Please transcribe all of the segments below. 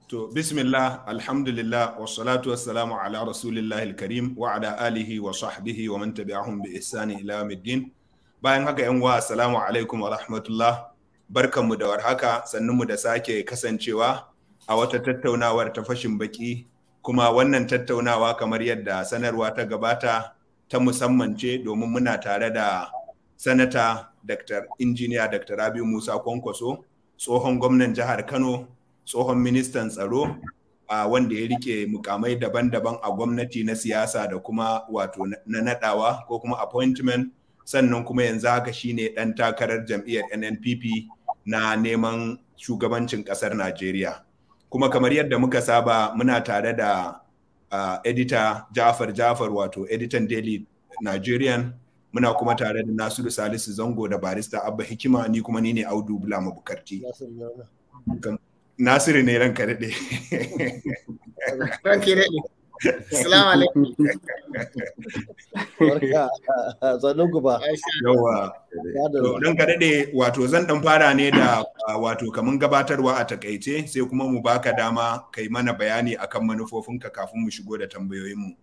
To, bismillah, alhamdulillah, wassalatu wassalamu ala rasulillahi karim wa ala alihi wa sahbihi wa man tabi'ahum bi ihsani ila yawmiddin. Bayan haka, yan uwa, assalamu alaikum wa rahmatullah. Barkanmu da warhaka, sannunmu da sake kasancewa a wata tattaunawar ta fashin baki. Kuma wannan tattaunawa, kamar yadda sanarwa ta gabata, ta musamman ce, domin muna tare da Sanata Dr. Injiniya Dr. Rabiu Musa Kwankwaso, tsohon gwamnan jihar Kano, tsohon ministan tsaro, wanda ya rike mukamai daban-daban a gwamnati na siyasa da kuma wato na nadawa ko kuma appointment, sannan kuma yanzu haka shine dan takarar jam'iyyar NNPP na neman shugabancin kasar Najeriya. Kuma kamar yadda muka saba, muna tare da editor Jafar Jafar, wato editan Daily Nigerian. Muna kuma tare da Nasiru Salisu Zango da Barista Abba Hikima. Ni kuma ni ne Audu Bulama Bukarti. Nasiru ne, ranka daɗe. Ranka daɗe. Assalamu alaikum. Sannun ku ba. Yawa. Ranka daɗe, wato zan ɗan fara ne da wato kaman gabatarwa a takaice, sai kuma mu baka dama kai mana bayani akan manufofinka kafin mu shigo da tambayoyinmu.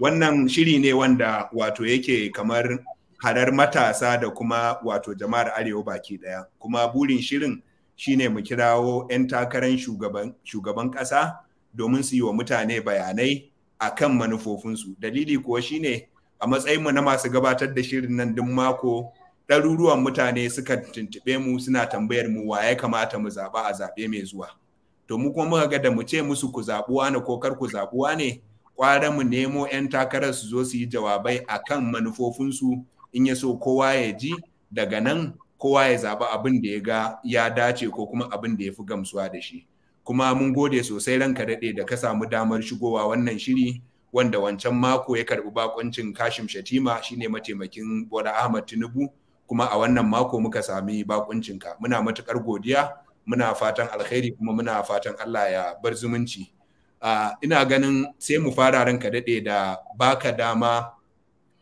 Wannan shiri ne wanda wato yake kamar harar matasa da kuma wato jama'ar Arewa baki ɗaya. Kuma burin shirin shine mu kirawo 'yan takarar shugaban ƙasa domin su yi wa mutane bayanai a kan manufofinsu. Dalili kuwa shine, a matsayinmu na masu gabatar da shirin nan duk mako, ɗaruruwan mutane suka tuntuɓe mu suna tambayar mu wa ya kamata mu zaɓa a zaɓe mai zuwa. To, mu kuma muka ga da mu ce musu ku zaɓi wane ko kar ku zaɓi wane, kwara mu nemo 'yan takarar su zo su yi jawabai a kan manufofinsu. In ya so kowa ya ji daga nan, kowa ya zaɓi abin da ya ga ya dace ko kuma abin da ya fi gamsuwa da shi. Kuma mun gode sosai, ranka daɗe, da ka samu damar shigowa wannan shiri, wanda wancan mako ya karɓi bakoncin Kashim Shatima, shine mataimakin Bola Ahmad Tinubu, kuma a wannan mako muka sami bakuncinka. Muna matuƙar godiya, muna fatan alkhairi, kuma muna fatan Allah ya bar zumunci. Ina ganin sai mu fara, ranka daɗe, da baka dama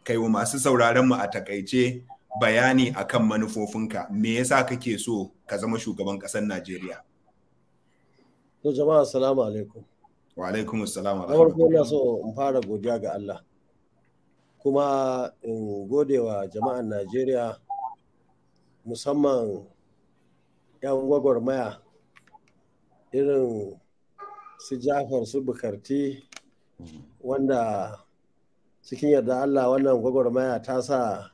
kai wa masu sauraron mu a takaice bayani akan manufofinka. Me yasa kake so ka zama shugaban ƙasar Najeriya? To, jama'a, assalamu alaikum. Wa alaikum assalam. Na farko, ina so in fara godiya ga Allah, kuma in gode wa jama'an Najeriya, musamman 'yan gwagwarmaya irin su Jafar, su Bukarti, wanda cikin yarda Allah wannan gwagwarmaya ta sa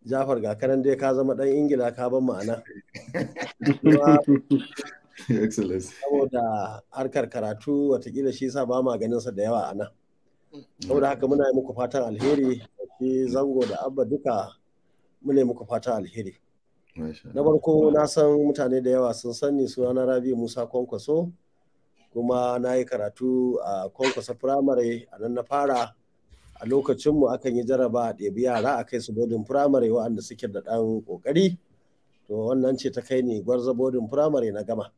Jafar, ga kanan dai ka zama ɗan Ingila, ka ban ma'ana. Saboda harkar karatu, watakila shi sa ba ma ganin sa da yawa a nan. Saboda haka muna yi muku fatan alheri, shi Zango da Abba duka muna yi muku fatan alheri. Na farko, na san mutane da yawa sun sani, sunana Rabi Musa Kwankwaso, kuma na yi karatu a Kwankwaso Firamare, a nan na fara. A lokacinmu akan yi jaraba a ɗebi yara a kai su boarding firamare waɗanda suke da ɗan ƙoƙari. To, wannan ce ta kai ni Gwarza Boarding Firamare na gama.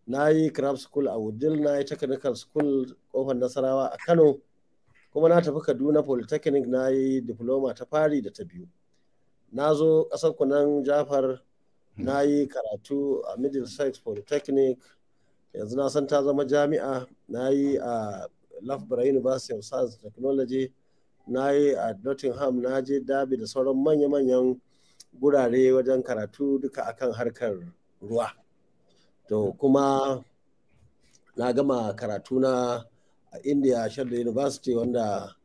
Na yi craft school a Wudil, na yi technical school Kofar Nasarawa a Kano, kuma na tafi Kaduna Polytechnic, na yi diploma ta fari da ta biyu. Na zo ƙasar kunan Jafar, na yi karatu a Middlesex Polytechnic, yanzu na san ta zama jami'a. Na yi a Loughborough University of Science and Technology, na yi a Nottingham, na je Derby da sauran manya-manyan gurare wajen karatu, duka akan harkar ruwa. To, kuma na gama karatu na a India, Sharda University, wanda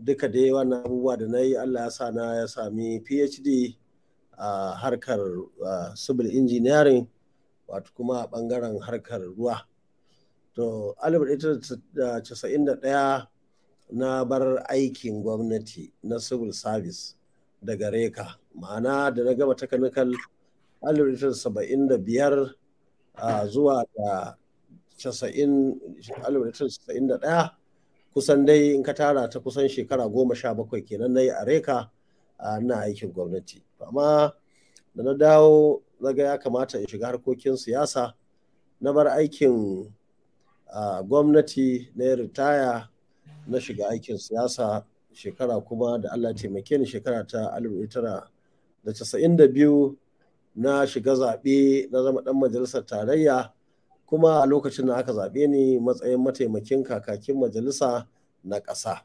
duka dai wannan abubuwa da na yi, Allah ya sa na ya sami PhD a harkar civil engineering, wato kuma a bangaren harkar ruwa. To, 1991 na bar aikin gwamnati na civil service daga RECA, ma'ana da na gama technical 1975 zuwa da 1991, kusan dai in ka tara ta kusan shekara 17 kenan na yi a RECA na aikin gwamnati. Amma da na dawo, na ga ya kamata in shiga harkokin siyasa. Na bar aikin gwamnati, na ritaya, na shiga aikin siyasa. Shekara kuma da Allah taimake ni, shekara ta 1992 na shiga zaɓe, na zama ɗan majalisar tarayya. Kuma a lokacin da aka zaɓe ni matsayin mataimakin kakakin majalisa na ƙasa.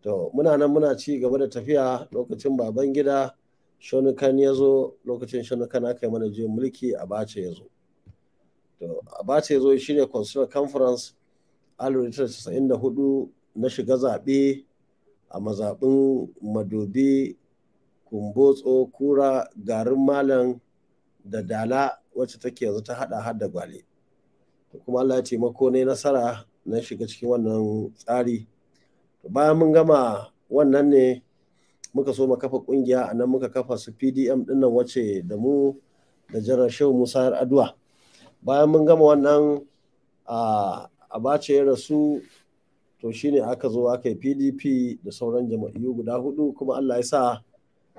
To muna nan muna ci gaba da tafiya lokacin Babangida Shonukan ya zo, lokacin Shonukan aka yi mana juyin mulki, Abacha ya zo. To Abacha ya zo ya shirya Constitutional Conference 1994, na shiga zaɓe a mazaɓin Madobi, Kumbotso, Kura, Garin Malam da Dala, wacce take yanzu ta hada har da Gwale. Kuma Allah ya taimako ne nasara na shiga cikin wannan tsari. Bayan mun gama wannan ne muka so mu kafa kungiya, a nan muka kafa su PDM dinnan, wacce da mu da Janar Shehu Musa Yar'adua. Bayan mun gama wannan, a Abacha ya rasu, to shine aka zo aka yi PDP da sauran jama'iyyu guda hudu, kuma Allah ya sa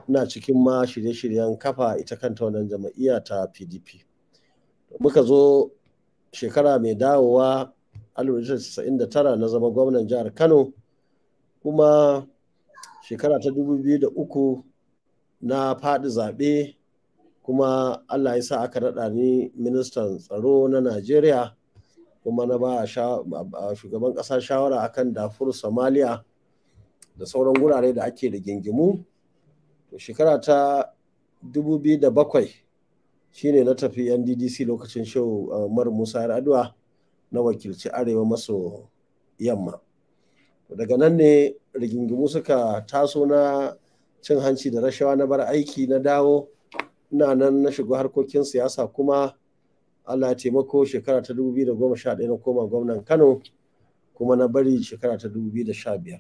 ina cikin ma shirye-shiryen kafa ita kanta wannan jama'iyya ta PDP. Muka zo shekara mai dawowa 1999 na zama gwamnan jihar Kano, kuma shekara ta 2003 na faɗi zaɓe, kuma Allah ya sa aka naɗa ni ministan tsaro na Najeriya, kuma na ba shugaban ƙasa shawara akan Darfur, Somalia da sauran wurare da ake da gingimu. To shekara ta 2007 shine na tafi NDDC lokacin Shehu Umar Musa Yar'adua, na wakilci arewa maso yamma. Daga nan ne rigingimu suka taso na cin hanci da rashawa, na bar aiki, na dawo ina nan na shiga harkokin siyasa, kuma Allah ya taimako shekara ta 2011 na koma gwamnan Kano, kuma na bari shekara ta 2015.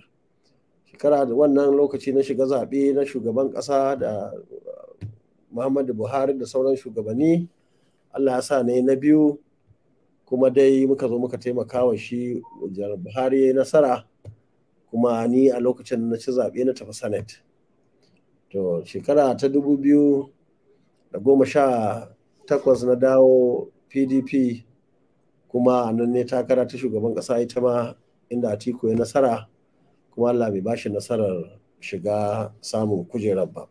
Shekara da wannan lokaci na shiga zaɓe na shugaban ƙasa da Muhammadu Buhari da sauran shugabanni. Allah ya sa ne na biyu, kuma dai muka zo muka taimaka wa shi Janar Buhari ya yi nasara, kuma ni a lokacin na ci zaɓe na tafi Senate. To shekara ta 2018 na dawo PDP, kuma nan ne takara ta shugaban ƙasa ita ma inda Atiku ya nasara, kuma Allah bai bashi nasarar shiga samun kujerar ba.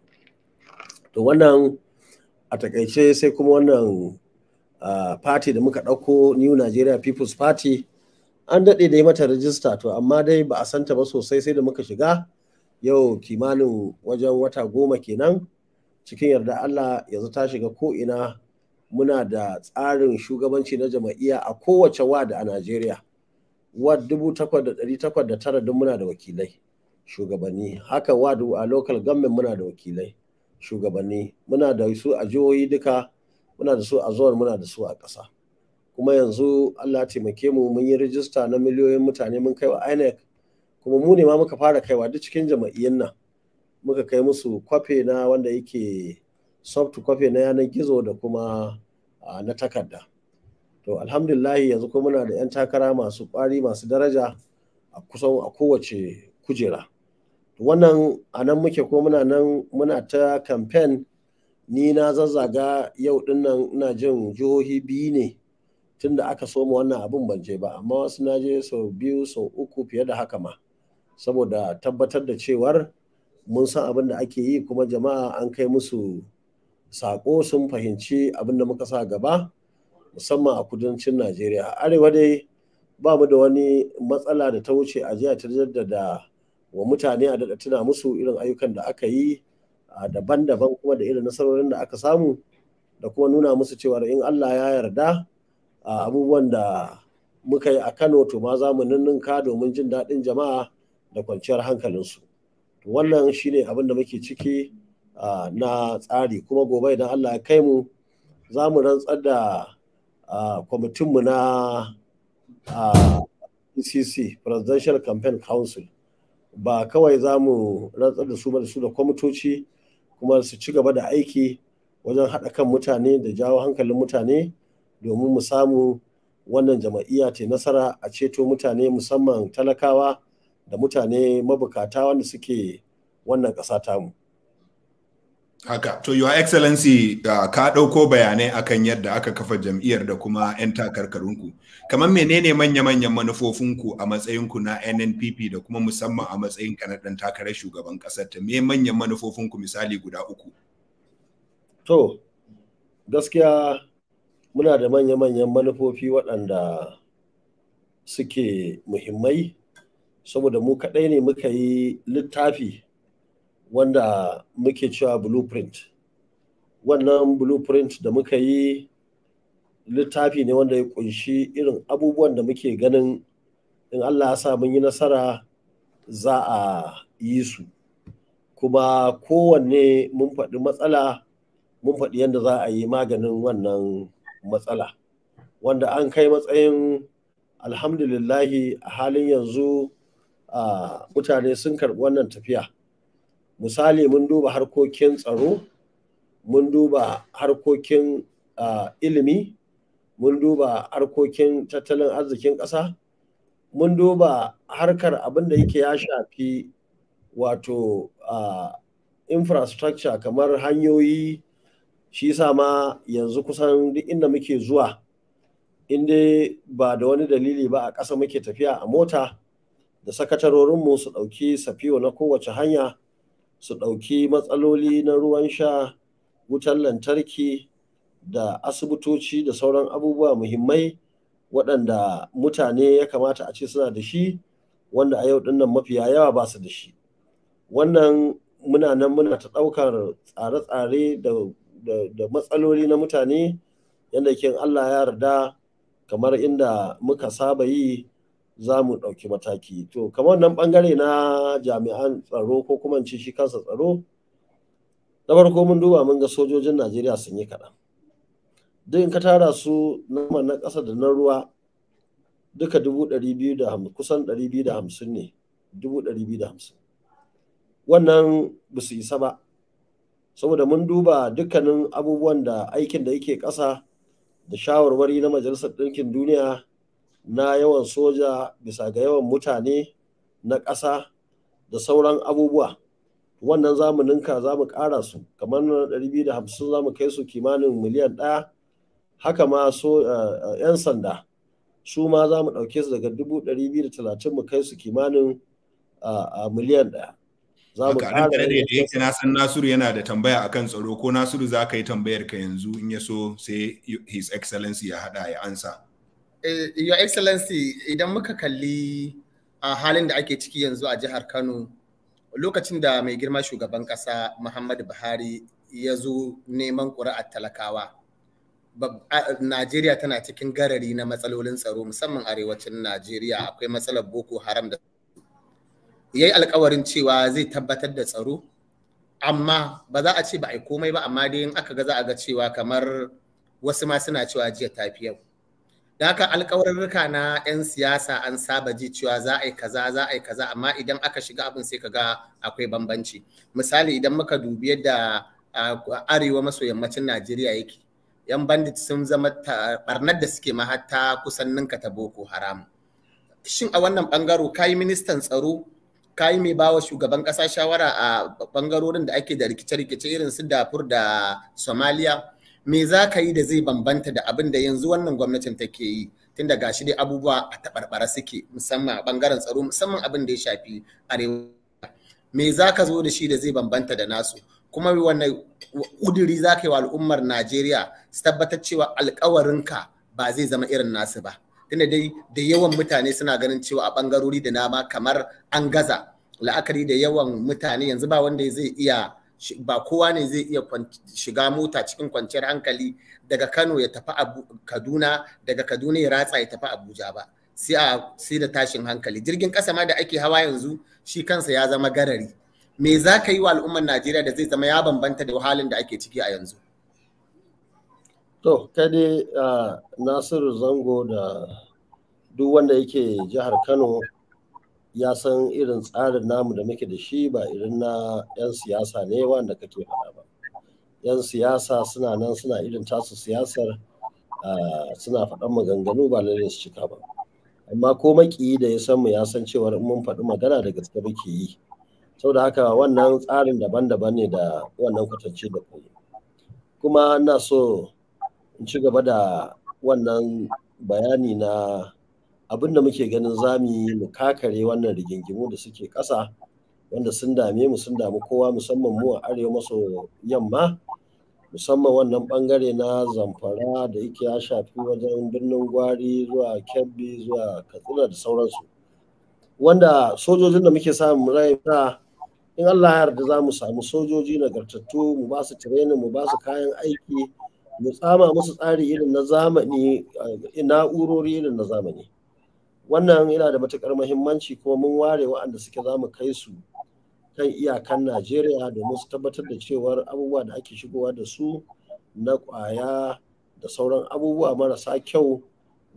To wannan a takaice. Sai kuma wannan party da muka ɗauko, New Nigeria People's Party, an daɗe da yi mata rajista, to amma dai ba a santa ba sosai sai da muka shiga yau kimanin wajen wata 10 kenan. Cikin yarda Allah yanzu ta shiga ko'ina. Muna da tsarin shugabanci na jama'iyya a kowace ward a Najeriya. Ward 8,809 duk muna da wakilai shugabanni. Haka ward a local government muna da wakilai shugabanni. Muna da su a jihohi duka, muna da su a zone, muna da su a ƙasa. Kuma yanzu Allah taimake mu mun yi rijista na miliyoyin mutane, mun kai wa INEC, kuma mu ne ma muka fara kaiwa duk cikin jama'iyyun nan. Muka kai musu kwafe na wanda yake soft kwafe na yanar gizo da kuma na takarda. To alhamdulillahi yanzu kuma muna da 'yan takara masu kwari, masu daraja a kusan a kowace kujera. Wannan a nan muke, ko muna nan muna ta campaign. Ni na zazzaga yau dinnan, ina jin jihohi biyu ne tunda aka soma wannan abin ban je ba, amma wasu na je sau biyu, sau uku, fiye da haka ma, saboda tabbatar da cewar mun san abin da ake yi, kuma jama'a an kai musu sako, sun fahimci abin da muka sa gaba, musamman a kudancin Najeriya. Arewa dai ba mu da wani matsala da ta wuce a jiya ta jaddada wa mutane, a daɗa tuna musu irin ayyukan da aka yi daban-daban, kuma da irin nasarorin da aka samu, da kuma nuna musu cewa in Allah ya yarda abubuwan da muka yi a Kano, to ma za mu ninninka domin jin daɗin jama'a da kwanciyar hankalinsu. Wannan shine abin da muke ciki na tsari. Kuma gobe idan Allah ya kai mu za mu rantsar da kwamitinmu na PCC, Presidential Campaign Council. Ba kawai za mu rantsar da su ba, da su da kwamitoci, kuma su ci gaba da aiki wajen haɗa kan mutane da jawo hankalin mutane domin mu samu wannan jama'iyya ta nasara, a ceto mutane, musamman talakawa da mutane mabukata wanda suke wannan ƙasa tamu. Haka, to Your Excellency, ka ɗauko bayanai akan yadda aka kafa jam'iyyar da kuma 'yan takarkarunku. Kamar menene manya-manyan manufofinku a matsayinku na NNPP da kuma musamman a matsayinka na ɗan takarar shugaban ƙasar ta? Me manyan manufofinku, misali guda uku? To, gaskiya Muna da manya-manyan manufofi waɗanda suke muhimmai, saboda mu kaɗai ne muka yi littafi wanda muke cewa blueprint. Wannan blueprint da muka yi littafi ne wanda ya kunshi irin abubuwan da muke ganin in Allah ya sa mun yi nasara za a yi su. Kuma kowanne mun faɗi matsala, mun faɗi yadda za a yi maganin wannan matsala. Wanda an kai matsayin alhamdulillahi a halin yanzu mutane sun karɓi wannan tafiya. Misali, mun duba harkokin tsaro, mun duba harkokin ilimi, mun duba harkokin tattalin arzikin ƙasa, mun duba harkar abin da yake ya shafi wato infrastructure kamar hanyoyi. Shi sa ma yanzu kusan duk inda muke zuwa, inda ba da wani dalili ba, a ƙasa muke tafiya a mota da sakatarorinmu su ɗauki safiyo na kowace hanya, su ɗauki matsaloli na ruwan sha, wutar lantarki da asibitoci da sauran abubuwa muhimmai waɗanda mutane ya kamata a ce suna da shi, wanda a yau ɗinnan mafiya yawa ba su da shi. Wannan muna nan muna ta ɗaukar tsare-tsare da matsaloli na mutane yadda ke Allah ya yarda, kamar inda muka saba yi, za mu ɗauki mataki. To, kamar wannan ɓangare na jami'an tsaro, ko kuma ce shi kansa tsaro, na farko mun duba mun ga sojojin Najeriya sun yi kaɗan. Duk in ka tara su na ƙasa da na ruwa duka 200,000, kusan 250 ne, 250,000. Wannan ba su isa ba, saboda mun duba dukkanin abubuwan da aikin da yake ƙasa da shawarwari na Majalisar Ɗinkin Duniya na yawan soja bisa ga yawan mutane na ƙasa da sauran abubuwa. Wannan za mu ninka, za mu ƙara su kamar na 250, za mu kai su kimanin miliyan 1. Haka ma so 'yan sanda su ma za mu ɗauke su daga 230,000 mu kai su kimanin miliyan 1. Za mu ƙara da yake na san Nasiru yana da tambaya akan tsaro. Ko Nasiru, za ka yi tambayar ka yanzu, in ya so sai His Excellency ya haɗa ya ansa. Your Excellency, idan muka kalli a halin da ake ciki yanzu a jihar Kano, lokacin da mai girma shugaban ƙasa Muhammadu Buhari ya zo neman ƙuri'ar talakawa, Najeriya tana cikin garari na matsalolin tsaro, musamman arewacin Najeriya akwai matsalar Boko Haram, da ya yi alkawarin cewa zai tabbatar da tsaro, amma ba za a ce ba a yi komai ba, amma dai in aka ga za a ga cewa kamar wasu ma suna cewa jiya tafi yau. Da haka alkawarurruka na 'yan siyasa an saba ji cewa za a yi kaza, za a yi kaza, amma idan aka shiga abin sai ka ga akwai bambanci. Misali, idan muka dubi yadda arewa maso yammacin Najeriya yake, 'yan bandit sun zama barnar da suke ma hatta kusan ninka ta Boko Haram. Shin a wannan bangaro, kayi ministan tsaro, kayi mai bawa shugaban kasa shawara a bangarorin da ake da rikice-rikice irin su Darfur da Somalia, me za ka yi da zai bambanta da abin da yanzu wannan gwamnatin take yi, tunda gashi dai abubuwa a taɓarɓara suke, musamman a bangaren tsaro, musamman abin da ya shafi arewa? Me za ka zo da shi da zai bambanta da nasu? Kuma wanne ƙuduri za ka yi wa al'ummar Najeriya su tabbatar cewa alkawarinka ba zai zama irin nasu ba, tunda dai da yawan mutane suna ganin cewa a bangarori da nama kamar an gaza, la'akari da yawan mutane yanzu ba wanda zai iya, ba kowa ne zai iya shiga mota cikin kwanciyar hankali daga Kano ya tafi Kaduna, daga Kaduna ya ratsa ya tafi Abuja ba, sai a sai da tashin hankali. Jirgin kasa ma da ake hawa yanzu shi kansa ya zama garari. Me za ka yi wa al'ummar Najeriya da zai zama ya bambanta da halin da ake ciki a yanzu? To, kai dai Nasiru Zango da duk wanda yake jihar Kano ya san irin tsarin namu da muke da shi, ba irin na 'yan siyasa ne wanda kake faɗa ba. 'Yan siyasa suna nan suna irin tasu siyasar, suna faɗan maganganu ba lallai su cika ba. Amma ko maƙiyi da ya san mu ya san cewar in mun faɗi magana, da gaske muke yi. Saboda haka wannan tsarin daban-daban ne da wannan kwatance da kai. Kuma ina so in ci gaba da wannan bayani na abin da muke ganin za mu yi mu kakare wannan rigingimu da suke ƙasa, wanda sun dame mu, sun damu kowa, musamman mu a arewa maso yamma. Musamman wannan bangare na Zamfara da yake ya shafi wajen Birnin Gwari zuwa Kebbi zuwa Katsina da sauransu. Wanda sojojin da muke samu rai in Allah ya yarda za mu samu sojoji nagartattu, mu ba su training, mu ba su kayan aiki, mu tsama musu tsari irin na zamani, na'urori irin na zamani. Wannan yana da matukar muhimmanci, kuma mun ware waɗanda suke za mu kai su kan iyakan Najeriya domin su tabbatar da cewar abubuwa da ake shigowa da su na ƙwaya da sauran abubuwa marasa kyau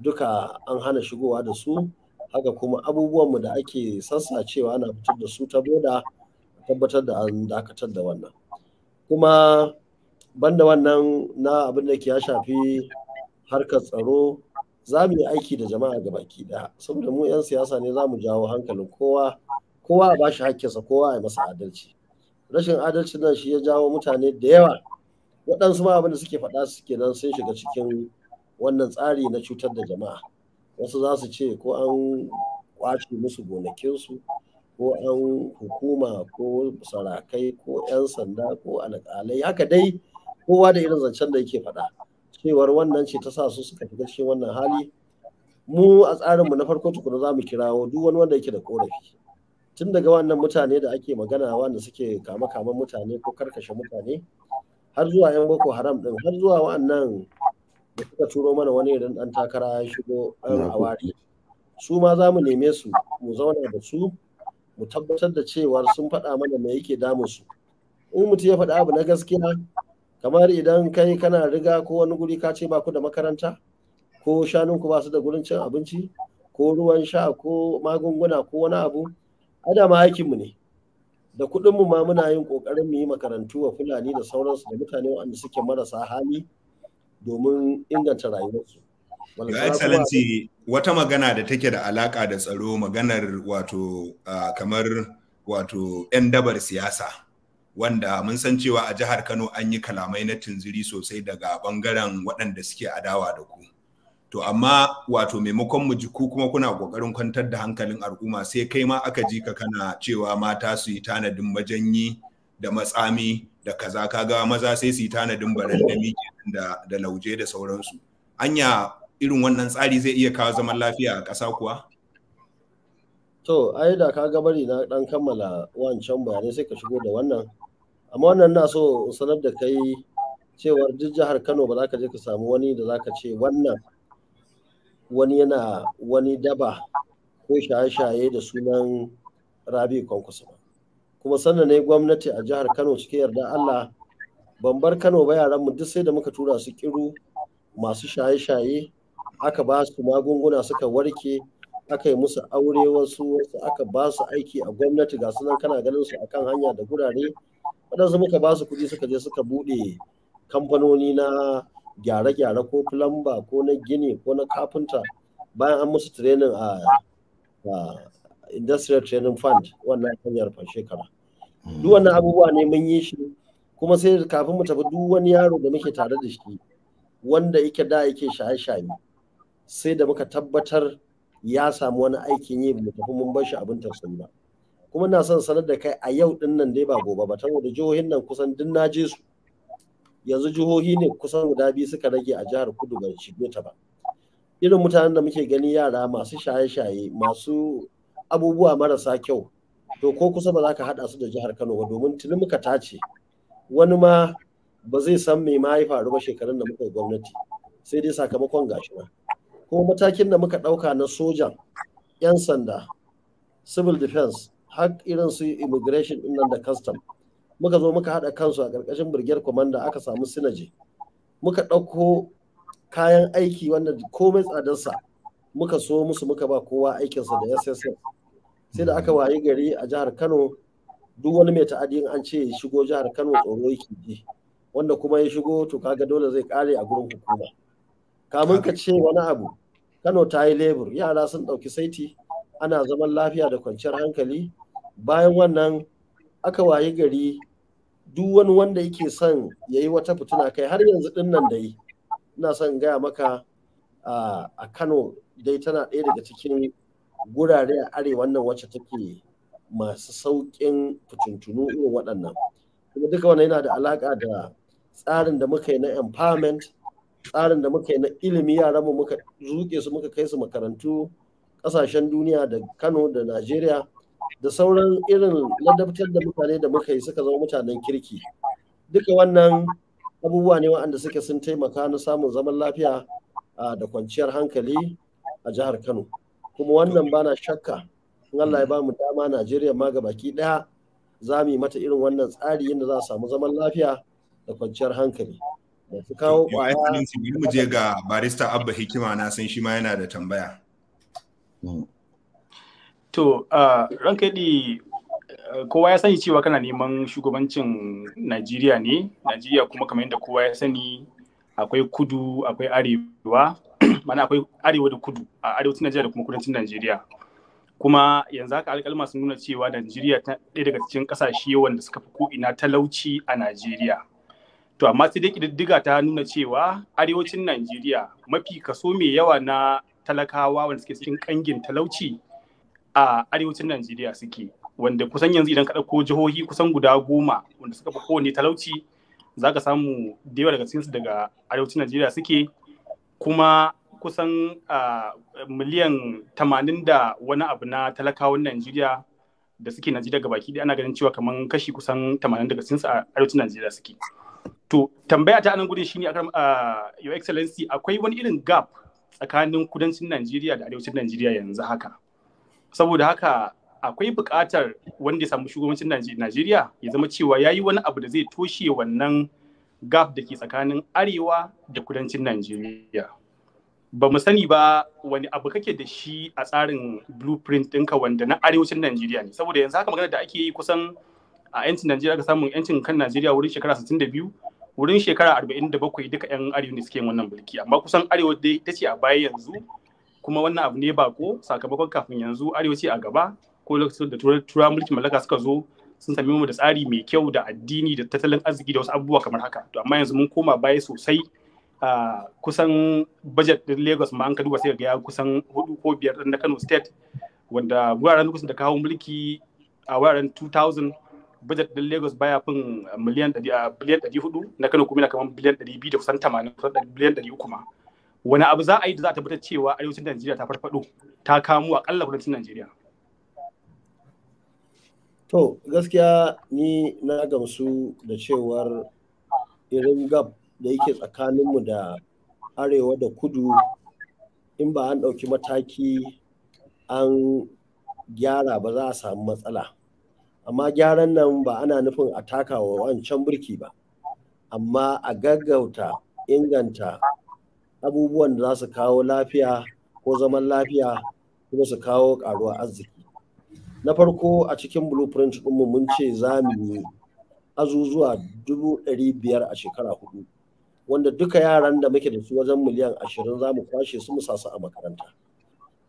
duka an hana shigowa da su. Haka kuma abubuwanmu da ake sassacewa ana fitar da su ta boda, tabbatar da an dakatar da wannan. Kuma banda wannan na abin da ke ya shafi harkar tsaro, za mu yi aiki da jama'a ga baki ɗaya, saboda mu 'yan siyasa ne, za mu jawo hankalin kowa, kowa a bashi hakkinsa, kowa a masa adalci. Rashin adalci nan shi ya jawo mutane da yawa, waɗansu ma abin da suke faɗa suke nan, sun shiga cikin wannan tsari na cutar da jama'a. Wasu za su ce ko an kwace musu gonakinsu, ko an hukuma, ko sarakai, ko 'yan sanda, ko alƙalai, haka dai kowa da irin zancen da yake faɗa cewar wannan ce ta sa su suka shiga cikin wannan hali. Mu a tsarinmu na farko tukuna za mu kirawo duk wani wanda yake da korafi, tun daga wannan mutane da ake magana wanda suke kama kaman mutane ko karkashe mutane, har zuwa 'yan Boko Haram din, har zuwa wa'annan da suka turo mana wani irin dan takara ya shigo, ɗan awari. Su ma za mu neme su, mu zauna da su, mu tabbatar da cewar sun faɗa mana me yake damun su. In mutum ya faɗa abu na gaskiya, kamar idan kai kana riga ko wani guri ka ce ba ku da makaranta, ko shanunku ba su da gurin cin abinci, ko ruwan sha, ko magunguna, ko wani abu, adama aikinmu ne. Da kuɗinmu ma muna yin ƙoƙarin mu yi makarantu wa Fulani da sauransu da mutane waɗanda suke marasa hali domin inganta rayuwarsu. Your Excellency, wata magana da take da alaka da tsaro, maganar wato kamar wato 'yan dabar siyasa, wanda mun san cewa a jihar Kano an yi kalamai na tunziri sosai daga bangaren waɗanda suke adawa da ku. To amma wato maimakon mu ji ku kuma kuna kokarin kwantar da hankalin al'umma, sai kai ma aka ji ka kana cewa mata su yi tanadin majanyi da matsami da kaza, kaga maza sai su yi tanadin barandami da lauje da sauransu. Anya irin wannan tsari zai iya kawo zaman lafiya a ƙasa kuwa? To, ai da ka ga bari na ɗan kammala wancan bayanai sai ka shigo da wannan. Amma wannan na so in sanar da kai cewar duk jihar Kano ba za ka je ka samu wani da za ka ce wannan wani yana wani daba ko shaye-shaye da sunan Rabi Kwankwaso ba. Kuma sannan ne gwamnati a jihar Kano, cikin yarda Allah, ban bar Kano ba, yaran mu duk sai da muka tura su Kiru, masu shaye-shaye aka ba su magunguna suka warke, aka yi musu aure, wasu aka ba su aiki a gwamnati, ga sunan kana ganin su akan hanya da gurare. Waɗansu muka ba su kuɗi suka je suka buɗe kamfanoni na gyare-gyare, ko plumber, ko na gini, ko na kafinta, bayan an musu training a Industrial Training Fund, wannan hanyar shekara. Duk wannan abubuwa ne mun yi shi. Kuma sai kafin mu tafi, duk wani yaro da muke tare da shi wanda yake da yake shaye-shaye, sai da muka tabbatar ya samu wani aikin yi, mu tafi mun bar shi abin tausayi ba. Kuma na son sanar da kai a yau din nan dai, ba gobe ba, saboda jihohin nan kusan duk na je su. Yanzu jihohi ne kusan guda biyu suka rage a jihar Kudu ban shige ta ba. Irin mutanen da muke gani, yara masu shaye-shaye, masu abubuwa marasa kyau, to ko kusa ba za ka haɗa su da jihar Kano ba, domin tuni muka tace. Wani ma ba zai san me ma ya faru ba shekarun da muka yi gwamnati, sai dai sakamakon gashi nan. Kuma matakin da muka ɗauka na sojan, 'yan sanda, civil defense, har irin su immigration din nan da custom, muka zo muka haɗa kansu a ƙarƙashin brigade commander, aka samu synergy, muka ɗauko kayan aiki wanda komai tsadarsa muka so musu, muka ba kowa aikinsa da SSS, sai da aka wayi gari a jihar Kano duk wani mai ta'adi in an ce ya shigo jihar Kano tsoro yake ji. Wanda kuma ya shigo, to kaga dole zai kare a gurin hukuma. Kamun ka ce wani abu, Kano ta yi lebur, yara sun ɗauki saiti, ana zaman lafiya da kwanciyar hankali. Bayan wannan aka wayi gari duk wani wanda yake son ya yi wata fitina, kai har yanzu ɗin nan dai ina son gaya maka, a Kano dai tana ɗaya daga cikin gurare a arewa nan wacce take masu sauƙin fitintunu irin waɗannan. Kuma duka wannan yana da alaƙa da Tsarin da muka yi na empowerment, tsarin da muka yi na ilimi, yaranmu muka zuke su muka kai su makarantu kasashen duniya da Kano da Najeriya da sauran irin ladabtar da mutane da muka yi suka zama mutanen kirki. Duka wannan abubuwa ne waɗanda suke sun taimaka na samun zaman lafiya da kwanciyar hankali a jihar Kano. Kuma wannan bana shakka in Allah ya bamu dama, Najeriya ma baki ɗaya za mu yi mata irin wannan tsari yadda za a samu zaman lafiya da kwanciyar hankali. Masu kawo kwaya. Mu je ga Barista Abba Hikima, na san shi ma yana da tambaya. To, ranka daɗe, kowa ya sani cewa kana neman shugabancin Najeriya ne. Najeriya kuma, kamar yadda kowa ya sani, akwai kudu, akwai arewa, mana akwai arewa da kudu a arewacin Najeriya da kuma kudancin Najeriya. Kuma yanzu haka alƙalma sun nuna cewa Najeriya ta ɗaya daga cikin ƙasashe wanda suka fi ko'ina talauci a Najeriya. To, amma sai dai ƙididdiga ta nuna cewa arewacin Najeriya mafi kaso mai yawa na talakawa wanda suke cikin ƙangin talauci a arewacin Najeriya suke. Wanda kusan yanzu idan ka ɗauko jihohi kusan guda 10 wanda suka fi kowanne talauci, za ka samu da yawa daga cikinsu daga arewacin Najeriya suke. Kuma kusan miliyan 80 da wani abu na talakawan Najeriya da suke Najeriya gabaki ɗaya, ana ganin cewa kamar kashi kusan 80 daga cikinsu a arewacin Najeriya suke. To, tambaya ta anan gudun shine, Your Excellency, akwai wani irin gap tsakanin kudancin Najeriya da arewacin Najeriya yanzu haka. Saboda haka akwai buƙatar wanda ya samu shugabancin Najeriya ya zama cewa ya yi wani abu da zai toshe wannan gap da ke tsakanin arewa da kudancin Najeriya. Ba mu sani ba wani abu kake da shi a tsarin blueprint ɗinka wanda na arewacin Najeriya ne. Saboda yanzu haka magana da ake yi, kusan a 'yancin Najeriya ka samun 'yancin kan Najeriya wurin shekara 62, wurin shekara 47 duka 'yan arewa ne suke yin wannan mulki, amma kusan arewa dai ta ce a baya yanzu. Kuma wannan abu ne bako, sakamakon kafin yanzu arewa ce a gaba, ko lokacin da turawan mulkin mallaka suka zo sun sami mu da tsari mai kyau da addini da tattalin arziki da wasu abubuwa kamar haka. To, amma yanzu mun koma baya sosai. Kusan budget din Lagos ma an ka duba sai ga ya kusan hudu ko biyar na Kano State, wanda wuraren lokacin da kawo mulki a wuraren 2000, budget din Lagos baya fin miliyan biliyan 400, na Kano kuma yana kamar biliyan 200 da kusan 80, kusan biliyan 300 ma. Wani abu za a yi da za a tabbatar cewa arewacin Najeriya ta farfado, ta kamo akalla kudancin Najeriya? To, gaskiya ni na gamsu da cewar irin gap da yake tsakaninmu da arewa da kudu, in ba an ɗauki mataki an gyara ba, za a samu matsala. Amma gyaran nan ba ana nufin a taka wa wancan burki ba, amma a gaggauta inganta abubuwan da za su kawo lafiya ko zaman lafiya kuma su kawo ƙaruwar arziki. Na farko, a cikin blueprint ɗinmu mun ce za mu yi azuzuwa 500,000 a shekara 4, wanda duka yaran da muke da su wajen miliyan 20 za mu kwashe su mu sa su a makaranta.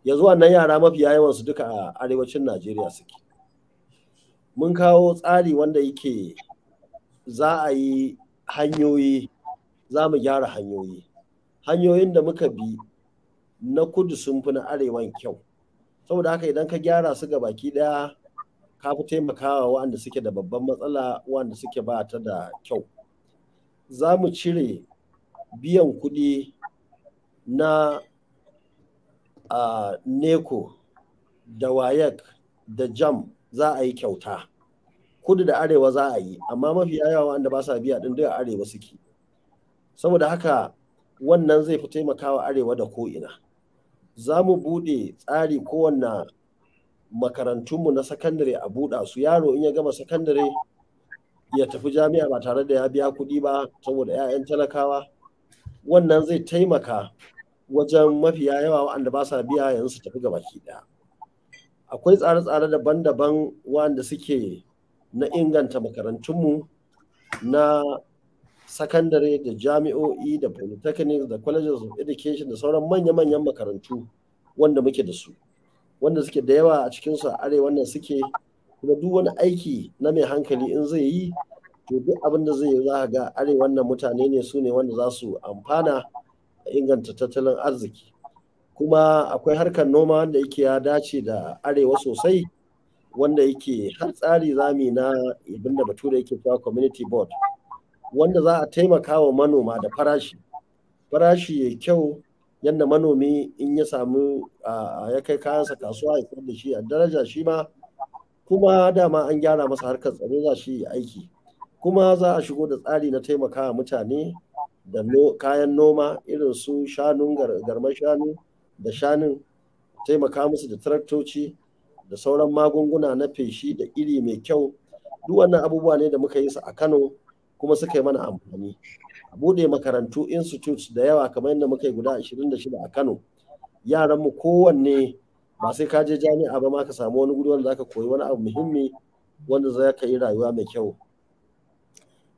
Yanzu wannan yara mafiya yawansu duka a arewacin Najeriya suke. Mun kawo tsari wanda yake za a yi hanyoyi, za mu gyara hanyoyi. Hanyoyin da muka bi na kudu sun fi na arewan kyau. Saboda haka idan ka gyara su ga baki daya, ka fi taimakawa waɗanda suke da babban matsala, waɗanda suke ba ta da kyau. Za mu cire biyan kuɗi na NECO da WAEC da JAMB, za a yi kyauta. Kudu da arewa za a yi, amma mafi yawa wanda ba sa biya ɗin duka arewa suke. Saboda haka wannan zai fi taimakawa arewa da ko'ina. Za mu buɗe tsari kowanne makarantunmu na sakandare a buɗa su, yaro in ya gama sakandare ya tafi jami'a ba tare da ya biya kuɗi ba saboda 'ya'yan talakawa. Wannan zai taimaka wajen mafiya yawa waɗanda ba sa biya yanzu su tafi gabaki ɗaya. Akwai tsare-tsare daban-daban wanda suke na inganta makarantunmu na sakandare da jami'o'i da polytechnics da colleges of education da sauran manya-manyan makarantu wanda muke da su, wanda suke da yawa a cikinsu a arewa nan suke. Kuma duk wani aiki na mai hankali in zai yi, to duk abin da zai yi za ga arewa nan mutane ne su ne wanda za su amfana a inganta tattalin arziki. Kuma akwai harkar noma wanda yake ya dace da arewa sosai, wanda yake har tsari zami na abinda Bature yake cewa community board, Wanda za a taimaka wa manoma da farashi. Farashi ya kyau yadda manomi in ya samu ya kai kayansa kasuwa ya sayar da shi a daraja shi ma, kuma dama an gyara masa harkar tsaro za shi yi aiki. Kuma za a shigo da tsari na taimakawa mutane da kayan noma irin su shanun garman shanu da shanun, taimaka musu da taraktoci da sauran magunguna na feshi da iri mai kyau. Duk wannan abubuwa ne da muka yi su a Kano kuma suka yi mana amfani. A buɗe makarantu institutes da yawa kamar yadda muka yi guda 26 a Kano. Yaranmu kowanne ba sai ka je jami'a ba ma ka samu wani guri wanda zaka koyi wani abu muhimmi wanda za ka yi rayuwa mai kyau.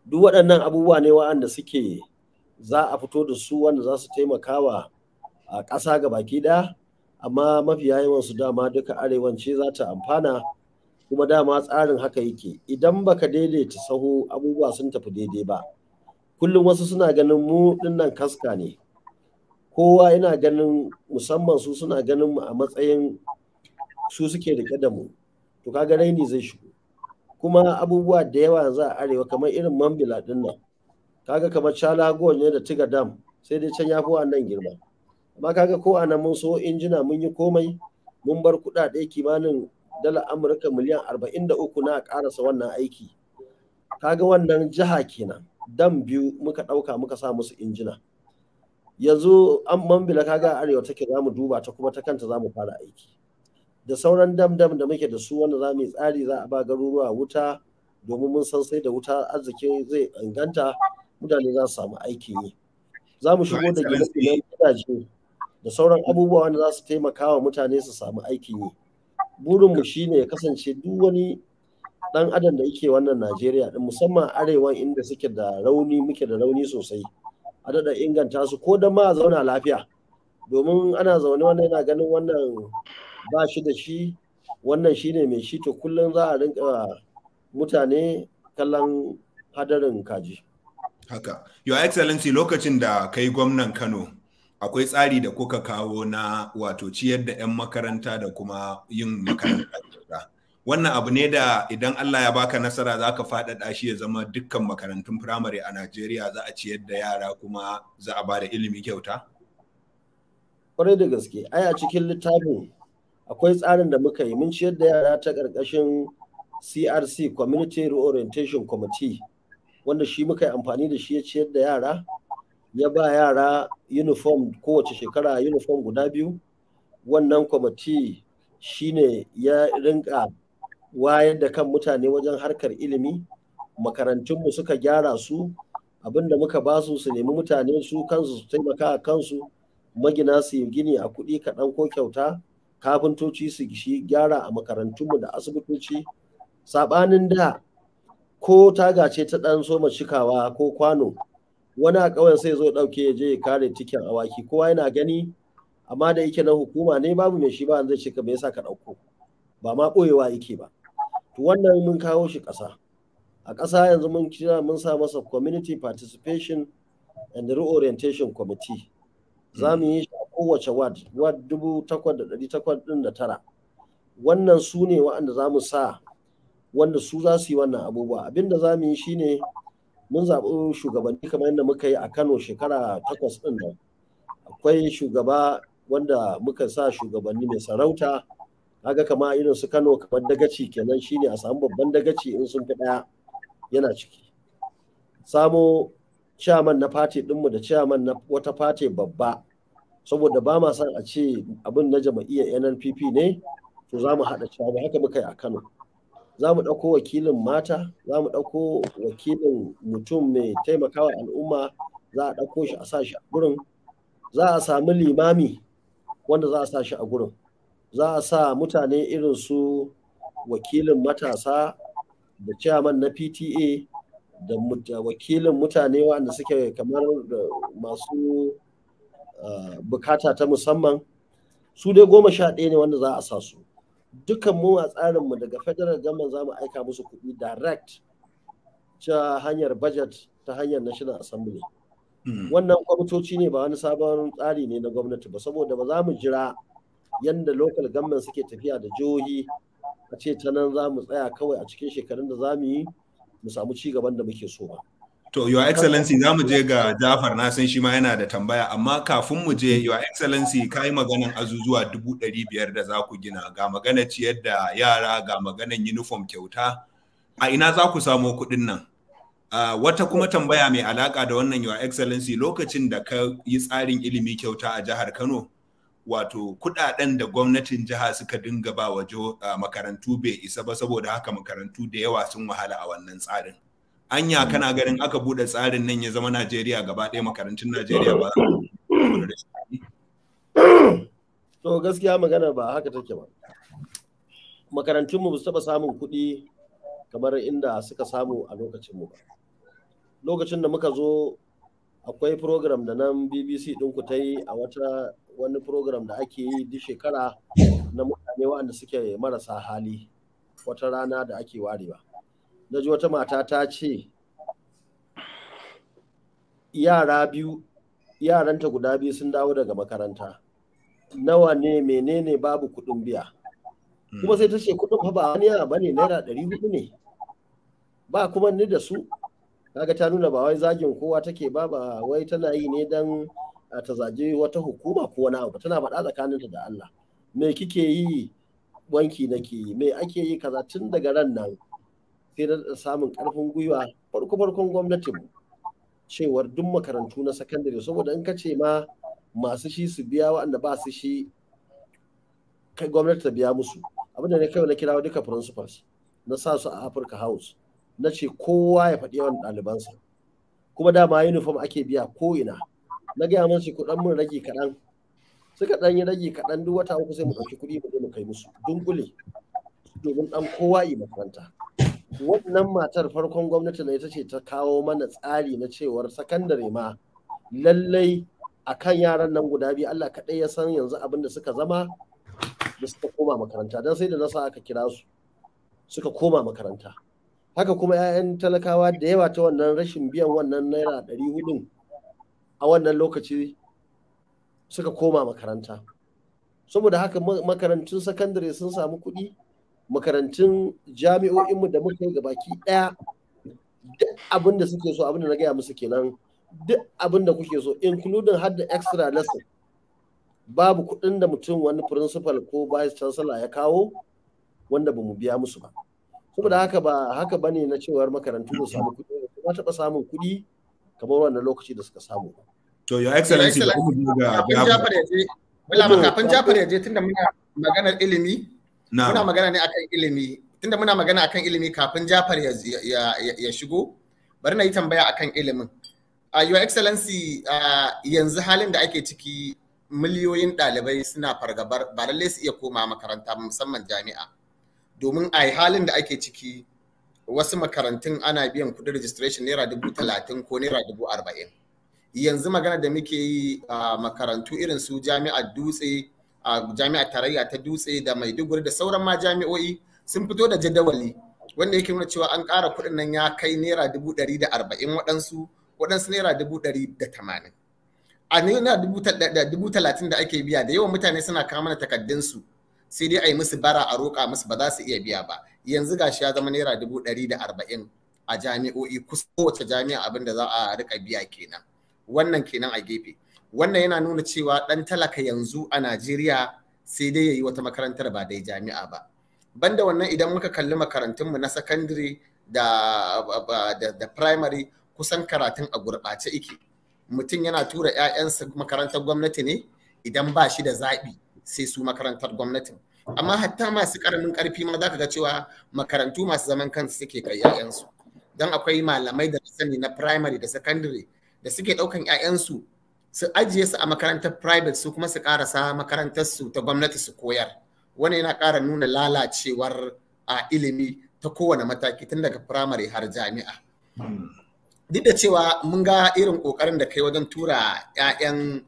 Duk waɗannan abubuwa ne waɗanda suke za a fito da su wanda za su taimaka wa a ƙasa ga baki ɗaya, amma mafiya yawan su dama duka arewance za ta amfana, kuma dama tsarin haka yake. Idan baka daidaita sahu abubuwa sun tafi daidai ba. Kullum wasu suna ganin mu dinnan kaska ne. Kowa yana ganin, musamman su suna ganin mu a matsayin su suke rike da mu. To kaga raini zai shigo. Kuma abubuwa da yawa yanzu a arewa kamar irin Mambila dinnan. Kaga kamar Chalagon ne da Tiga Dam, sai dai can ya fi wannan girma. Amma kaga ko a nan mun so injina, mun yi komai, mun bar kuɗaɗe kimanin dala Amurka miliyan 43 na ƙarasa wannan aiki. Kaga wannan jiha kenan, dam biyu muka ɗauka muka sa musu injina. Yanzu an Mambila kaga arewa take, za mu duba ta kuma ta kanta za mu fara aiki. Da sauran dam dam da muke da su wanda za mu yi tsari za a ba garuruwa wuta, domin mun san sai da wuta arziki zai inganta, mutane za su samu aikin yi. Za mu shigo da gine-ginen gidaje da sauran abubuwa wanda za su taimaka wa mutane su samu aikin yi. Burinmu shine ya kasance duk wani ɗan adam da yake wannan Najeriya din, musamman arewan inda suke da rauni, muke da rauni sosai, a daɗa inganta su ko don ma a zauna lafiya. Domin ana zaune wannan yana ganin wannan ba shi da shi, wannan shine mai shi, to kullum za a rinka mutane kallon hadarin kaji. Haka. Your Excellency, lokacin da kai gwamnan Kano, akwai tsari da kuka kawo na wato ciyar da 'yan makaranta da kuma yin makaranta kyauta. Wannan abu ne da idan Allah ya baka nasara za ka faɗaɗa shi ya zama dukkan makarantun firamare a Najeriya za a ciyar da yara kuma za a ba da ilimi kyauta? Kwarai da gaske, ai a cikin littafin akwai tsarin da muka yi, mun ciyar da yara ta ƙarƙashin CRC, Community Reorientation Committee, wanda shi muka yi amfani da shi ya ciyar da yara, ya ba yara uniform kowace shekara, uniform guda biyu. Wannan kwamiti shine ya rinka wayar da kan mutane wajen harkar ilimi. Makarantunmu suka gyara su, abinda muka ba su su nemi mutane su kansu su taimaka kansu, magina su yi gini a kuɗi kaɗan ko kyauta, kafintoci su shi gyara a makarantunmu da asibitoci. Saɓanin da ko taga ce ta ɗan soma cikawa ko kwano, wani a ƙauyen sai zo ɗauke ya je ya kare tikin awaki, kowa yana gani, amma da yake na hukuma ne babu mai shi ba zai ce ka me yasa ka ɗauko, ba ma ɓoyewa yake ba. To wannan mun kawo shi ƙasa. A ƙasa yanzu mun kira, mun sa masa Community Participation and Reorientation Committee. Za mu yi shi a kowace ward, ward 8,809. Wannan su ne waɗanda za mu sa, wanda su za su yi wannan abubuwa. Abinda za mu yi shine mun zaɓi shugabanni kamar yadda muka yi a Kano shekara 8 ɗin nan. Akwai shugaba wanda muka sa shugabanni mai sarauta, kaga kama irin su Kano kamar dagaci kenan, shine a samu babban dagaci in sun fi ɗaya yana ciki. Samo chairman na party ɗinmu da chairman na wata party babba, saboda ba ma son a ce abin na jama'iyyar NNPP ne, to za mu haɗa chairman. Haka muka yi a Kano. Za mu ɗauko wakilin mata, za mu ɗauko wakilin mutum mai taimakawa al'umma, za a ɗauko shi a sa shi a gurin. Za a sami limami wanda za a sa shi a gurin. Za a sa mutane irin su wakilin matasa da chairman na PTA da wakilin mutane waɗanda suke kamar masu bukata ta musamman. Su dai 11 ne wanda za a sa su. Dukan mu a tsarinmu daga federal government za mu aika musu kuɗi direct ta hanyar budget, ta hanyar National Assembly. Wannan kwamitoci ne, ba wani sabon tsari ne na gwamnati ba, saboda ba za mu jira yadda local government suke tafiya da jihohi a ce ta nan za mu tsaya kawai a cikin shekarun da za mu yi mu samu ci gaban da muke so ba. To, Your Excellency, za mu je ga Jafar, na san shi ma yana da tambaya, amma kafin mu je, Your Excellency, ka yi maganan azuzuwa 500,000 da za ku gina, ga magana ciyar da yara, ga maganan uniform kyauta. A ina za ku samo kuɗin nan? Wata kuma tambaya mai alaƙa da wannan, Your Excellency, lokacin da ka yi tsarin ilimi kyauta a jihar Kano, wato kuɗaɗen da gwamnatin jiha suka dinga ba wa makarantu bai isa ba, saboda haka makarantu da yawa sun wahala a wannan tsarin. Anya kana ganin aka bude tsarin nan ya zama Najeriya gaba ɗaya, makarantun Najeriya ba? To, gaskiya magana ba haka take ba. Makarantun mu ba su taɓa samun kuɗi kamar inda suka samu a lokacin mu ba. Lokacin da muka zo, akwai program da nan BBC ɗinku ta yi a wata wani program da ake yi duk shekara na mutane waɗanda suke marasa hali, wata rana da ake warewa. Na ji wata mata ta ce yara biyu, yaranta guda biyu sun dawo daga makaranta, nawa ne, menene, babu kuɗin biya. Kuma sai ta ce kuɗin fa ba wani ba ne, ₦400 ne, ba kuma ni da su. Kaga ta nuna ba wai zagin kowa take ba, ba wai tana yi ne dan ta zage wata hukuma ko wani abu, tana faɗa tsakaninta da Allah. Me kike yi? Wanki nake yi. Me ake yi? Kaza. Tun daga ran nan sai da samun karfin gwiwa farko farkon gwamnatinmu cewar duk makarantu na sakandare, saboda in ka ce ma masu shi su biya, waɗanda ba su shi kai gwamnati ta biya musu. Abin da ne kawai, na kira duka principals, na sa su a Africa House, na ce kowa ya faɗi yawan ɗalibansa. Kuma dama uniform ake biya ko ina. Na gaya musu, ku ɗan mun rage kaɗan. Suka ɗan yi rage kaɗan. Duk wata 3 sai mu ɗauki kuɗi mu je mu kai musu dunkule domin ɗan kowa yi makaranta. Wannan matar, farkon gwamnati na ita ce ta kawo mana tsari na cewar sakandare ma lallai a kan yaran nan guda biyu, Allah kaɗai ya san yanzu abin da suka zama da suka koma makaranta, don sai da nasa aka kira su suka koma makaranta. Haka kuma 'ya'yan talakawa da yawa ta wannan rashin biyan wannan ₦400 a wannan lokaci suka koma makaranta. Saboda haka makarantun sakandare sun samu kuɗi, makarantun jami'o'inmu da muka yi gabaki ɗaya, duk abin da suke so, abin da na gaya musu kenan, duk abin da kuke so, including har da extra lesson, babu kuɗin da mutum wani principal ko vice chancellor ya kawo wanda ba mu biya musu ba. Saboda haka ba haka bane na cewar makarantu ba samu kuɗi ba, taɓa samun kuɗi kamar wannan lokaci da suka samu. To, Your Excellency, da kuma ga Jafar ya je, kafin Jafar ya je, tunda muna maganar ilimi, muna magana ne akan ilimi, tunda muna magana akan ilimi, kafin Jafar ya shigo, bari na yi tambaya akan ilimin. Your Excellency, yanzu halin da ake ciki, miliyoyin ɗalibai suna fargabar ba lallai su iya koma makaranta, musamman jami'a, domin a halin da ake ciki wasu makarantun ana biyan kuɗin registration ₦30,000 ko ₦40,000. Yanzu magana da muke yi, a makarantu irin su Jami'ar Dutse, a Jami'ar Tarayya ta Dutse da Maiduguri da sauran ma jami'o'i, sun fito da jadawali wanda yake nuna cewa an ƙara kuɗin nan ya kai ₦140,000 waɗansu, waɗansu ₦180,000. A ₦30,000 da ake biya, da yawan mutane suna kawo mana takaddunsu, sai dai a yi musu bara, a roƙa musu, ba za su iya biya ba. Yanzu gashi ya zama ₦140,000 a jami'o'i, kusa kowace jami'a abin da za a rika biya kenan. Wannan kenan a gefe. Wannan yana nuna cewa ɗan talaka yanzu a Najeriya sai dai ya yi wata makarantar ba dai jami'a ba. Banda wannan, idan muka kalli makarantunmu na sakandare da primary, kusan karatun a gurɓace ike. Mutum yana tura 'ya'yansa makarantar gwamnati ne idan ba shi da zaɓi sai su makarantar gwamnatin. Amma hatta masu ƙaramin ƙarfi ma za ka ga cewa makarantu masu zaman kansu suke kai 'ya'yansu, don akwai malamai da sani na primary da secondary da suke ɗaukan 'ya'yansu su ajiye su a makarantar private, su kuma su ƙarasa makarantar su ta gwamnati su koyar. Wani yana ƙara nuna lalacewar a ilimi ta kowane mataki, tun daga primary har jami'a. Duk da cewa mun ga irin ƙoƙarin da kai wajen tura 'ya'yan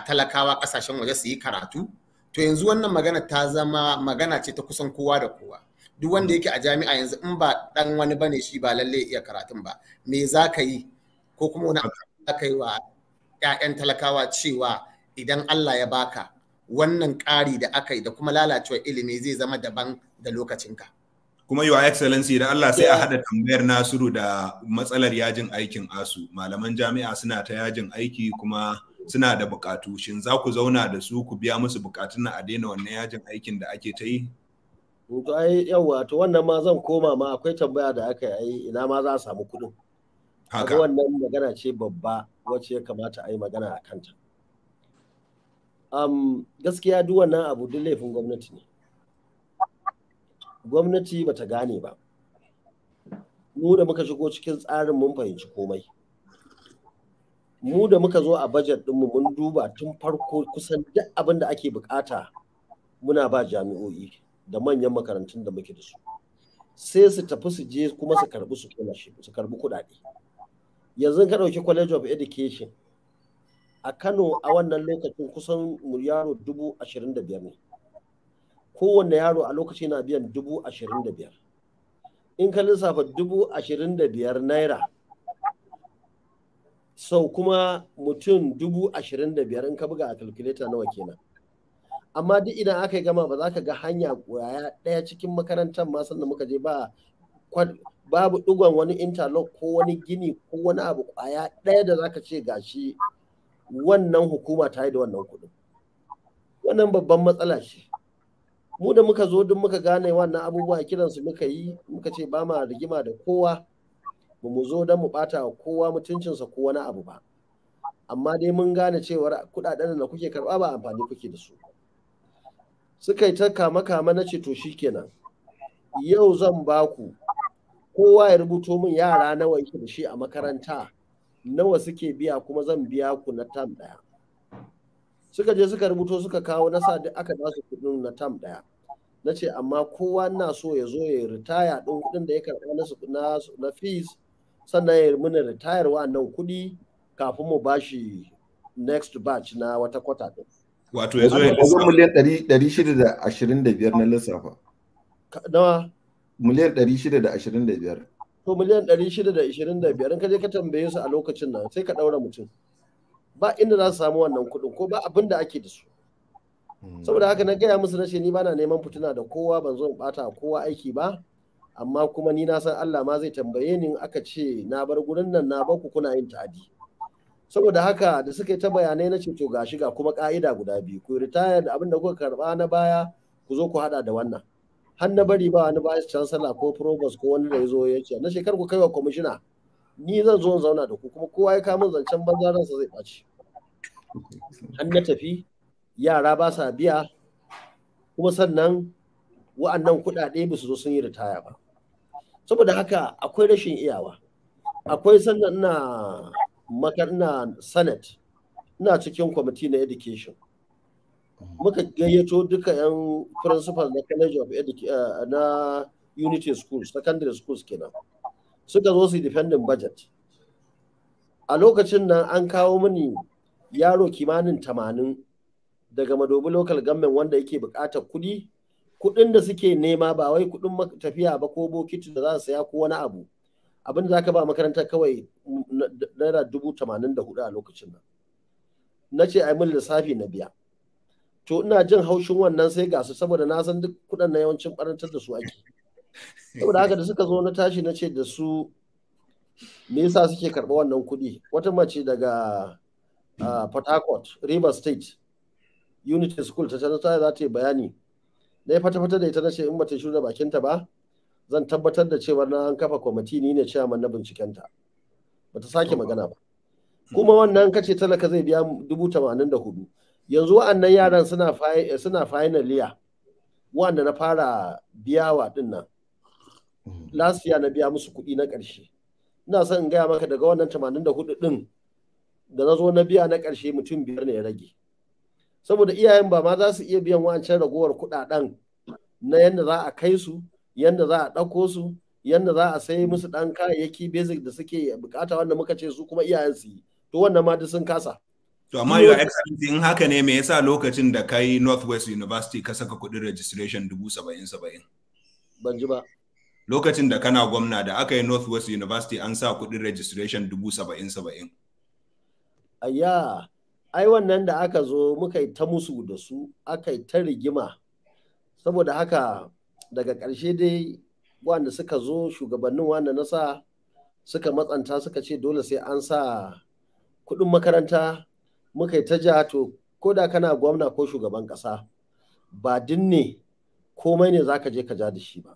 talakawa ƙasashen waje su yi karatu, to yanzu wannan magana ta zama magana ce ta kusan kowa da kowa. Duk wanda yake a jami'a yanzu, in ba dan wani bane shi, ba lalle iya karatun ba. Me za ka yi, ko kuma wani za ka yi wa 'ya'yan talakawa cewa idan Allah ya baka, wannan ƙari da aka yi da kuma lalacewar ilimi zai zama daban da lokacinka? Kuma Your Excellency, da Allah sai a haɗa tambayar Nasiru da matsalar yajin aikin ASUU. Malaman jami'a suna ta yajin aiki kuma suna da bukatu. Shin za ku zauna da su ku biya musu bukatun a daina wannan yajin aikin da ake ta yi? To ai yawa, to wannan ma zan koma ma akwai tambaya da aka yi, ina ma za a samu kuɗin. Haka. Wannan magana ce babba wacce ya kamata a yi magana a kanta. Gaskiya duk wannan abu duk laifin gwamnati ne. Gwamnati bata gane ba. Mu da muka shigo cikin tsarin mun fahimci komai. Mu da muka zo a budget ɗinmu mun duba tun farko kusan duk abin da ake bukata muna ba jami'o'i da manyan makarantun da muke da su. Sai su tafi su je kuma su karbi scholarship, su karbi kuɗaɗe. Yanzu ka ɗauki College of Education a Kano, a wannan lokacin kusan yaro 25,000 ne. Kowanne yaro a lokaci na biyan 25,000. In ka lissafa 25,000 naira sau kuma mutum 25,000, in ka buga a calculator nawa kenan? Amma duk idan aka yi gama ba za ka ga hanya kwaya ɗaya cikin makarantar ma sannan muka je ba, babu ɗigon wani interlock ko wani gini ko wani abu kwaya ɗaya da za ka ce gashi wannan hukuma ta yi da wannan kuɗin. Wannan babban matsala ce. Mu da muka zo duk muka gane wannan abubuwa, kiransu muka yi, muka ce ba ma rigima da kowa, ba mu zo don mu ɓata wa kowa mutuncinsa ko wani abu ba, amma dai mun gane cewar kuɗaɗen da kuke karɓa ba amfani kuke da su. Suka yi ta kama kama, na ce to shikenan, yau zan ba ku kowa ya rubuto min yara nawa yake da shi a makaranta, nawa suke biya, kuma zan biya ku na term ɗaya. Suka je suka rubuto suka kawo, na sa duk aka ba su kuɗin na term ɗaya. Na ce amma kowa na so ya zo ya ritaya ɗin kuɗin da ya karɓa na fees, sannan ya mini ritayar wa'annan kuɗi kafin mu bashi next batch na wata kwata ɗin. Wato ya zo ya Wajen miliyan 625 na lissafa. Nawa? Miliyan 625. To, miliyan 625, in ka je ka tambaye su a lokacin nan sai ka ɗaura mutum. Ba inda za su samu wannan kuɗin ko ba abin da ake da su. Saboda haka na gaya musu, na ce ni bana neman fituna da kowa, ban zo in ɓata kowa aiki ba. Amma kuma ni na san Allah ma zai tambaye ni in aka ce na bar gurin nan na bar ku kuna yin ta'adi. Saboda haka da suka yi ta bayanai, na ce to gashi, ga kuma ka'ida guda biyu: ku ritaya da abin da kuka karba na baya, ku zo ku hada da wannan. Har na bari ba wani vice chancellor ko provost ko wani da ya zo ya ce na shekar ku kaiwa kwamishina, ni zan zo in zauna da ku, kuma kowa ya kawo zancen banza ransa zai ɓaci. Har na tafi yara ba sa biya, kuma sannan wa'annan kuɗaɗe ba su zo sun yi ritaya ba. Saboda haka akwai rashin iyawa. Akwai sannan ina makar ina Senate, ina cikin kwamiti na education, muka gayyato duka yan principal na College of Education, na Unity Schools, secondary schools kenan, suka zo su defending budget. A lokacin nan an kawo mini yaro kimanin 80 daga Madobi Local Government wanda yake buƙatar kuɗi. Kuɗin da suke nema ba wai kuɗin tafiya ba ko bokiti da za su saya ko wani abu, abin da zaka ba makarantar kawai naira 84,000 a lokacin nan. Na ce ai min lissafi na biya. To ina jin haushin wannan sai ga su, saboda na san duk kuɗin na yawancin barantar da su ake. Saboda haka da suka zo na tashi na ce da su me yasa suke karɓa wannan kuɗi. Wata mace daga Port Harcourt, River State, Unity School ta ta za ta yi bayani. Na yi fata-fata da ita, na ce in bata shiru da bakinta ba zan tabbatar da cewar na an kafa kwamiti, ni ne chairman na bincikenta. Bata sake magana ba. Kuma wannan kace talaka zai biya 84,000. Yanzu wa'annan yaran suna final year, wa'anda na fara biyawa din nan last year na biya musu kuɗi na ƙarshe. Ina son in gaya maka daga wannan 84 din da na zo na biya na ƙarshe, mutum biyar ne ya rage, saboda iyayen ba ma za su iya biyan wancan ragowar kuɗaɗen na yadda za a kai su, yadda za a ɗauko su, yadda za a sai musu ɗan kayayyaki basic da suke bukata, wanda muka ce su kuma iyayen su yi. To wannan ma duk sun kasa. To amma Your Excellency, in haka ne, me yasa lokacin da kai Northwest University ka saka kuɗin registration 70,000 70,000? Ban ji ba. Lokacin da kana gwamna da aka yi Northwest University an sa kuɗin registration 70,000 70,000. Ayya, ai wannan da aka zo muka yi ta musu da su, aka yi ta rigima. Saboda haka daga ƙarshe dai Wanda suka zo shugabannin wanda na sa suka matsanta suka ce dole sai an sa kuɗin makaranta, muka yi ta ja. To ko da kana gwamna ko shugaban ƙasa, ba dinne komai ne zaka je ka ja da shi ba.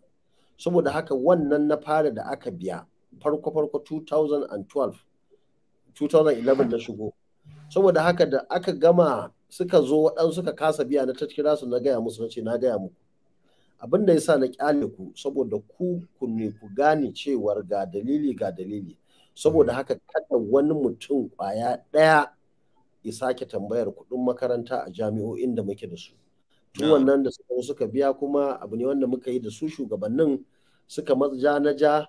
Saboda haka wannan na fara da aka biya farko farko 2012, 2011 na shigo. Saboda haka da aka gama, suka zo, waɗansu suka kasa biya, na ta kira su, na gaya musu, na ce na gaya muku abin da yasa na kyale ku, saboda ku ne ku gane cewar ga dalili, ga dalili. Saboda haka kada wani mutum kwaya ɗaya ya sake tambayar kuɗin makaranta a jami'o'in da muke da su. Tun wannan da suka suka biya, kuma abu ne wanda muka yi da su, shugabannin suka ja na ja.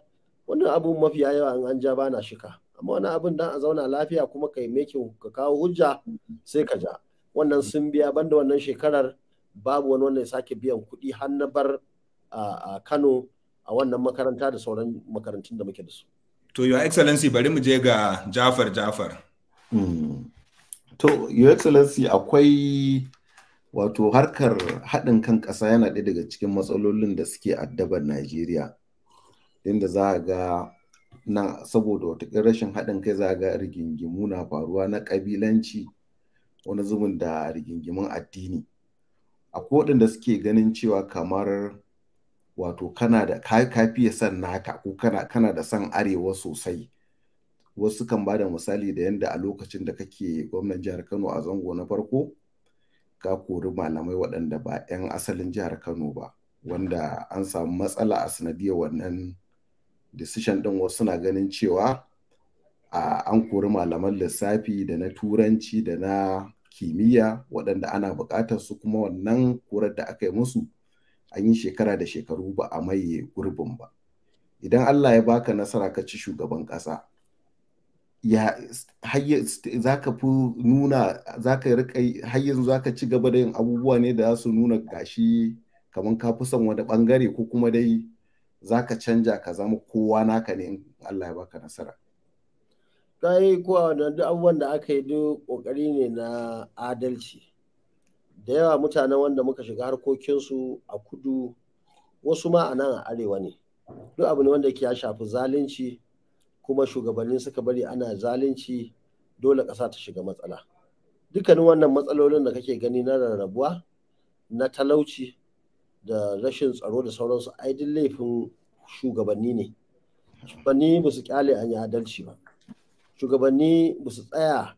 Wannan abun mafiya yawa in an ja bana shika, amma wani abun dan a zauna lafiya kuma kai making, ka kawo hujja, sai ka ja. Wannan sun biya. Banda wannan shekarar, babu wani wanda ya sake biyan kuɗi har na bar a Kano a wannan makaranta da sauran makarantun da muke da su. To, Your Excellency, bari mu je ga Jafar Jafar. To, Your Excellency, akwai wato harkar haɗin kan ƙasa yana ɗaya daga cikin matsalolin da suke addabar Najeriya. Inda za a ga nan saboda wata rashin haɗin kai, za a ga rigingimu na faruwa na ƙabilanci, wani zubin da rigingimun addini. Akwai waɗanda suke ganin cewa kamar wato kana da ka fiye son naka ko kana da son arewa sosai. Wasu kan ba da misali da yadda a lokacin da kake gwamnan jihar Kano a zango na farko, ka kori malamai waɗanda ba 'yan asalin jihar Kano ba, wanda an samu matsala a sanadiyar wannan decision ɗin. Wasu na ganin cewa an kori malaman lissafi da na turanci da na kimiyya waɗanda ana buƙatar su, kuma wannan korar da aka yi musu an yi shekara da shekaru ba a maye gurbin ba. Idan Allah ya baka nasara ka ci shugaban ƙasa, ya za ka fi nuna, za ka rika, har yanzu za ka ci gaba da yin abubuwa ne da za su nuna gashi kamar ka fi son wani bangare, ko kuma dai za ka canja ka zama kowa naka ne in Allah ya baka nasara? Kai ko wannan duk abubuwan da aka yi, duk kokari ne na adalci. Da yawa mutanen wanda muka shiga harkokinsu a kudu, wasu ma a nan a arewa ne, duk abu ne wanda ya shafi zalunci, kuma shugabannin suka bari ana zalunci, dole ƙasa ta shiga matsala. Dukkanin wannan matsalolin da kake gani na rarrabuwa, na talauci da rashin tsaro da sauransu, ai duk laifin shugabanni ne. Shugabanni ba su kyale an yi adalci ba, shugabanni ba su tsaya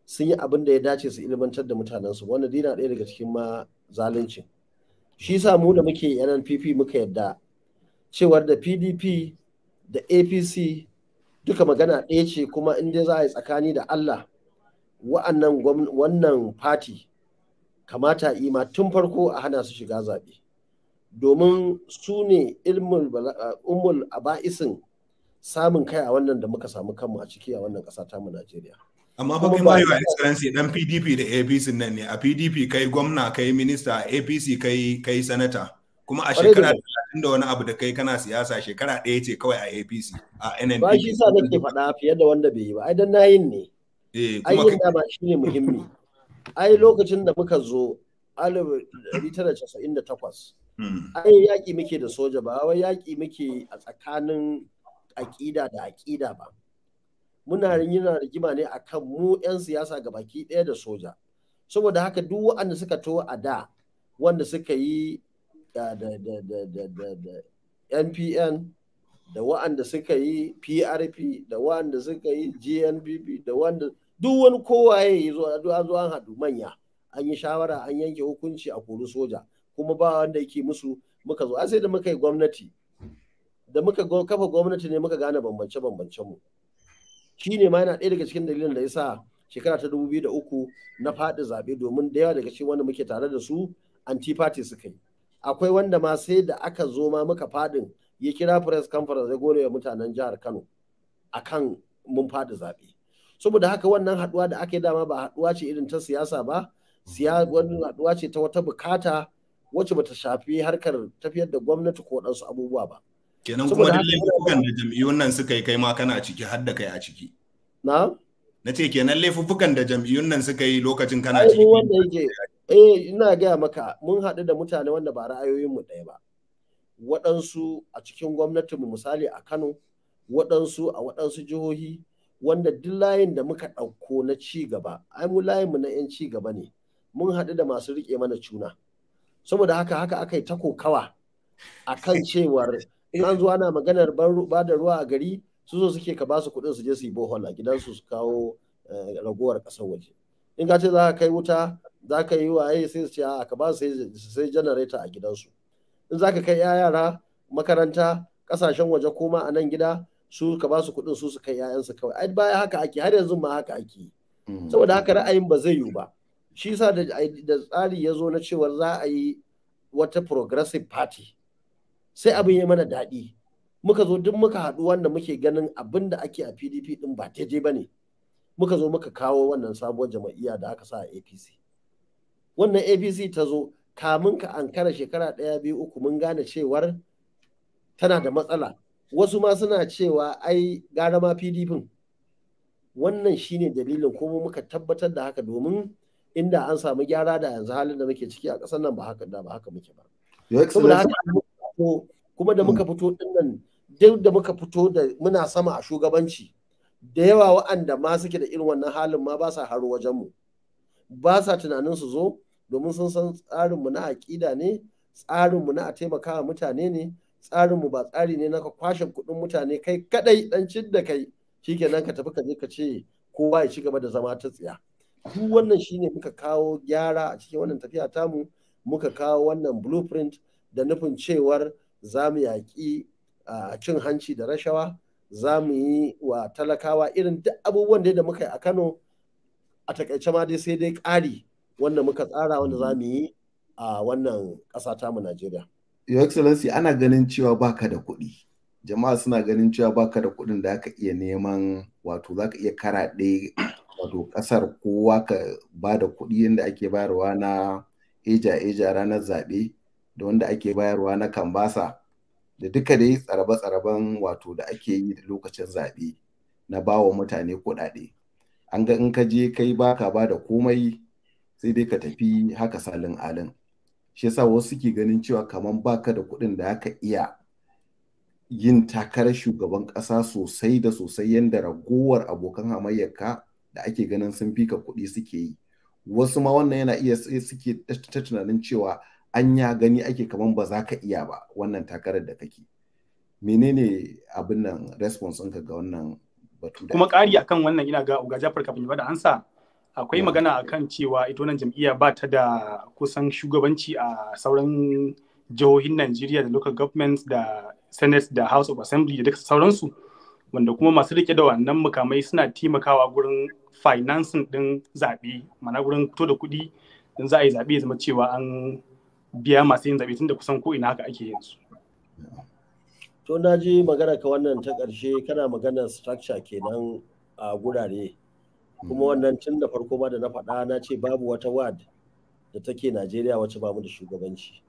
sun yi abin da ya dace su ilmantar da mutanensu. Wanda dina ɗaya daga cikin ma zaluncin. Shi sa mu da muke NNPP muka yadda cewar da PDP da APC duka magana ɗaya ce, kuma in dai za a yi tsakani da Allah, wa'annan wannan fati kamata ima tun farko a hana su shiga zaɓe, domin su ne ummul aba'isin samun kai a wannan da muka samu kanmu a ciki a wannan ƙasa tamu Najeriya. Amma fa kai ma, Your Excellency, dan PDP da APC nan ne. A PDP kai gwamna, kai minista, a APC kai sanata. Kuma a shekara 30 da wani abu da kai kana siyasa, shekara ɗaya ce kawai a APC, a NNPP. Ba shi sa nake faɗa fiye da wanda bai yi ba. Ai dan nayin ne. Eh. Ai yin dama shine muhimmi. Ai lokacin da muka zo 1998, ai yaƙi muke da soja, ba wai yaƙi muke a tsakanin aƙida da aƙida ba. Muna yin rigima ne akan mu 'yan siyasa ga baki ɗaya da soja. Saboda haka duk waɗanda suka to a da, wanda suka yi da NPN, da waɗanda suka yi PRP, da waɗanda suka yi GNPP, da wanda duk wani kowaye ya zo, an zo an haɗu manya, an yi shawara, an yanke hukunci a kori soja, kuma ba wanda yake musu. Muka zo sai da muka yi gwamnati, da muka kafa gwamnati ne muka gane bambance bambancen mu. Shi ne ma yana ɗaya daga cikin dalilin da ya sa shekara ta 2003 na faɗi zaɓe, domin da yawa daga cikin wanda muke tare da su anti-party suka yi. Akwai wanda ma sai da aka zo ma muka faɗin ya kira press conference ya gode wa mutanen jihar Kano akan mun faɗi zaɓe. Saboda haka wannan haɗuwa da aka yi dama ba haɗuwa ce irin ta siyasa ba, wannan haɗuwa ce ta wata bukata wacce bata shafi harkar tafiyar da gwamnati ko waɗansu abubuwa ba. Kenan kuma duk laifukan da jam'iyyun nan suka yi, kai ma kana ciki, har da kai a ciki. Na? Na ce kenan laifuffukan da jam'iyyun nan suka yi lokacin kana ciki. Wanda yake, eh, ina gaya maka mun haɗu da mutane wanda ba ra'ayoyin mu ɗaya ba. waɗansu a cikin gwamnatinmu, misali a Kano, waɗansu a waɗansu jihohi, wanda duk layin da muka ɗauko na ci gaba, ai mu layinmu na 'yan ci gaba ne, mun haɗu da masu riƙe mana cuna. Saboda haka haka aka yi ta kokawa a kan cewar in an zo ana maganar ba da ruwa a gari, su zo suke ka ba su kuɗin su je su yi bohol a gidansu su kawo ragowar ƙasar waje. In ka ce za ka kai wuta, za ka yi waye, sai su ce a ka ba su sai janareta a gidansu. In za ka kai yara makaranta ƙasashen waje ko ma a nan gida, su ka ba su kuɗin su su kai 'ya'yansu kawai. Ai baya haka ake, har yanzu ma haka ake. Saboda haka ra'ayin ba zai yiwu ba. Shi yasa da tsari ya zo na cewar za a yi wata progressive party, sai abin ya mana daɗi. Muka zo duk muka haɗu wanda muke ganin abin da ake a PDP ɗin ba daidai ba ne. Muka zo muka kawo wannan sabuwar jama'iyya da aka sa a APC. Wannan APC ta zo kamun ka ankara shekara 1, 2, 3 mun gane cewar tana da matsala. Wasu ma suna cewa ai gara ma PDP. Wannan shine dalilin kuma muka tabbatar da haka, domin inda an samu gyara da yanzu halin da muke ciki a ƙasar nan ba haka da ba haka muke ba. Saboda haka kuma da muka fito din nan, duk da muka fito da muna sama a shugabanci, da yawa wa'anda ma suke da irin wannan halin ma ba sa haro wajenmu, ba sa tunanin su zo, domin sun san tsarinmu na aƙida ne, tsarinmu na a taimakawa mutane ne, tsarinmu ba tsari ne na ka kwashe kuɗin mutane kai kadai dan cin da kai shikenan ka tafi ka je ka ce kowa ya ci gaba da zama ta tsiya. Duk wannan shine muka kawo gyara a cikin wannan tafiya tamu, muka kawo wannan blueprint da nufin cewar za mu yaƙi cin hanci da rashawa, za mu yi wa talakawa irin duk abubuwan da muka yi a Kano. A takaice ma dai sai dai ƙari wanda muka tsara wanda za mu yi a wannan ƙasa tamu Najeriya. Your Excellency, ana ganin cewa baka da kuɗi. Jama'a suna ganin cewa baka da kuɗin da aka iya neman, wato za ka iya karaɗe wato ƙasar kowa ka ba da kuɗi yadda ake bayarwa na eja-eja ranar zaɓe, da wanda ake bayarwa na kambasa, da duka dai tsarabe-tsaraben wato da ake yi da lokacin zaɓe na bawa mutane kuɗaɗe. An ga in ka je kai baka ba da komai, sai dai ka tafi haka salin alin. Shi yasa wasu suke ganin cewa kaman baka da kuɗin da aka iya yin takarar shugaban ƙasa sosai da sosai yadda ragowar abokan hamayyarka da ake ganin sun fika kuɗi suke yi. Wasu ma wannan yana iya suke ta tunanin cewa an ya gani ake kaman ba za ka iya ba wannan takarar da kake. Menene abin nan response ɗinka ga wannan batu? Kuma ƙari akan wannan, ina ga Uga Jafar kafin ya bada ansa, akwai magana akan cewa ita wannan jam'iyya ba ta da kusan shugabanci a sauran jihohin Najeriya da local governments da Senate da House of Assembly da duka sauransu, wanda kuma masu rike da wannan mukamai suna taimakawa gurin financing din zaɓe, ma'ana gurin fito da kuɗi in za a yi zaɓe ya zama cewa an biya masu yin zaɓe, tunda kusan ko ina haka ake yanzu. To na ji magana ka wannan ta ƙarshe, kana maganar structure kenan a gurare. Kuma wannan tun da farko ma da na faɗa na ce babu wata ward da take Najeriya wacce ba mu da shugabanci.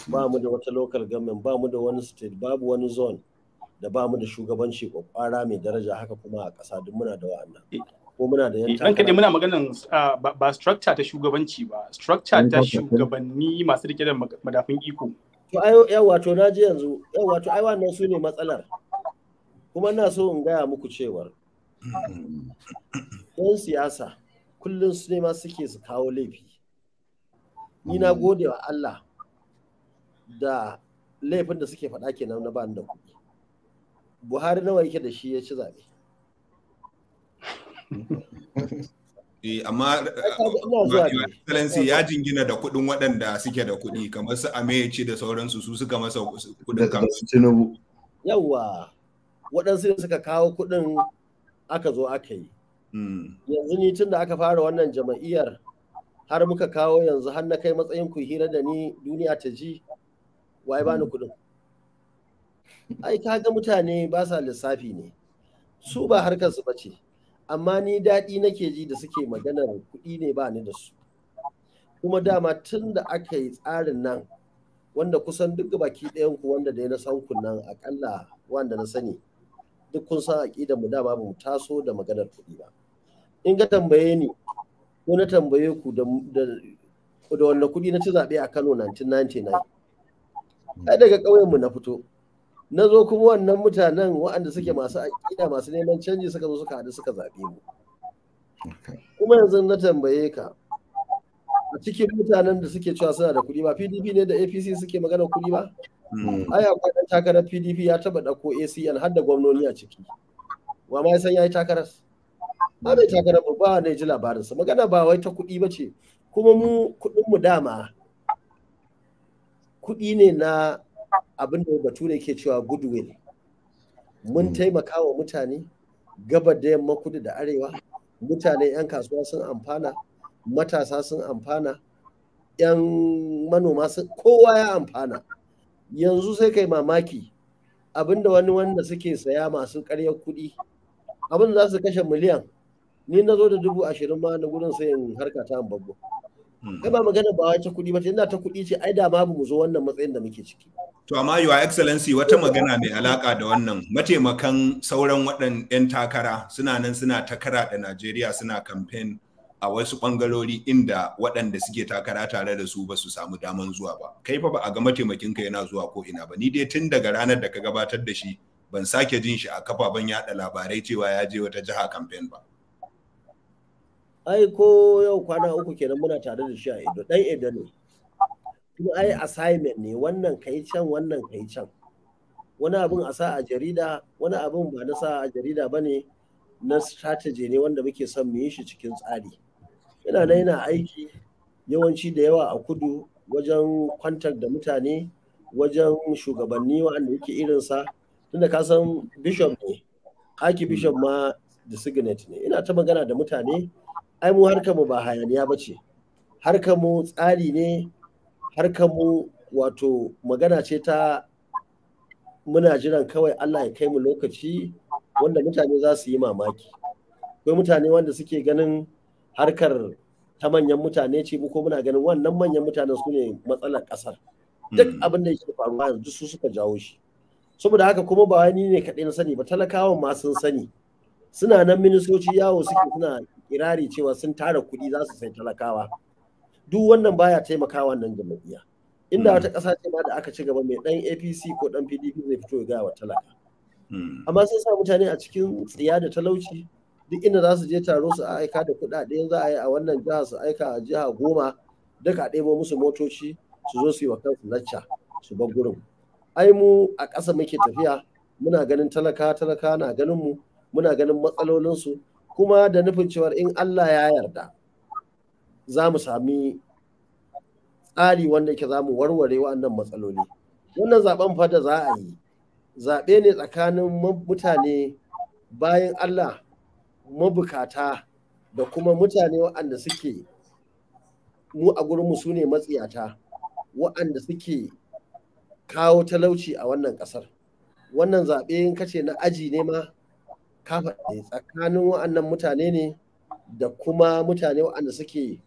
Ba mu da wata local government, ba mu da wani state, babu wani zone da ba mu da shugabanci kwakwara mai daraja, haka kuma a ƙasa duk muna da wa'annan. Ko muna da yan takara. Muna maganan ba structure ta shugabanci ba, structure ta shugabanni masu rike da madafun iko. To ai yawa, to na ji yanzu, yawa, to ai wannan su ne matsalar. Kuma ina so in gaya muku cewar yan siyasa kullum su ne ma suke su kawo laifi. Ni na gode wa Allah da laifin da suke faɗa kenan na bani da kuɗi. Buhari nawa yake da shi ya ci zaɓe? Amma Excellency ya jingina da kuɗin waɗanda suke da kuɗi kamar su Ameci da sauransu, su suka masa kuɗin kamsu. Yawwa, waɗansu ne suka kawo kuɗin aka zo aka yi. Yanzu ni tun da aka fara wannan jama'iyyar har muka kawo yanzu har na kai matsayin ku hira da ni duniya ta ji, waye bani kuɗin? Ai ka ga mutane ba sa lissafi ne, su ba harkar su bace, amma ni daɗi nake ji da suke maganar kuɗi ne ba ni da su. Kuma dama tun da aka yi tsarin nan, wanda kusan duk baki ɗayan ku wanda dai na san ku nan, akalla wanda na sani duk kun san aƙidar mu, dama ba mu taso da maganar kuɗi ba. In ka tambaye ni ko na tambaye ku da wanda kuɗi na ci zaɓe a Kano 1999, Ai daga ƙauyenmu na fito. Na zo kuma wannan mutanen waɗanda suke masu aƙida masu neman canji suka zo suka haɗu suka zaɓe mu. Kuma yanzu na tambaye ka, a cikin mutanen da suke cewa suna da kuɗi ba PDP ne da APC suke magana kuɗi ba? Ai akwai ɗan takarar PDP ya taɓa ɗauko ACN har da gwamnoni a ciki. Wa ma ya san ya yi takarar? Ba bai takarar ba, ne ji labarinsa. Magana ba wai ta kuɗi ba ce. Kuma mu kuɗinmu dama kuɗi ne na abin da bature ke cewa goodwill. Mun taimaka wa mutane gabar da yamma, kudu da arewa. Mutane 'yan kasuwa sun amfana, matasa sun amfana, 'yan manoma sun, kowa ya amfana. Yanzu sai kai mamaki abinda wani wanda suke saya masu karyar kuɗi, abin za su kashe miliyan, ni na zo da 20,000 ma na gurin sayin harka ta babbo. Ai ba magana ba wace kuɗi ba ce, ina ta kuɗi ce ai da ma mu zo wannan matsayin da muke ciki. To amma Your Excellency, wata magana mai alaka da wannan, mataimakan sauran waɗan 'yan takara suna nan suna takara da Najeriya, suna campaign a wasu ɓangarori inda waɗanda suke takara tare da su ba su samu daman zuwa ba. Kai fa ba a ga mataimakinka yana zuwa ko ina ba. Ni dai tun daga ranar da ka gabatar da shi ban sake jin shi a kafafen yaɗa labarai cewa ya je wata jiha campaign ba. Ai ko yau kwana 3 kenan muna tare da shi a Edo, ɗan Edo ne. Kuma ai assignment ne, wannan kai can, wannan kai can. Wani abun a sa a jarida, wani abun ba na sa a jarida ba ne, na strategy ne wanda muke son mu yi shi cikin tsari. Yana nan yana aiki yawanci da yawa a kudu wajen kwantar da mutane, wajen shugabanni waɗanda yake irinsa, tunda ka san bishop ne, Aki bishop ma designate ne. Ina ta magana da mutane, ai mu harkar mu ba hayaniya ba ce, harkar mu tsari ne, harkar mu wato magana ce ta muna jiran kawai Allah ya kai mu lokaci wanda mutane za su yi mamaki. Akwai mutane wanda suke ganin harkar ta manyan mutane ce, mu ko muna ganin wannan manyan mutanen su ne matsalar ƙasar. Duk abin da yake faruwa yanzu su suka jawo shi. Saboda haka kuma ba wani ne kaɗai na sani ba, talakawan ma sun sani. Suna nan ministoci yawo suke suna kirari cewa sun tara kuɗi za su sai talakawa. Duk wannan baya taimakawa wannan jam'iyya. Inda wata ƙasa ce ma da aka ci gaba, mai ɗan APC ko ɗan PDP zai fito ya gaya wa talaka. Amma sun sa mutane a cikin tsiya da talauci, duk inda za su je taro su aika da kuɗaɗe, za a yi a wannan jiha su aika a jiha 10, duka a ɗebo musu motoci su zo su yi wa kansu lacca su bar gurin. Ai mu a ƙasa muke tafiya, muna ganin talaka, talaka na ganin mu, muna ganin matsalolinsu, kuma da nufin cewar in Allah ya yarda za mu sami tsari wanda yake za mu warware wa'annan matsaloli. Wannan zaben fa da za a yi, zaɓe ne tsakanin mutane bayan Allah mabukata da kuma mutane waɗanda suke mu a gurinmu su ne matsiyata, waɗanda suke kawo talauci a wannan ƙasar. Wannan zaɓe in kace na aji ne ma ka faɗi, tsakanin waɗannan mutane ne da kuma mutane waɗanda suke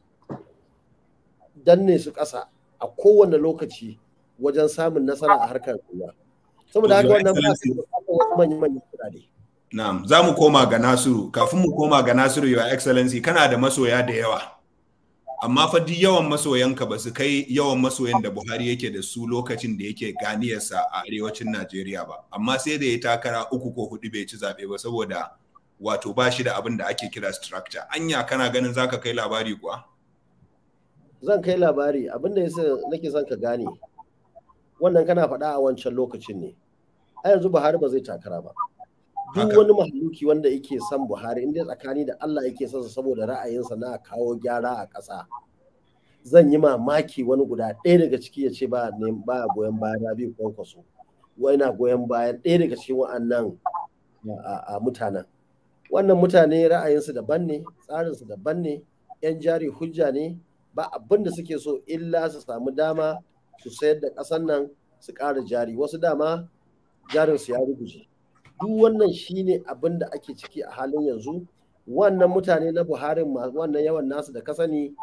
danne su ƙasa a kowane lokaci wajen samun nasara a harkar rayuwa. Saboda haka wannan ba su wasu manyan kuɗaɗe. Na'am, za mu koma ga Nasiru. Kafin mu koma ga Nasiru, Your Excellency, kana da masoya da yawa. Amma fa duk yawan masoyanka ba su kai yawan masoyan da Buhari yake da su lokacin da yake ganiyarsa a arewacin Najeriya ba. Amma sai da ya takara 3 ko 4 bai ci zaɓe ba saboda wato ba shi da abin da ake kira structure. Anya kana ganin zaka kai labari kuwa? Zan kai labari. Abin da yasa nake son ka gane wannan, kana faɗa a wancan lokacin ne. A yanzu Buhari ba zai takara ba. Duk wani mahaluki wanda yake son Buhari, inda tsakani da Allah yake son sa saboda ra'ayinsa na kawo gyara a ƙasa, zan yi mamaki wani guda ɗaya daga ciki ya ce ba goyon bayan Rabi'u Kwankwaso, wai na goyon bayan ɗaya daga cikin wa'annan mutanen. Wannan mutane ra'ayinsu daban ne, tsarinsu daban ne, 'yan jari hujja ne, ba abin da suke so illa su samu dama su sayar da ƙasar nan su ƙara jari. Wasu dama jarinsu ya ruguje. Duk wannan shine abin da ake ciki a halin yanzu. Wannan mutane na Buhari, wannan yawan nasu da ka sani,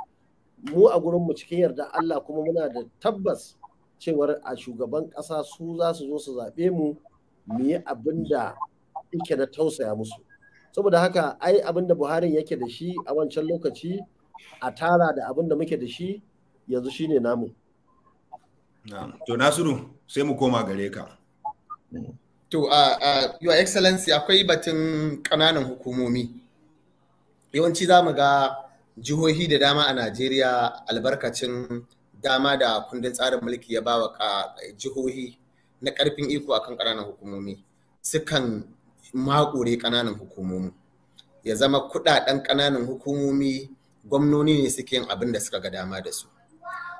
mu a gurinmu cikin yarda Allah kuma muna da tabbas cewar a shugaban ƙasa su za su zo su zaɓe mu, mu yi abin da yake na tausaya musu. Saboda haka ai abin da Buhari yake da shi a wancan lokaci a tara da abin da muke da shi yanzu shine namu. To Nasiru, sai mu koma gare ka. To Your Excellency, akwai batun ƙananan hukumomi. Yawanci za mu ga jihohi da dama a Najeriya, albarkacin dama da kundin tsarin mulki ya ba wa jihohi na ƙarfin iko akan ƙananan hukumomi, sukan makure ƙananan hukumomi. Ya zama kuɗaɗen ƙananan hukumomi gwamnoni ne suke yin abin da suka ga dama da su.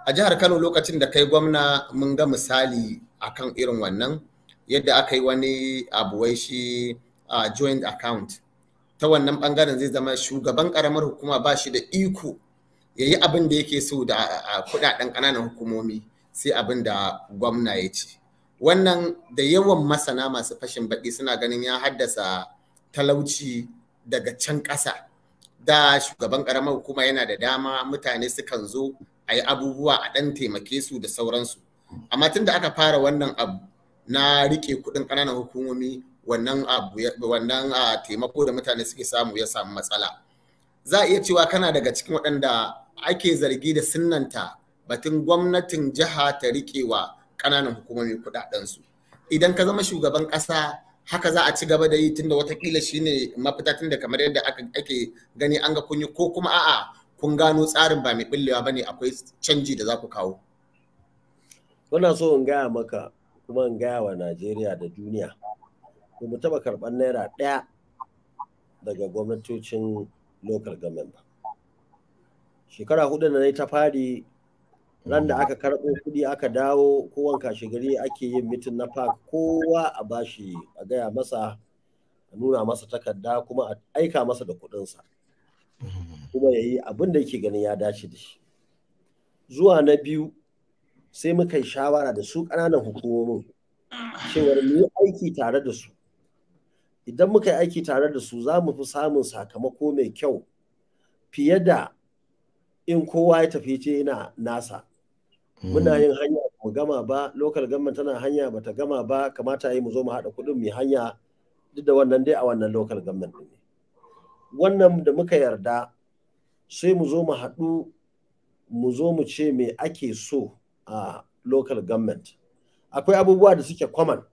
A jihar Kano, lokacin da kai gwamna, mun ga misali akan irin wannan, yadda aka yi wani abu wai shi a joint account. Ta wannan bangaren zai zama shugaban karamar hukuma ba shi da iko ya yi abin da yake so da kudaden ƙananan hukumomi, sai abin da gwamna ya ce. Wannan da yawan masana masu fashin baki suna ganin ya haddasa talauci daga can ƙasa. Da shugaban karamar hukuma yana da dama, mutane sukan zo a yi abubuwa, a ɗan taimake su da sauransu. Amma tun da aka fara wannan abu na rike kuɗin ƙananan hukumomi, wannan abu, wannan taimako da mutane suke samu ya samu matsala. Za a iya cewa kana daga cikin waɗanda ake zargi da sunnanta batun gwamnatin jiha ta riƙe wa ƙananan hukumomi kuɗaɗensu. Idan ka zama shugaban ƙasa, haka za a ci gaba da yi, tunda watakila shine mafita, tunda kamar yadda ake gani an ga kunyi, ko kuma a'a, kun gano tsarin ba mai ɓullewa ba ne, akwai canji da za ku kawo? Muna so in gaya maka, kuma in gaya wa Najeriya da duniya, ba mu taɓa karɓar naira 1 daga gwamnatocin local government ba. Shekara 4 da na yi ta fari, ran da aka karɓo kuɗi aka dawo, kowan kashe gari ake yin meeting na PAC, kowa a bashi, a gaya masa, a nuna masa takarda, kuma a aika masa da kuɗinsa, kuma ya yi abin da yake ganin ya dace da shi. Zuwa na biyu, sai muka yi shawara da su ƙananan hukumomin cewar mu yi aiki tare da su. Idan muka yi aiki tare da su, za mu fi samun sakamako mai kyau fiye da in kowa ya tafi ce yana nasa. Muna yin hanya mu gama ba, local government tana hanya bata gama ba, kamata yi mu zo mu haɗa kuɗin mu hanya, duk da wannan dai a wannan local government ne. Wannan da muka yarda, sai mu zo mu haɗu, mu zo mu ce me ake so a local government. Akwai abubuwa da suke common.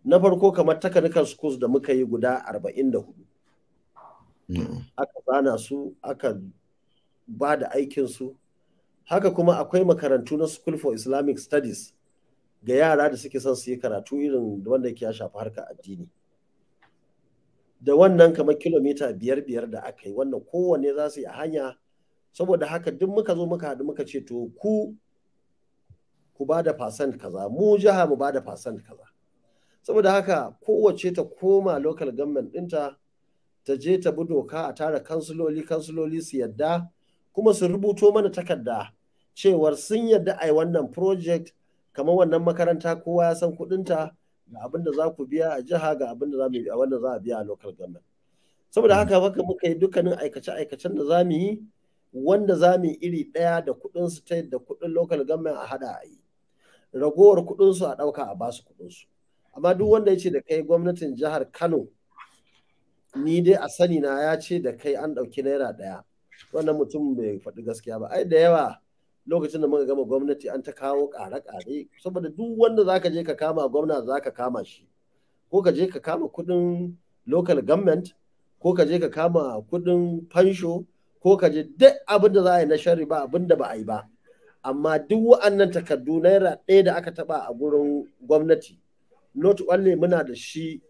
Na farko, kamar technical schools da muka yi guda 44, aka zana su, aka ba da aikinsu. Haka kuma akwai makarantu na School for Islamic Studies ga yara da suke son su yi karatu irin wanda yake ya shafi harkar addini. Da wannan kamar kilomita 5-5 da aka yi, wannan kowanne za su yi a hanya. Saboda haka duk muka zo muka haɗu, muka ce to, ku ba da percent kaza, mu jiha mu ba da percent kaza. Saboda haka kowace ta koma local government ɗinta, ta je ta bi doka, a tara kansiloli, kansiloli su yadda, kuma su rubuto mana takarda cewar sun yadda a yi wannan project. Kamar wannan makaranta, kowa ya san kudinta, ga abin da za ku biya a jiha, ga abin da za mu biya, wanda za a biya a local government. Saboda haka muka yi dukkanin aikace-aikacen da za mu yi, wanda za mu yi iri ɗaya da kuɗin state da kuɗin local government, a haɗa a yi. Ragowar kuɗin su a ɗauka a basu kuɗin su. Amma duk wanda ya ce da kai gwamnatin jihar Kano, ni dai a sani na, ya ce da kai an ɗauki naira 1, wannan mutum bai faɗi gaskiya ba. Ai da yawa lokacin da muka gama gwamnati an ta kawo ƙare-ƙare, saboda duk wanda zaka je ka kama gwamna, zaka kama shi, ko ka je ka kama kuɗin local government, ko ka je ka kama kuɗin fansho, ko ka je duk abin da za a yi na sharri, ba abin da ba a yi ba. Amma duk wa'annan takardu, naira 1 da aka taɓa a gurin gwamnati, not only muna da shi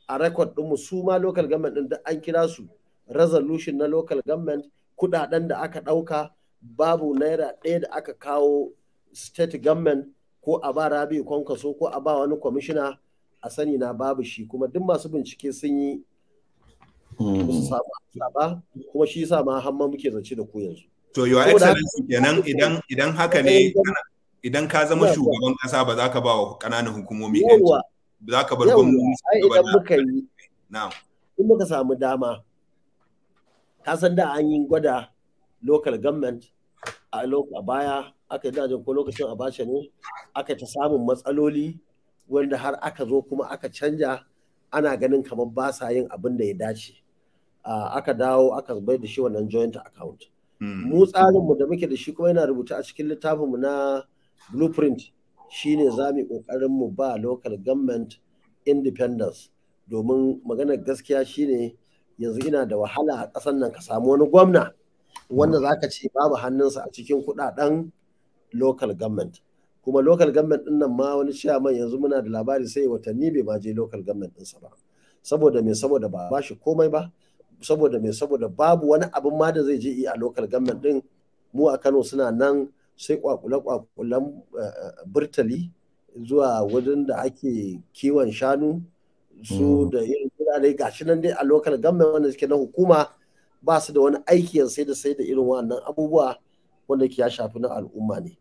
a record ɗinmu, su ma local government ɗin duk an kira su, resolution na local government, kuɗaɗen da aka ɗauka, babu naira 1 da aka kawo state government, ko a ba Rabi Kwankwaso, ko a ba wani kwamishina. A sani na babu shi, kuma duk masu bincike sun yi, ba su samu amsa ba, kuma shi yasa ma hamma muke zance da ku yanzu. To, Your Excellency, kenan idan haka ne, idan ka zama shugaban kasa, ba za ka ba wa ƙananan hukumomi yanci, za ka bar gwamnati su idan muka yi Na'am. In muka samu dama, ka san da an yi gwada local government a baya, aka yi dajin ko lokacin Abacha ne, aka ta samun matsaloli, wanda har aka zo kuma aka canja, ana ganin kamar ba sa yin abin da ya dace, aka dawo aka bai da shi wannan joint account. Mu tsarinmu da muke da shi, kuma yana rubuta a cikin littafinmu na blueprint. Shine za mu yi ƙoƙarin mu ba local government independence, domin maganar gaskiya shine yanzu ina da wahala a ƙasar nan ka samu wani gwamna wanda za ka ce babu hannunsa a cikin kuɗaɗen local government. Kuma local government ɗin nan ma wani chairman yanzu muna da labari sai watanni bai ma je local government ɗinsa ba. Saboda me? Saboda ba ba shi komai ba. Saboda me? Saboda babu wani abin ma da zai je yi a local government ɗin. Mu a Kano suna nan sai kwakule-kwakulen burtali zuwa wurin da ake kiwon shanu su da irin wurare gashi nan dai a local government wanda suke na hukuma, ba su da wani aiki yanzu sai da irin wannan abubuwa wanda ke ya shafi na al'umma ne.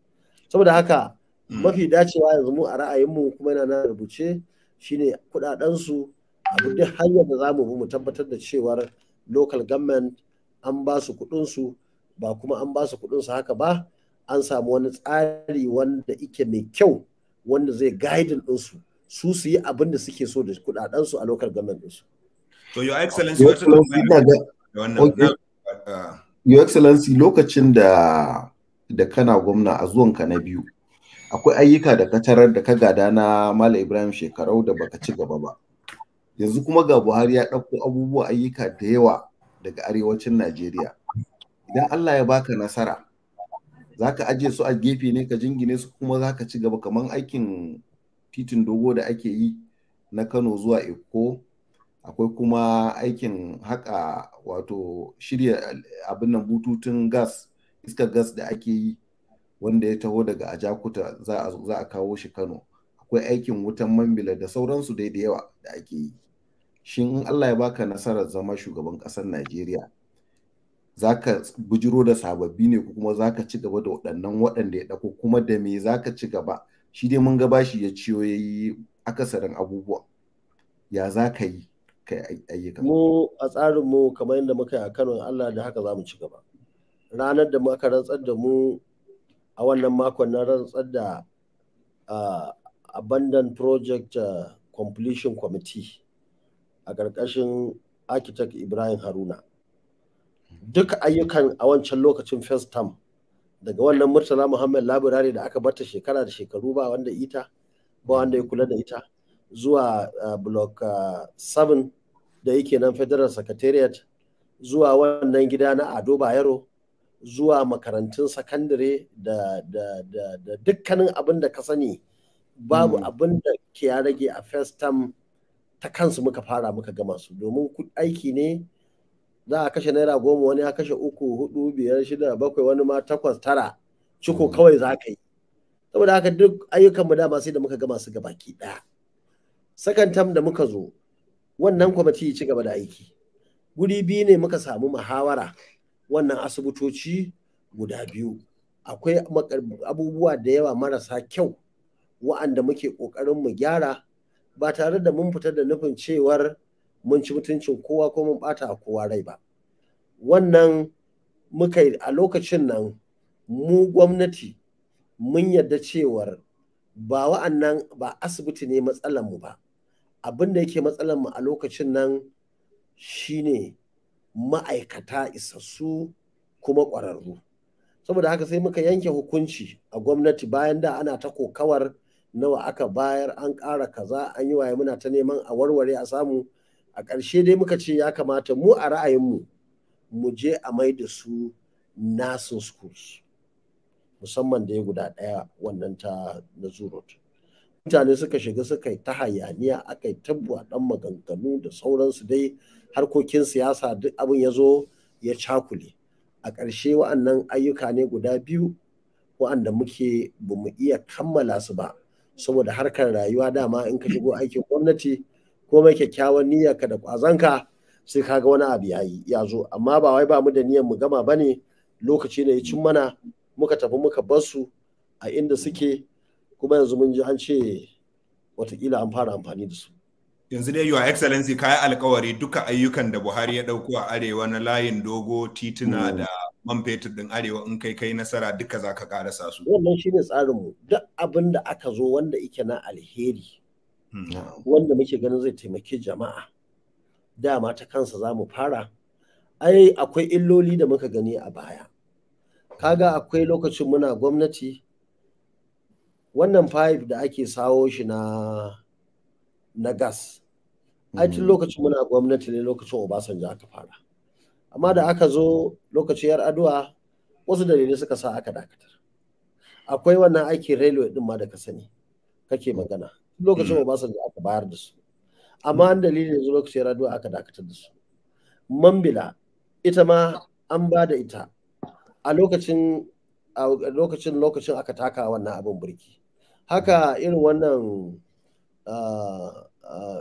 Saboda haka mafi dacewa yanzu mu a ra'ayinmu, kuma yana nan rubuce, shine kudaden su abu duk hanyar da zamu bi mu tabbatar da cewar local government an ba su kudin su, ba kuma an ba su kudin su haka ba, an samu wani tsari wanda ike mai kyau wanda zai guiding ɗinsu su su yi abin da suke so da kudaden su a local government ɗinsu. To, Your Excellency, wata tambaya da wannan. Your Excellency, lokacin da kana gwamna a zuwanka na biyu, akwai ayyuka da ka tarar da ka gada na Malam Ibrahim Shekarau da baka ci gaba ba. Yanzu kuma ga Buhari ya ɗauko abubuwa, ayyuka da yawa daga arewacin Najeriya. Idan Allah ya baka nasara, za ka ajiye su a gefe ne ka jingine su, kuma za ka ci gaba kamar aikin titin dogo da ake yi na Kano zuwa Eko? Akwai kuma aikin haƙa, wato shirya abin nan, bututun gas, iskar gas da ake yi wanda ya taho daga Ajakuta za a kawo shi Kano. Akwai aikin wutan Mambila da sauransu dai da yawa da ake yi. Shin in Allah ya baka nasarar zama shugaban ƙasar Najeriya, za ka bujiro da sababbi ne ko kuma za ka ci gaba da waɗannan waɗanda ya ɗauko? Kuma da me za ka ci gaba? Shi dai mun ga bashi ya ciyo ya yi akasarin abubuwa. Ya za ka yi kai ayyukan? Mu a tsarin mu, kamar yadda muka yi a Kano, Allah da haka za mu ci gaba. Ranar da muka rantsar da mu a wannan makon na rantsar da Abandon Project Completion Committee a ƙarƙashin Architect Ibrahim Haruna. Duk ayyukan a wancan lokacin first term, daga wannan Murtala Muhammad Labirare da aka bata shekara da shekaru ba wanda ita ba wanda ya kula da ita, zuwa Block 7 da yake nan Federal Secretariat, zuwa wannan gida na Ado Bayero, zuwa makarantun sakandare da dukkanin abin da ka sani, babu abin da ke ya rage a first term. Ta kansu muka fara muka gama su, domin aiki ne za a kashe naira 10, wani ya kashe uku, hudu, biyar, shida, bakwai, wani ma takwas, tara, ciko kawai za ka yi. Saboda haka duk ayyukan mu dama sai da muka gama su gabaki daya. Second term da muka zo, wannan kwamiti ya ci gaba da aiki. Guri biyu ne muka samu muhawara, wannan asibitoci guda biyu. Akwai abubuwa da yawa marasa kyau wa'anda muke ƙoƙarin mu gyara, ba tare da mun fita da nufin cewar mun ci mutuncin kowa ko mun bata a kowa rai ba. Wannan muka yi a lokacin nan. Mu gwamnati mun yarda cewar ba wa'annan ba asibiti ne matsalar mu ba. Abin da yake matsalar mu a lokacin nan shine ma'aikata isassu kuma ƙwararru. Saboda haka sai muka yanke hukunci a gwamnati, bayan da ana ta kokawar nawa aka bayar, an ƙara kaza, an yi waye, muna ta neman a warware a samu. A ƙarshe dai muka ce ya kamata mu a ra'ayinmu mu je a mai da su nursing schools, musamman da ya guda ɗaya wannan ta na Zoo Road. Mutane suka shiga suka yi ta hayaniya, aka yi tabbuwa ɗan maganganu da sauransu dai, harkokin siyasa, duk abin ya zo ya cakule. A ƙarshe wa'annan ayyuka ne guda biyu wa'anda muke ba mu iya kammala su ba, saboda harkar rayuwa dama in ka shigo aikin gwamnati, komai kyakkyawan niyyarka da ƙwazonka, sai kaga wani abu ya yi ya zo. Amma ba wai ba mu da niyyar mu gama ba ne, lokaci ne ya cin mana muka tafi muka bar su a inda suke. Kuma yanzu mun ji an ce watakila an fara amfani da su. Yanzu dai, Your Excellency, kayi alkawari duka ayyukan da Buhari ya dauko a arewa na layin dogo, tituna da man fetur din arewa, in kai kai nasara duka za ka karasa su? Wannan shine tsarinmu. Duk abin da aka zo wanda ike na alheri, wanda muke ganin zai taimaki jama'a, dama ta kansa za mu fara. Ai akwai illoli da muka gani a baya. Kaga akwai lokacin muna gwamnati Wannan pipe da ake sawo shi na gas, ai tun lokacin muna gwamnati ne, lokacin Obasanjo aka fara. Amma da aka zo lokacin Yar'Adua, wasu dalilai suka sa aka dakatar. Akwai wannan aikin railway din ma da ka sani kake magana, lokacin Obasanjo aka bayar da su, amma an dalilin yanzu lokacin Yar'Adua aka dakatar da su. Mambila ita ma an ba da ita a lokacin aka taka wannan abin birki. Haka irin wannan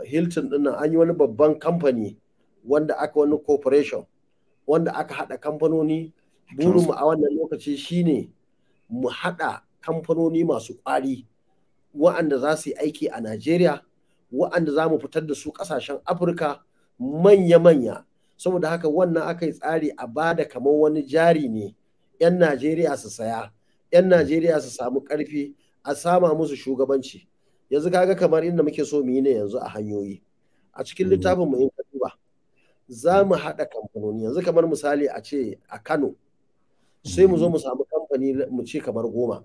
Hilton din nan, an yi wani babban kamfani wanda aka wani corporation wanda aka haɗa kamfanoni. Burinmu a wannan lokaci shine mu haɗa kamfanoni masu ƙwari wa'anda za su yi aiki a Najeriya, wa'anda za mu fitar da su ƙasashen Afirka manya-manya. Saboda haka wannan aka yi tsari a bada kamar wani jari ne, 'yan Najeriya su saya, 'yan Najeriya su samu ƙarfi, a sama musu shugabanci. Yanzu kaga kamar inda muke so mu yi ne yanzu a hanyoyi. A cikin littafin mu in ka duba, za mu haɗa kamfanoni. Yanzu kamar misali a ce a Kano, sai mu zo mu samu kamfani mu ce kamar 10.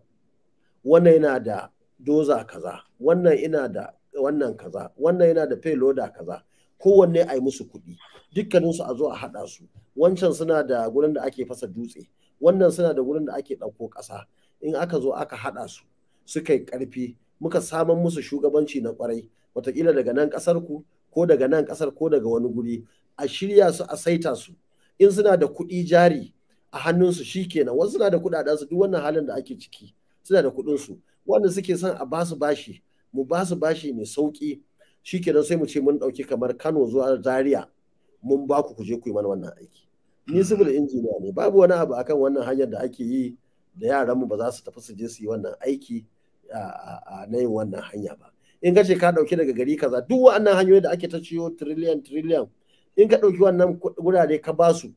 Wannan yana da dozer kaza, wannan ina da wannan kaza, wannan yana da payloader kaza. Kowanne a yi musu kuɗi. Dukkaninsu a zo a haɗa su. Wancan suna da gurin da ake fasa dutse, wannan suna da gurin da ake ɗauko ƙasa. In aka zo aka haɗa su, suka yi ƙarfi, muka saman musu shugabanci na ƙwarai, wataƙila daga nan ƙasar ku ko daga nan ƙasar ko daga wani guri, a shirya su, a saita su. In suna da kuɗi jari a hannunsu shikenan, wasu suna da kuɗaɗensu, duk wannan halin da ake ciki suna da kuɗinsu. Wanda suke son a basu bashi, mu basu bashi mai sauƙi, shikenan sai mu ce mun ɗauki kamar Kano zuwa Zaria, mun ba ku, ku je ku yi mana wannan aiki. Ni civil engineer ne, babu wani abu akan wannan hanyar da ake yi da yaranmu ba za su tafi su je su yi wannan aiki a na yin wannan hanya ba. In ka ce ka ɗauki daga gari kaza, duk wa'annan hanyoyi da ake ta ciyo trillion trillion, in ka ɗauki wannan gurare ka ba su,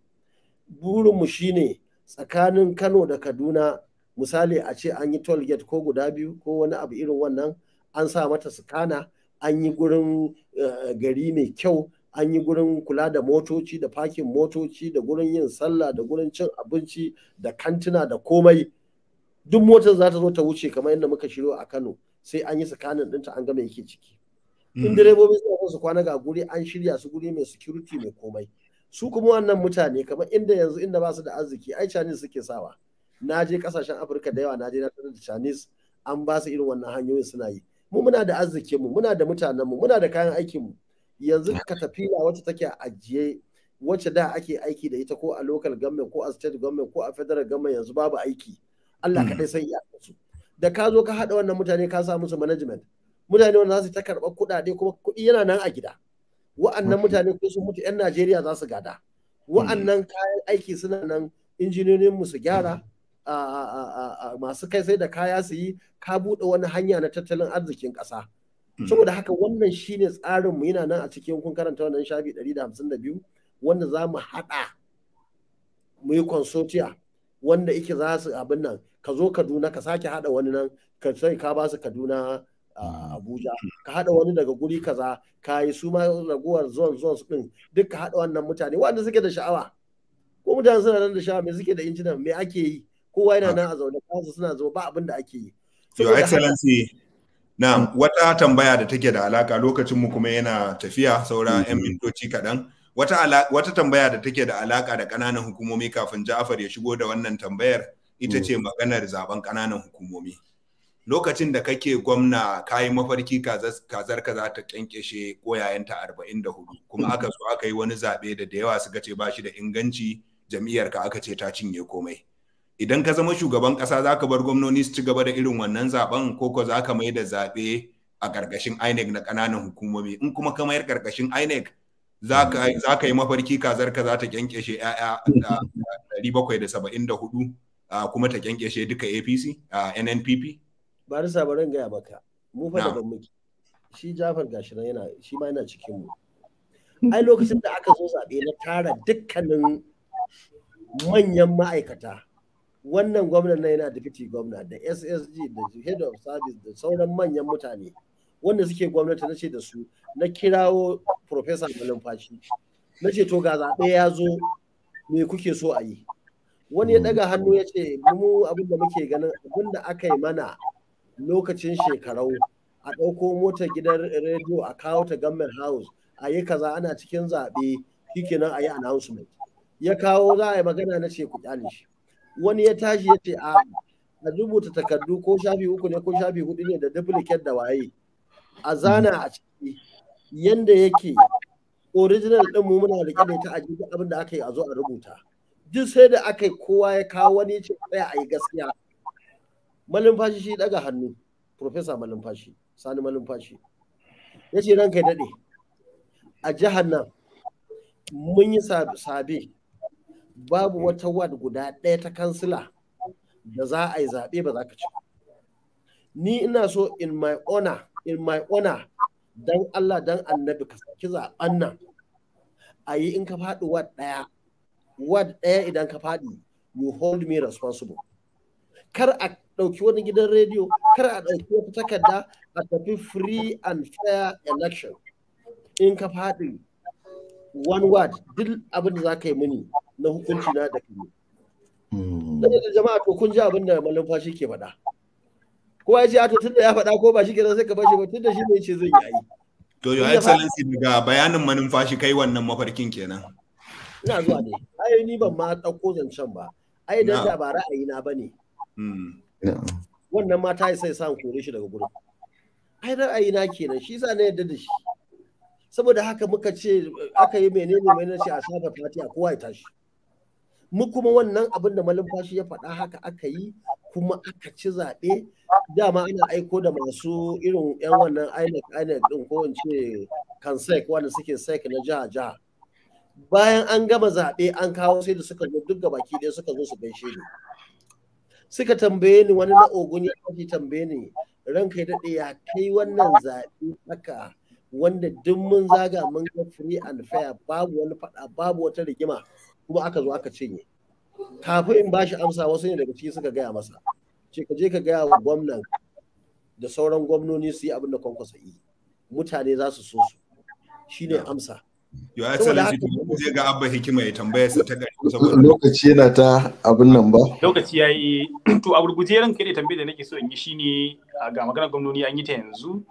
burinmu shine tsakanin Kano da Kaduna misali a ce an yi toll gate ko guda biyu ko wani abu irin wannan, an sa mata scanner, an yi gurin gari mai kyau, an yi gurin kula da motoci da fakin motoci da gurin yin sallah da gurin cin abinci da kantina da komai. Duk motar za ta zo ta wuce kamar yadda muka shiryo a Kano, sai an yi scanning ɗinta an gama yake ciki. In direbobi suna su kwana, ga guri an shirya su, guri mai security mai komai. Su kuma wannan mutane kamar inda yanzu inda ba su da arziki, ai Chinese suke sawa. Na je kasashen Afirka da yawa, na je na tarar da Chinese an ba su irin wannan hanyoyin suna yi. Mu muna da arzikin mu, muna da mutanen mu, muna da kayan aikin mu. Yanzu katafila wacce take a ajiye, wacce da ake aiki da ita ko a local government ko a state government ko a federal government, yanzu babu aiki, Allah kaɗai san iyakarsu. Da ka zo ka haɗa wannan mutane, ka sa musu management, mutane wanda za su ta karɓar kuɗaɗe, kuma kuɗi yana nan a gida. Wa'annan mutane ko sun mutu, 'yan Najeriya za su gada. Wa'annan kayan aiki suna nan, injiniyoyin mu su gyara, masu kai sai da kaya su yi, ka buɗe wani hanya na tattalin arzikin ƙasa. Saboda haka wannan shine tsarin mu, yana nan a cikin, kun karanta wannan shafi 152, wanda za mu haɗa mu yi consortia wanda yake za su abin nan. Ka zo Kaduna ka sake haɗa wani nan, ka sai ka ba su Kaduna Abuja, ka haɗa wani daga guri kaza, ka yi su ma raguwar zone zones ɗin duk, ka haɗa wannan mutane wanda suke da sha'awa. Ko mutane suna nan da sha'awa, me suke da injinan, me ake yi? Kowa yana nan a zaune, kansu suna zama, ba abin da ake yi. Your Excellency, na wata tambaya da take da alaka, lokacin mu kuma yana tafiya, saura 'yan mintoci kaɗan. Wata tambaya da take da alaka da ƙananan hukumomi kafin Ja'far ya shigo da wannan tambayar ita ce maganar zaben ƙananan hukumomi. Lokacin da kake gwamna, kayi mafarki kazar ka za ta kyankyashe koyayenta 44, kuma aka zo aka yi wani zaɓe da da yawa suka ce ba shi da inganci, jam'iyyar ka aka ce ta cinye komai. Idan ka zama shugaban ƙasa, za ka bar gwamnoni su ci gaba da irin wannan zaben, ko ko za ka mai da zaɓe a ƙarƙashin INEC na ƙananan hukumomi? In kuma ka mayar ƙarƙashin INEC, za ka yi mafarki kazar ka za ta kyankyashe 'ya'ya 774 kuma ta kyankyashe duka APC, NNPP? Barisa, barin gaya maka, mu fa daban muke. Shi Jafar gashi nan yana, shi ma yana cikin mu. Ai lokacin da aka zo zaɓe, na tara dukkanin manyan ma'aikata. Wannan gwamnan nan yana deputy gwamna, da SSG da head of service da sauran manyan mutane wanda suke gwamnati, na ce da su, na kirawo Professor Malumfashi, na ce, "To, ga zaɓe ya zo, me kuke so a yi?" Wani ya ɗaga hannu ya ce, "Mu abin da muke ganin, abin da aka yi mana Lokacin Shekarau a ɗauko motar gidan rediyo a kawo ta government house, a yi kaza, ana cikin zaɓe, shikenan a yi announcement. Ya kawo za a yi magana, na ce ku kyale shi. Wani ya tashi ya ce a rubuta takardu, ko shafi 3 ne ko shafi 4 ne, da duplicate da waye, a zana a ciki yanda yake original din. Mu muna rike da ita a duk abin da aka yi a zo a rubuta. Duk sai da aka yi, kowa ya kawo, wani ce tsaya a yi gaskiya. Malumfashi shi daga hannu, Professor Malumfashi, Sani Malumfashi, ya ce ranka ya daɗe, a jihar nan mun yi sabe, babu wata ward guda ɗaya ta kansila da za a yi zaɓe ba za ka ci. Ni ina so in my honor, in my honor, dan Allah dan Annabi ka saki zaɓen nan a yi. In ka faɗi ward ɗaya, ward ɗaya idan ka faɗi, you hold me responsible. Kar a ɗauki wani gidan rediyo, kar a ɗauki wata takarda, a tafi free and fair election. In ka faɗi one ward, duk abin da za ka yi mini na hukunci na da kai. Da jama'a, to kun ji abin da Malumfashi ke faɗa. Kowa ya ce a to, tunda ya faɗa, ko ba shi kenan sai ka bashi ba, tunda shi ne ce zai yi. To, Your Excellency, daga bayanin Malumfashi kai wannan mafarkin kenan. Ina zuwa ne. Ai ni ban ma ɗauko zancen ba. Ai dan da ba ra'ayina ba ne. Wannan ma ta yi sai sa kore shi daga gurin. Ai ra'ayina kenan, shi sa na yarda da shi. Saboda haka muka ce aka yi menene menene, ce a shafa fatiha, kowa ya tashi. Mu kuma wannan abin da Malumfashi ya faɗa haka aka yi, kuma aka ci zaɓe. Dama ana aiko da masu irin yan wannan INEC INEC din, ko in ce KANSIEC, wanda suke SEC na jiha jiha. Bayan an gama zaɓe an kawo, sai da suka zo duk gabaki ɗaya suka zo su gaishe ni, suka tambaye ni, wani na Ogun ya tashi tambaye ni, ranka ya daɗe, ya kai wannan zaɓe haka, wanda duk mun zaga mun ga free and fair, babu wani faɗa, babu wata rigima, kuma aka zo aka cinye? Kafin in bashi amsa, wasu ne daga ciki suka gaya masa, ce ka je ka gaya wa gwamnan da sauran gwamnoni su yi abin da Kwankwaso yi, mutane za su so su. Shine amsa. Your Excellency, to zai ga Abba Hikima ya tambaya sa ta ƙarshe saboda lokaci yana ta abin nan ba. Lokaci yayi. To, a gurguje, ranka da tambayar da nake so in yi shine, ga maganar gwamnoni an yi ta yanzu,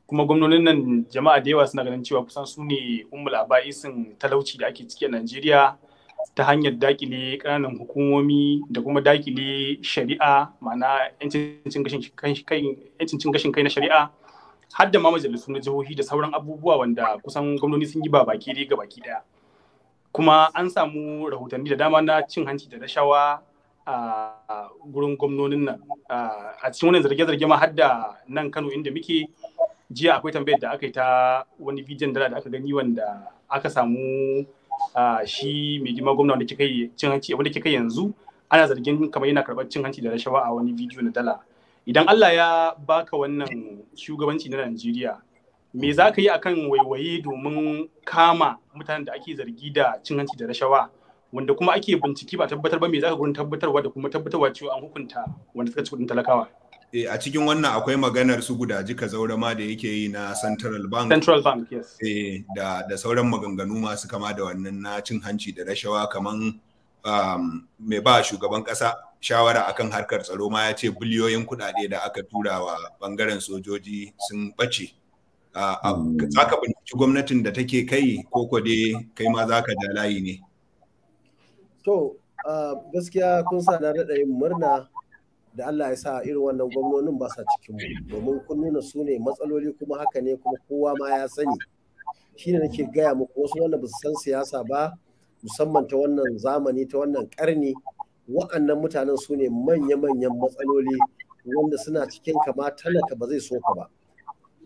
kuma gwamnonin nan jama'a da yawa suna ganin cewa kusan su ne ummul aba'isin talauci da ake ciki a Najeriya, ta hanyar dakile ƙananan hukumomi da kuma dakile shari'a, ma'ana yancin cin gashin kai na shari'a, har da ma majalisu na jihohi da sauran abubuwa wanda kusan gwamnoni sun yi ba baki dai ga baki daya. Kuma an samu rahotanni da dama na cin hanci da rashawa a gurin gwamnonin nan. A cikin wannan zarge-zarge ma har da nan Kano inda muke. Jiya akwai tambayar da aka yi ta wani bidiyon dala da aka gani, wanda aka samu shi mai girma gwamna wanda kika yi cin hanci, wanda kika yanzu ana zargin kamar yana karɓar cin hanci da rashawa a wani bidiyo na dala. Idan Allah ya baka wannan shugabanci na Najeriya, me za ka yi akan waiwaye domin kama mutanen da ake zargi da cin hanci da rashawa, wanda kuma ake bincike ba tabbatar ba? Me za ka gurin tabbatarwa da kuma tabbatarwa cewa an hukunta wanda suka ci kudin talakawa? A cikin wannan akwai maganar su Gudaji Kazaure ma da yake yi na Central Bank. Central Bank, yes. Da sauran maganganu masu kama da wannan na cin hanci da rashawa, kaman mai ba shugaban kasa shawara akan harkar tsaro ma ya ce biliyoyin kuɗaɗe da aka tura wa bangaren sojoji sun ɓace. Za ka binciki gwamnatin da take kai, ko ko dai kai ma za ka ja layi ne? To, gaskiya kun sa na daɗa yin murna da Allah ya sa irin wannan gwamnonin ba sa cikin mu, domin kun nuna su ne matsaloli, kuma haka ne, kuma kowa ma ya sani. Shine nake gaya muku, wasu wanda ba su san siyasa ba, musamman ta wannan zamani, ta wannan karni, wa'annan mutanen su ne manya-manyan matsaloli, wanda suna cikin kama talaka ba zai so ka ba.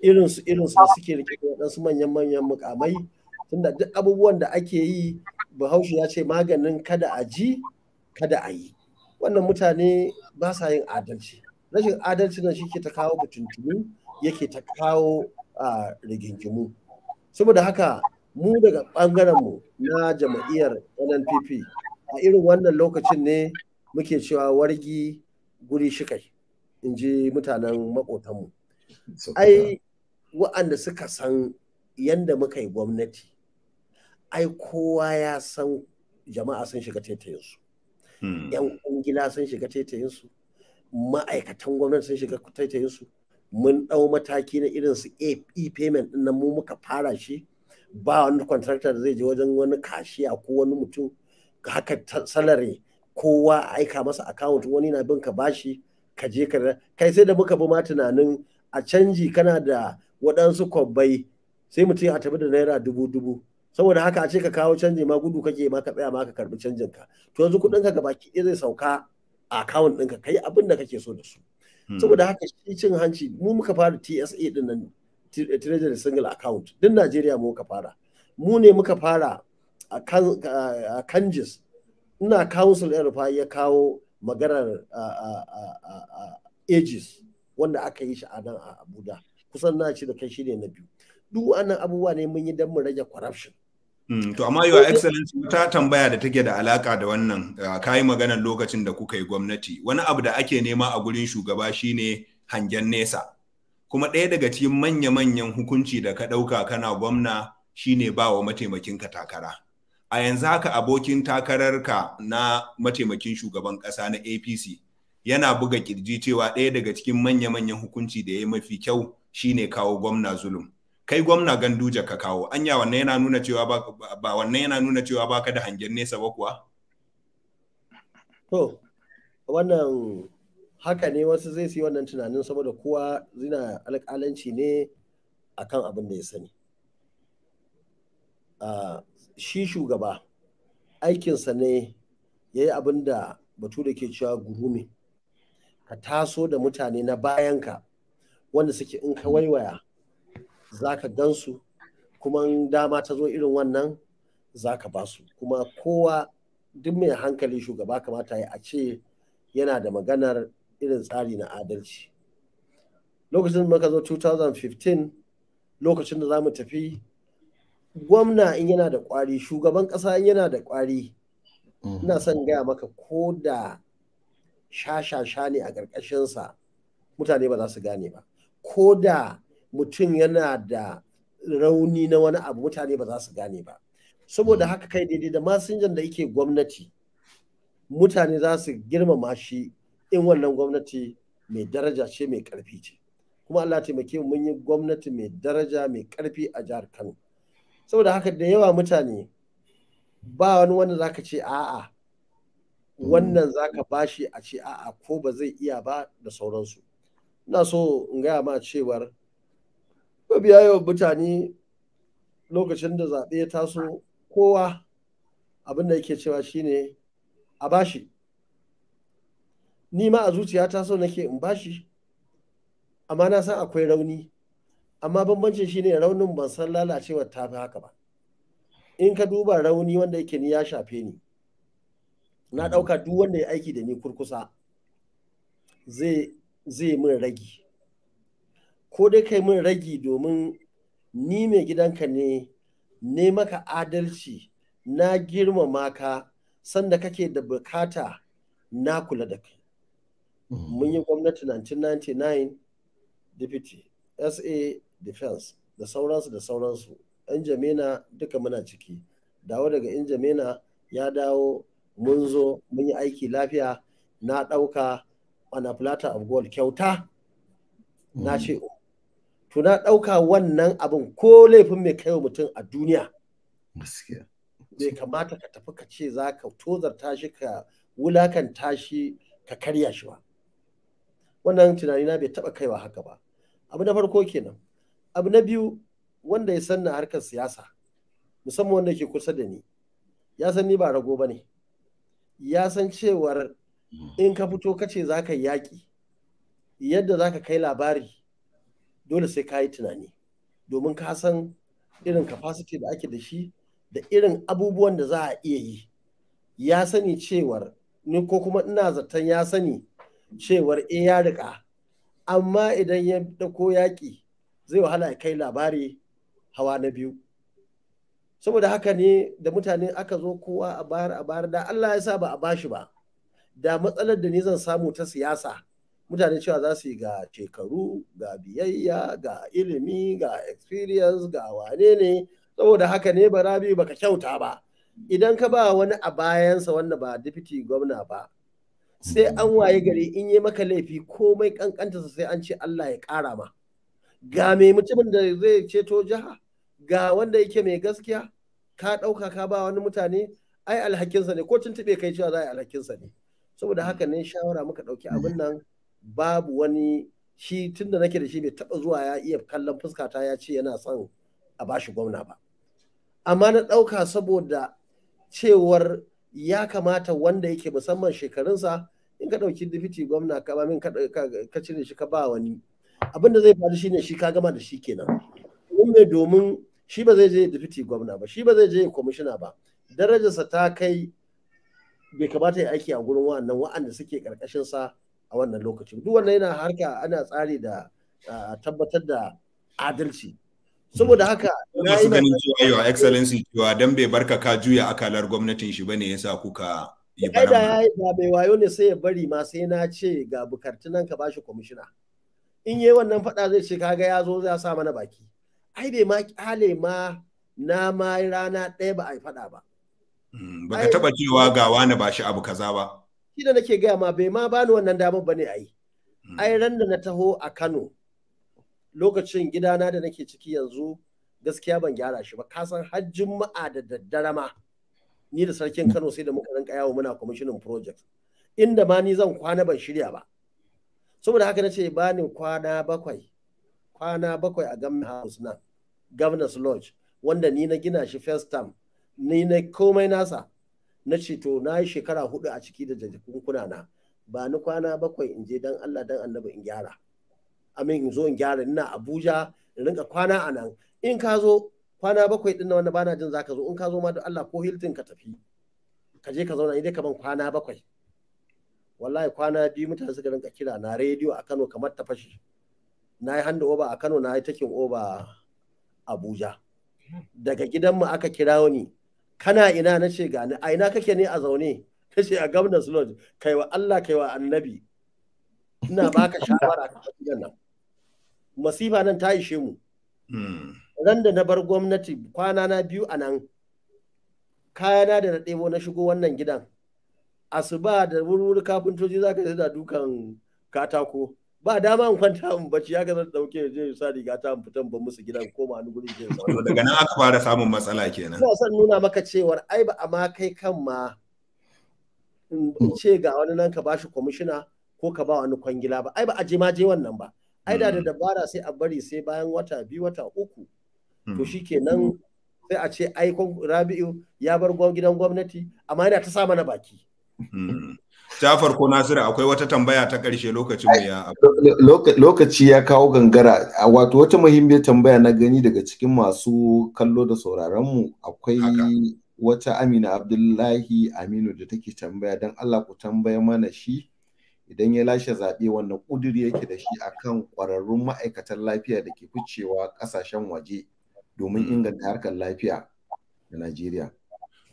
Irinsu irinsu da suke rike da waɗansu manyan-manyan mukamai, tunda duk abubuwan da ake yi, Bahaushe ya ce maganin kada a ji kada a yi. Wannan mutane ba sa yin adalci. Rashin adalci nan shi ke ta kawo fitintunu, yake ta kawo rigingimu. Saboda haka mu daga ɓangaren mu na jam'iyyar NNPP, a irin wannan lokacin ne muke cewa wargi guri shikai, in ji mutanen maƙotanmu. Ai wa'anda suka san yanda muka yi gwamnati, ai kowa ya san jama'a sun shiga taitayinsu. Yan kungila sun shiga taitayinsu. Ma'aikatan gwamnati sun shiga taitayinsu. Mun ɗau mataki na irin su e-payment ɗin nan, mu muka fara shi. Ba wani contractor da zai je wajen wani kashiya ko wani mutum haka, salary kowa a aika masa account. Wani na bin ka bashi, ka je ka kai. Sai da muka bi ma tunanin a canji, kana da waɗansu kwabbai, sai mutum a tafi da naira dubu dubu. Saboda haka a ce ka kawo canji ma, gudu kake ma ka tsaya ma ka karbi canjin ka. To yanzu kuɗin ka gabaki ɗaya zai sauka a account ɗinka, kai abin da kake so da su. Saboda haka shi cin hanci, mu muka fara TSA din nan, Treasury Single Account din Najeriya, mu muka fara. Mu ne muka fara a CANJIS. Ina council, El Rufai ya kawo maganar AGIS wanda aka yi shi a nan a Abuja. Kusan na ci da kai shi ne na biyu. Duk wannan abubuwa ne mun yi don mu rage corruption. To amma, Your Excellency, wata tambaya da take da alaka da wannan, kayi maganar lokacin da kuka yi gwamnati. Wani abu da ake nema a gurin shugaba shine hangen nesa. Kuma ɗaya daga cikin manya-manyan hukunci da ka ɗauka kana gwamna shine ba wa mataimakinka takara. A yanzu haka abokin takararka na mataimakin shugaban ƙasa na APC yana buga kirji cewa ɗaya daga cikin manya-manyan hukunci da ya yi mafi kyau shine kawo gwamna Zulum. Kai gwamna Ganduje ka kawo. Anya wannan yana nuna cewa ba wannan yana nuna cewa baka da hangen nesa ba kuwa? To wannan haka ne, wasu zai yi wannan tunanin saboda kowa zina alƙalanci ne akan abin da ya sani. Shi shugaba aikinsa ne ya yi abin da bature ke cewa grooming. Ka taso da mutane na bayanka wanda suke in ka waiwaya za ka gansu, kuma dama ta zo irin wannan za ka ba su. Kuma kowa, duk mai hankali, shugaba kamata ya a ce yana da maganar irin tsari na adalci. Lokacin da muka zo 2015, lokacin da za mu tafi, gwamna in yana da kwari, shugaban kasa in yana da kwari, ina son gaya maka, ko da shashasha ne a ƙarƙashinsa, mutane ba za su gane ba. Ko da mutum yana da rauni na wani abu, mutane ba za su gane ba. Saboda haka kai daidai da masinjan da yake gwamnati, mutane za su girmama shi in wannan gwamnati mai daraja ce, mai karfi ce. Kuma Allah taimake mu, mun yi gwamnati mai daraja, mai karfi a jihar Kano. Saboda haka da yawa mutane, ba wani wanda zaka ce a'a, wannan zaka bashi a ce a'a, ko ba zai iya ba da sauransu. Ina so in gaya ma cewar mabiya yawan mutane, lokacin da zaɓe ya taso, kowa abin da yake cewa shine a bashi. Ni ma a zuciyata so nake in bashi, amma na san akwai rauni. Amma bambancin shine raunin ban san lalacewar tafi haka ba. In ka duba rauni wanda yake ni ya shafe ni, na ɗauka duk wanda ya aiki da ni kurkusa zai min ragi, ko dai kai min ragi domin ni mai gidanka ne, ne maka adalci, na girmama ka, sanda kake da bukata na kula da kai. Mun yi gwamnati 1999, deputy SA Defense da sauransu da sauransu, yan Jamena duka muna ciki. Dawo daga yan Jamena ya dawo, mun zo mun yi aiki lafiya. Na ɗauka on a platter of gold, kyauta na ce. To na ɗauka wannan abin, ko laifin mai kai mutum a duniya, bai kamata ka tafi ka ce za ka tozarta shi, ka wulakanta shi, ka karya shi ba. Wannan tunani na bai taɓa kaiwa haka ba. Abu na farko kenan. Abu na biyu, wanda ya san na harkar siyasa, musamman wanda ke kusa da ni, ya san ni ba rago ba ne. Ya san cewar in ka fito ka ce za ka yi yaƙi, yadda za ka kai labari dole sai ka yi tunani, domin ka san irin capacity da ake da shi da irin abubuwan da za a iya yi. Ya sani cewar ni, ko kuma ina zaton ya sani cewar e ya riƙa, amma idan ya dauko yaƙi zai wahala ya kai labari hawa na biyu. Saboda haka ne da mutane aka zo kowa a bayar, a bayar, da Allah ya sa ba a bashi ba, da matsalar da ni zan samu ta siyasa, mutane cewa za su yi ga shekaru, ga biyayya, ga ilimi, ga experience, ga wane ne. Saboda haka ne Barabi baka kyauta ba. Idan ka ba wani a bayansa wanda ba deputy gwamna ba, Sai an waye gari in yi maka laifi komai kankantarsa sai an ce Allah ya ƙara ma. Ga mai mutumin da zai ceto jiha, ga wanda yake mai gaskiya, ka ɗauka ka ba wani mutane, ai alhakinsa ne, ko tuntuɓe kai cewa za a yi alhakinsa ne. Saboda haka ne shawara muka ɗauki abin nan, babu wani shi tunda nake da shi bai taɓa zuwa ya iya kallon fuskata ya ce yana son a bashi gwamna ba. Amma na ɗauka saboda cewar ya kamata wanda yake musamman shekarunsa, in ka ɗauki difiti gwamna ka ba min ka cire shi ka ba wani, abin da zai faru shine shi ka gama da shi kenan. Domin shi ba zai je difiti gwamna ba, shi ba zai je kwamishina ba, darajarsa ta kai bai kamata ya aiki a gurin wa'annan wa'anda suke karkashin sa a wannan lokacin. Duk wannan yana harka ana tsari da tabbatar da adalci. Saboda haka masu ganin cewa Your Excellency cewa dan bai barka ka juya akalar gwamnatin shi bane yasa kuka yi baran. Ai da bai wayo ne sai ya bari ma sai na ce ga bukartunan ka bashi kwamishina. In yayi wannan fada zai ce kaga ya zo ya sa mana baki. Ai bai ma kyale ma na ma rana ɗaya ba a yi fada ba. Baka taba cewa ga wani ba shi abu kaza ba. Shi da nake gaya ma bai ma bani wannan damar bane ai. Ai ran da na taho a Kano lokacin gidana da nake ciki yanzu gaskiya ban gyara shi ba, ka san har Juma'a da daddare ma ni da sarkin Kano sai da muka rinka yawo muna commissioning project, inda ma ni zan kwana ban shirya ba. Saboda haka nace ba ni kwana bakwai a Government House nan, Governor's Lodge, wanda ni na gina shi first term, ni na komai nasa. Na ce to na yi shekara 4 a ciki da jakunkuna na, ba ni kwana 7 in je dan Allah dan Annabi in gyara. Amin in zo in gyara, ina Abuja in rinka kwana a nan. In ka zo kwana 7 din nan wanda bana jin zaka zo, in ka zo ma don Allah ko Hilton ka tafi ka je ka zauna, ni dai kaman kwana 7. Wallahi kwana 2 mutane suka rinka kira na rediyo a Kano kamar ta fashi. Na yi hand over a Kano, na yi taking over Abuja. Daga gidanmu aka kira ni, kana ina? Na ce gani. A ina kake ne a zaune? Ta ce a Governor's Lodge. Kai wa Allah kai wa Annabi, ina baka shawara ka tafi gidan nan. Masifa nan ta ishe mu. Ran da na bar gwamnati kwana na 2 a nan, kayana da na ɗebo na shigo wannan gidan. Asuba da wuri kafintoci za ka da dukan katako. Ba dama in kwanta in bacci, ya ga zan dauke je sa riga ta in fitan ban musu gidan koma wani guri je zauna. Daga nan aka fara samun matsala kenan. Ina son nuna maka cewar ai ba a ma kai kan ma in ce ga wani nan ka bashi kwamishina ko ka ba wani kwangila ba, ai ba a je ma je wannan ba. Ai da dabara sai a bari sai bayan wata 2 wata 3 to shikenan sai a ce ai Rabi'u ya bar gidan gwamnati amma yana ta sa mana baki. Jafar ko Nasiru akwai wata tambaya ta ƙarshe lokacin mu ya lokaci ya kawo gangara. Wato wata muhimmiyar tambaya na gani daga cikin masu kallo da sauraron mu, akwai wata Amina Abdullahi Aminu da take tambaya, don Allah ku tambaya mana shi idan ya lashe zaɓe wannan ƙuduri yake da shi akan ƙwararrun ma'aikatan lafiya da ke ficewa ƙasashen waje domin inganta harkar lafiya a Najeriya.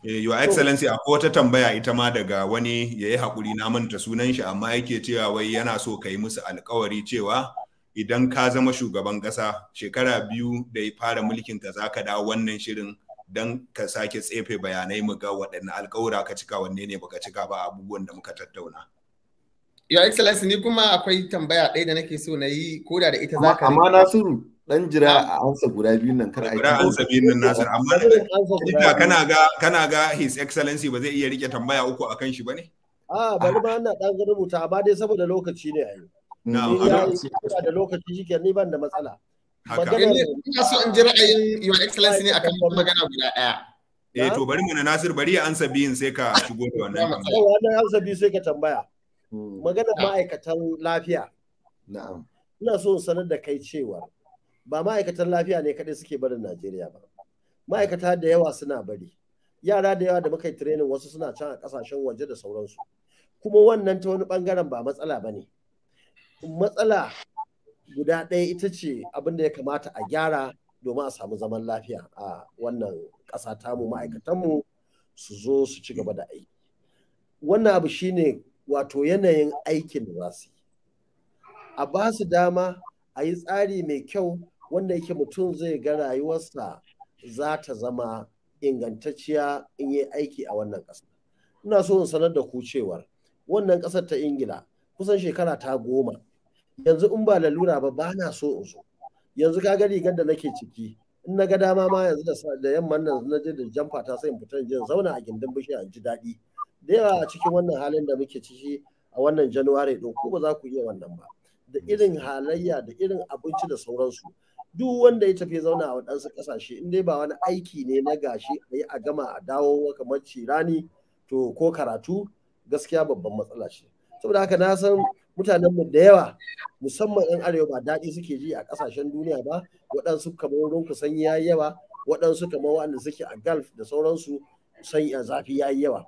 Your Excellency, akwai wata tambaya ita ma daga wani ya yi haƙuri na manta sunan shi, amma yake cewa wai yana so ka yi musu alkawari cewa idan ka zama shugaban ƙasa shekara 2 da ya fara mulkin ka za ka dawo wannan shirin don ka sake tsefe bayanai mu ga waɗanne alkawura ka cika wanne ne baka cika ba abubuwan da muka tattauna. Your Excellency, ni kuma akwai tambaya ɗaya da nake so na yi ko da ita za ka. Amma Nasiru dan jira a ansa guda biyun nan kar a yi. Jira ansa biyun nan Nasir, amma kana ga His Excellency ba zai iya rike tambaya 3 akan shi bane? A bari ma ina dan rubuta amma dai saboda lokaci ne ai. Na'am. Da lokaci shike ni ban da matsala. Ina so in ji ra'ayin Your Excellency ne akan magana guda ɗaya. Eh to bari mana Nasir bari ya ansa biyun sai ka shigo da wannan tambaya. Wannan ansa biyu sai ka tambaya. Maganar ma'aikatan lafiya. Na'am. Ina so in sanar da kai cewa ba ma'aikatan lafiya ne kaɗai suke barin Najeriya ba. Ma'aikata da yawa suna bari. Yara da yawa da muka yi training wasu suna can a ƙasashen waje da sauransu. Kuma wannan ta wani ɓangaren ba matsala ba ne. Matsala guda ɗaya ita ce abin da ya kamata a gyara domin a samu zaman lafiya a wannan ƙasa tamu, ma'aikatanmu su zo su ci gaba da aiki. Wannan abu shine wato yanayin aikin da za su yi. A ba su dama a yi tsari mai kyau wanda yake mutum zai ga rayuwarsa za ta zama ingantacciya in yi aiki a wannan ƙasa. Ina so in sanar da ku cewar Wannan ƙasar ta Ingila kusan shekara ta 10 yanzu in ba lalura ba, ba na so in zo. Yanzu ka ga rigar da nake ciki, in na ga dama ma yanzu da yamman nan na je da jamfa ta, sai in fita in je in zauna a gindin bishiya in ji daɗi. Da yawa a cikin wannan halin da muke ciki a wannan January ɗin, ko ba za ku iya wannan ba, da irin halayya da irin abinci da sauransu. Duk wanda ya tafi zauna a waɗansu ƙasashe, in dai ba wani aiki ne na gashi a yi a gama a dawo kamar cirani to ko karatu, gaskiya babban matsala ce. Saboda haka na san mutanenmu da yawa, musamman 'yan arewa, ba daɗi suke ji a ƙasashen duniya ba. Waɗansu kamar wurin ku sanyi ya yi yawa, waɗansu kamar waɗanda suke a Gulf da sauransu, sanyi a zafi ya yi yawa.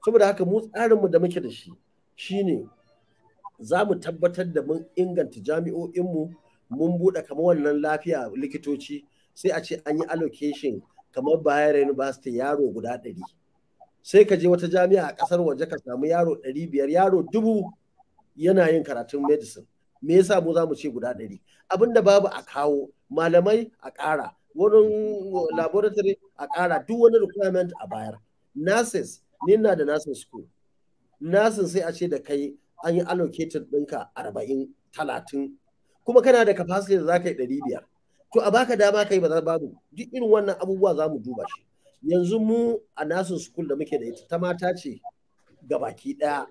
Saboda haka mu tsarinmu da muke da shi shine za mu tabbatar da mun inganta jami'o'inmu, mun buɗe kamar wannan lafiya, likitoci, sai a ce an yi allocation kamar Bayero University yaro guda 100, sai ka je wata jami'a a ƙasar waje ka samu yaro 500, yaro 1000 yana yin karatun medicine. Me yasa mu za mu ce guda 100? Abinda babu a kawo, malamai a ƙara, wurin laboratory a ƙara, duk wani requirement a bayar. Nurses, ni na da nursing school, nursing sai a ce da kai an yi allocated ɗinka 40, 30, kuma kana da capacity da za ka yi 500, to a baka dama kai ba za babu. Duk irin wannan abubuwa za mu duba shi. Yanzu mu a nursing school da muke da ita, ta mata ce gabaki ɗaya,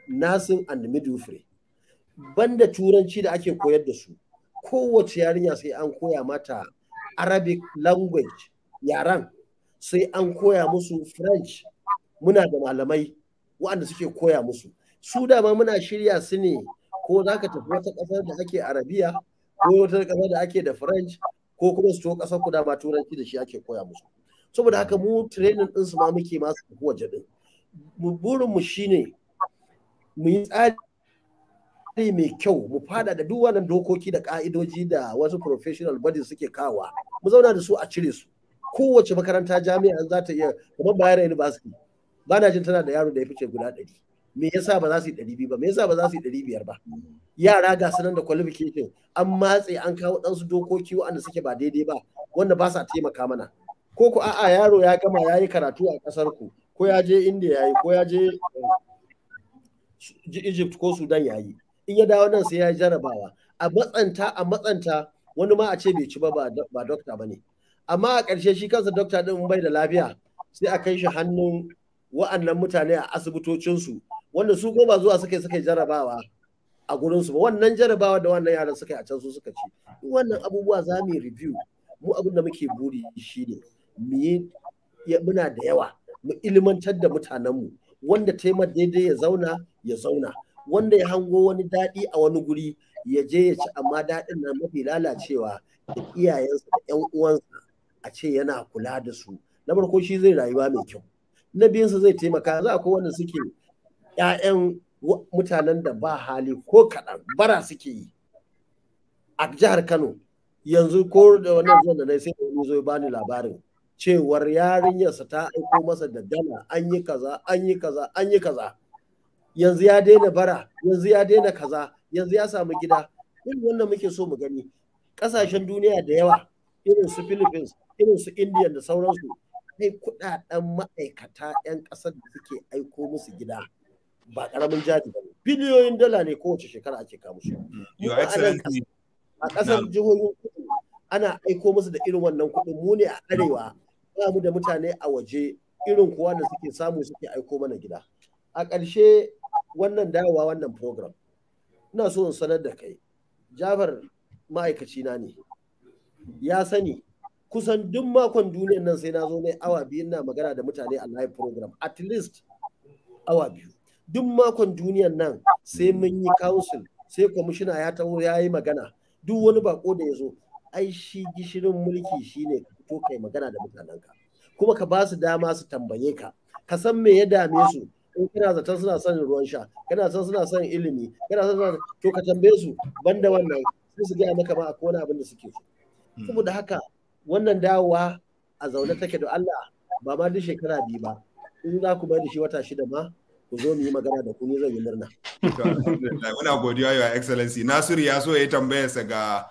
nursing and midwifery, banda turanci da ake koyar da su, kowace yarinya sai an koya mata Arabic language, yaran sai an koya musu French. Muna da malamai waɗanda suke koya musu. Su dama muna shirya su ne, ko za ka tafi wata ƙasar da ake Arabiya, ko wata ƙasar da ake da French, ko kuma su to ƙasar ku, dama turanci da shi ake koya musu. Saboda haka mu training ɗin su ma muke masu tafi waje ɗin. Burin mu shine mu yi tsari mai kyau, mu fada da duk wannan dokoki da ka'idoji da wasu professional bodies suke kawa, mu zauna da su a cire su. Kowace makaranta jami'a za ta iya, kamar Bayero University, ba na jin tana da yaro da ya fice guda 100. Me yasa ba za su yi 200 ba? Me yasa ba za su yi 500 ba? Yara ga sunan da qualification, an matse, an kawo ɗansu dokoki waɗanda suke ba daidai ba, wanda ba sa taimaka mana. Ko ku a'a, yaro ya gama ya yi karatu a ƙasar ku, ko ya je India ya yi, ko ya je Egypt ko Sudan ya yi, in ya dawo nan sai ya yi jarabawa, a matsanta, a matsanta, wani ma a ce bai ci ba, ba dokta ba ne. Amma a ƙarshe shi kansa dokta ɗin bai da lafiya, sai a kai shi hannun wa'annan mutane a asibitocinsu, wanda su ko ba zuwa suka yi jarabawa a gurinsu ba. Wannan jarabawa da wannan yaran suka yi a can, su suka ci. Wannan abubuwa za mu yi review. Mu abin da muke buri shine mu yi, muna da yawa, mu ilimantar da mutanenmu. Wanda taimar daidai ya zauna, ya zauna. Wanda ya hango wani daɗi a wani guri, ya je ya ci, amma daɗin na mafi lalacewa da iyayensa da ƴan uwansa a ce yana kula da su. Na farko shi zai rayuwa mai kyau, na biyunsa zai taimaka. Za akwai wanda suke ƴaƴan mutanen da ba hali ko kaɗan, bara suke yi a jihar Kano yanzu. Ko da wannan zuwan da na sai wani zo ya bani labarin cewar yarinyarsa ta aiko masa da dala, an yi kaza, an yi kaza, an yi kaza, yanzu ya daina bara, yanzu ya daina kaza, yanzu ya samu gida. Irin wannan muke so mu gani. Kasashen duniya da yawa, irin su Philippines, irin su India da sauransu, kai kudaden ma'aikata 'yan kasar da suke aiko musu gida ba karamin jari ba ne, biliyoyin dala ne kowace shekara ake kawo musu. Your Excellency. A kasar jihohin kudu ana aiko musu da irin wannan kuɗin. Mu ne a arewa ba mu da mutane a waje irin kuwa da suke samu suke aiko mana gida. A ƙarshe, wannan dawowa wannan program, ina so in sanar da kai, Jafar ma'aikaci na ne, ya sani, kusan duk makon duniyan nan sai na zo mai awa 2 na magana da mutane a live program, at least awa 2. Duk makon duniyan nan sai mun yi council, sai kwamishina ya taho ya yi magana, duk wani bako da ya zo. Ai shi gishirin mulki shine ka fito kai magana da mutanenka, kuma ka ba su dama su tambaye ka, ka san me ya dame su. In kana zaton suna son ruwan sha, kana son suna son ilimi, kana son suna, to ka tambaye su. Banda wannan, sai su gaya maka ma akwai wani abin da suke so. Saboda haka wannan dawowa a zaune take da Allah. Ba ma duk shekara 2 ba, in za ku bai da shi wata 6 ma, ku zo mu yi magana da ku, ni zan yi murna. Muna godiya, Your Excellency. Nasiru ya so ya yi tambayarsa, ga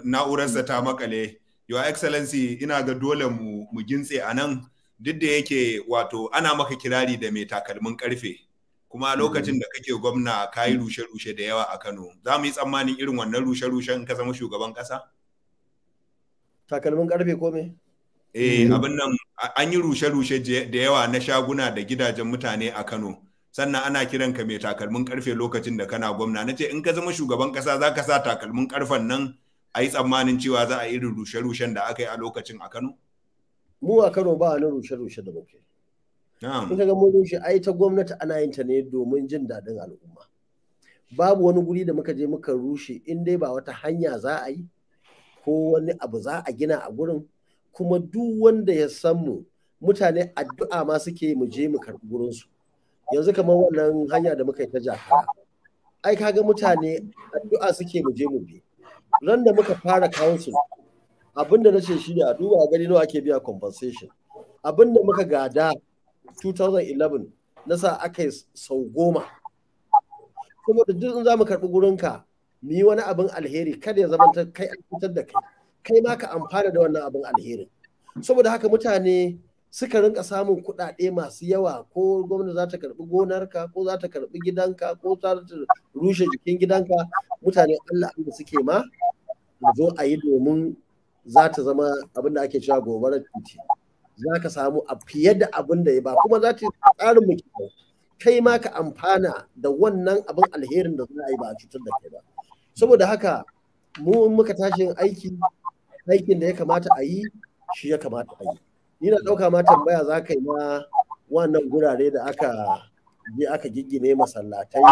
na'urarsa ta makale. Your Excellency, ina ga dole mu gintse a nan, duk da yake wato ana maka kirari da mai takalmin karfe. Kuma lokacin da kake gwamna ka yi rushe-rushe da yawa a Kano. Za mu yi tsammanin irin wannan rushe-rushen ka zama shugaban ƙasa? Takalmin karfe ko me? Eh, abin nan an yi rushe-rushe da yawa na shaguna da gidajen mutane a Kano. Sannan ana kiran ka mai takalmin karfe lokacin da kana gwamna. Na ce in ka zama shugaban ƙasa za ka sa takalmin karfen nan a yi tsammanin cewa za a yi irin rushe-rushen da aka yi a lokacin a Kano? Mu a Kano ba wani rushe-rushe da muke. In ka ga mun rushe, ai ta gwamnati ana yin ta ne domin jin daɗin al'umma. Babu wani guri da muka je muka rushe in dai ba wata hanya za a yi ko wani abu za a gina a gurin. Kuma duk wanda ya san mu, mutane addu'a ma suke mu je mu karɓi gurinsu. Yanzu kamar wannan hanya da muka yi ta Jakara, ai kaga mutane addu'a suke mu je mu bi. Ran da muka fara council, abin da na ce shi ne a duba gani nawa ake biya compensation. Abin da muka gada 2011 na sa aka yi sau 10. Saboda duk in za mu karɓi gurinka mu yi wani abin alheri, kada ya zama kai an fitar da kai, kai ma ka amfana da wannan abin alherin. Saboda haka mutane suka rinka samun kuɗaɗe masu yawa, ko gwamnati za ta karɓi gonarka, ko za ta karɓi gidanka, ko za ta rushe jikin gidanka. Mutane Allah Allah suke ma a zo a yi, domin za ta zama abin da ake cewa gobarar titi. Za ka samu a fiye da abin da ya ba, kuma za ta yi tsarin mu kai ma ka amfana da wannan abin alherin da za a yi, ba a cutar da kai ba. Saboda haka mu in muka tashi yin aiki, aikin da ya kamata a yi shi ya kamata a yi. Ni na ɗauka ma tambaya za ka yi ma wannan gurare da aka je aka giggine masallatai,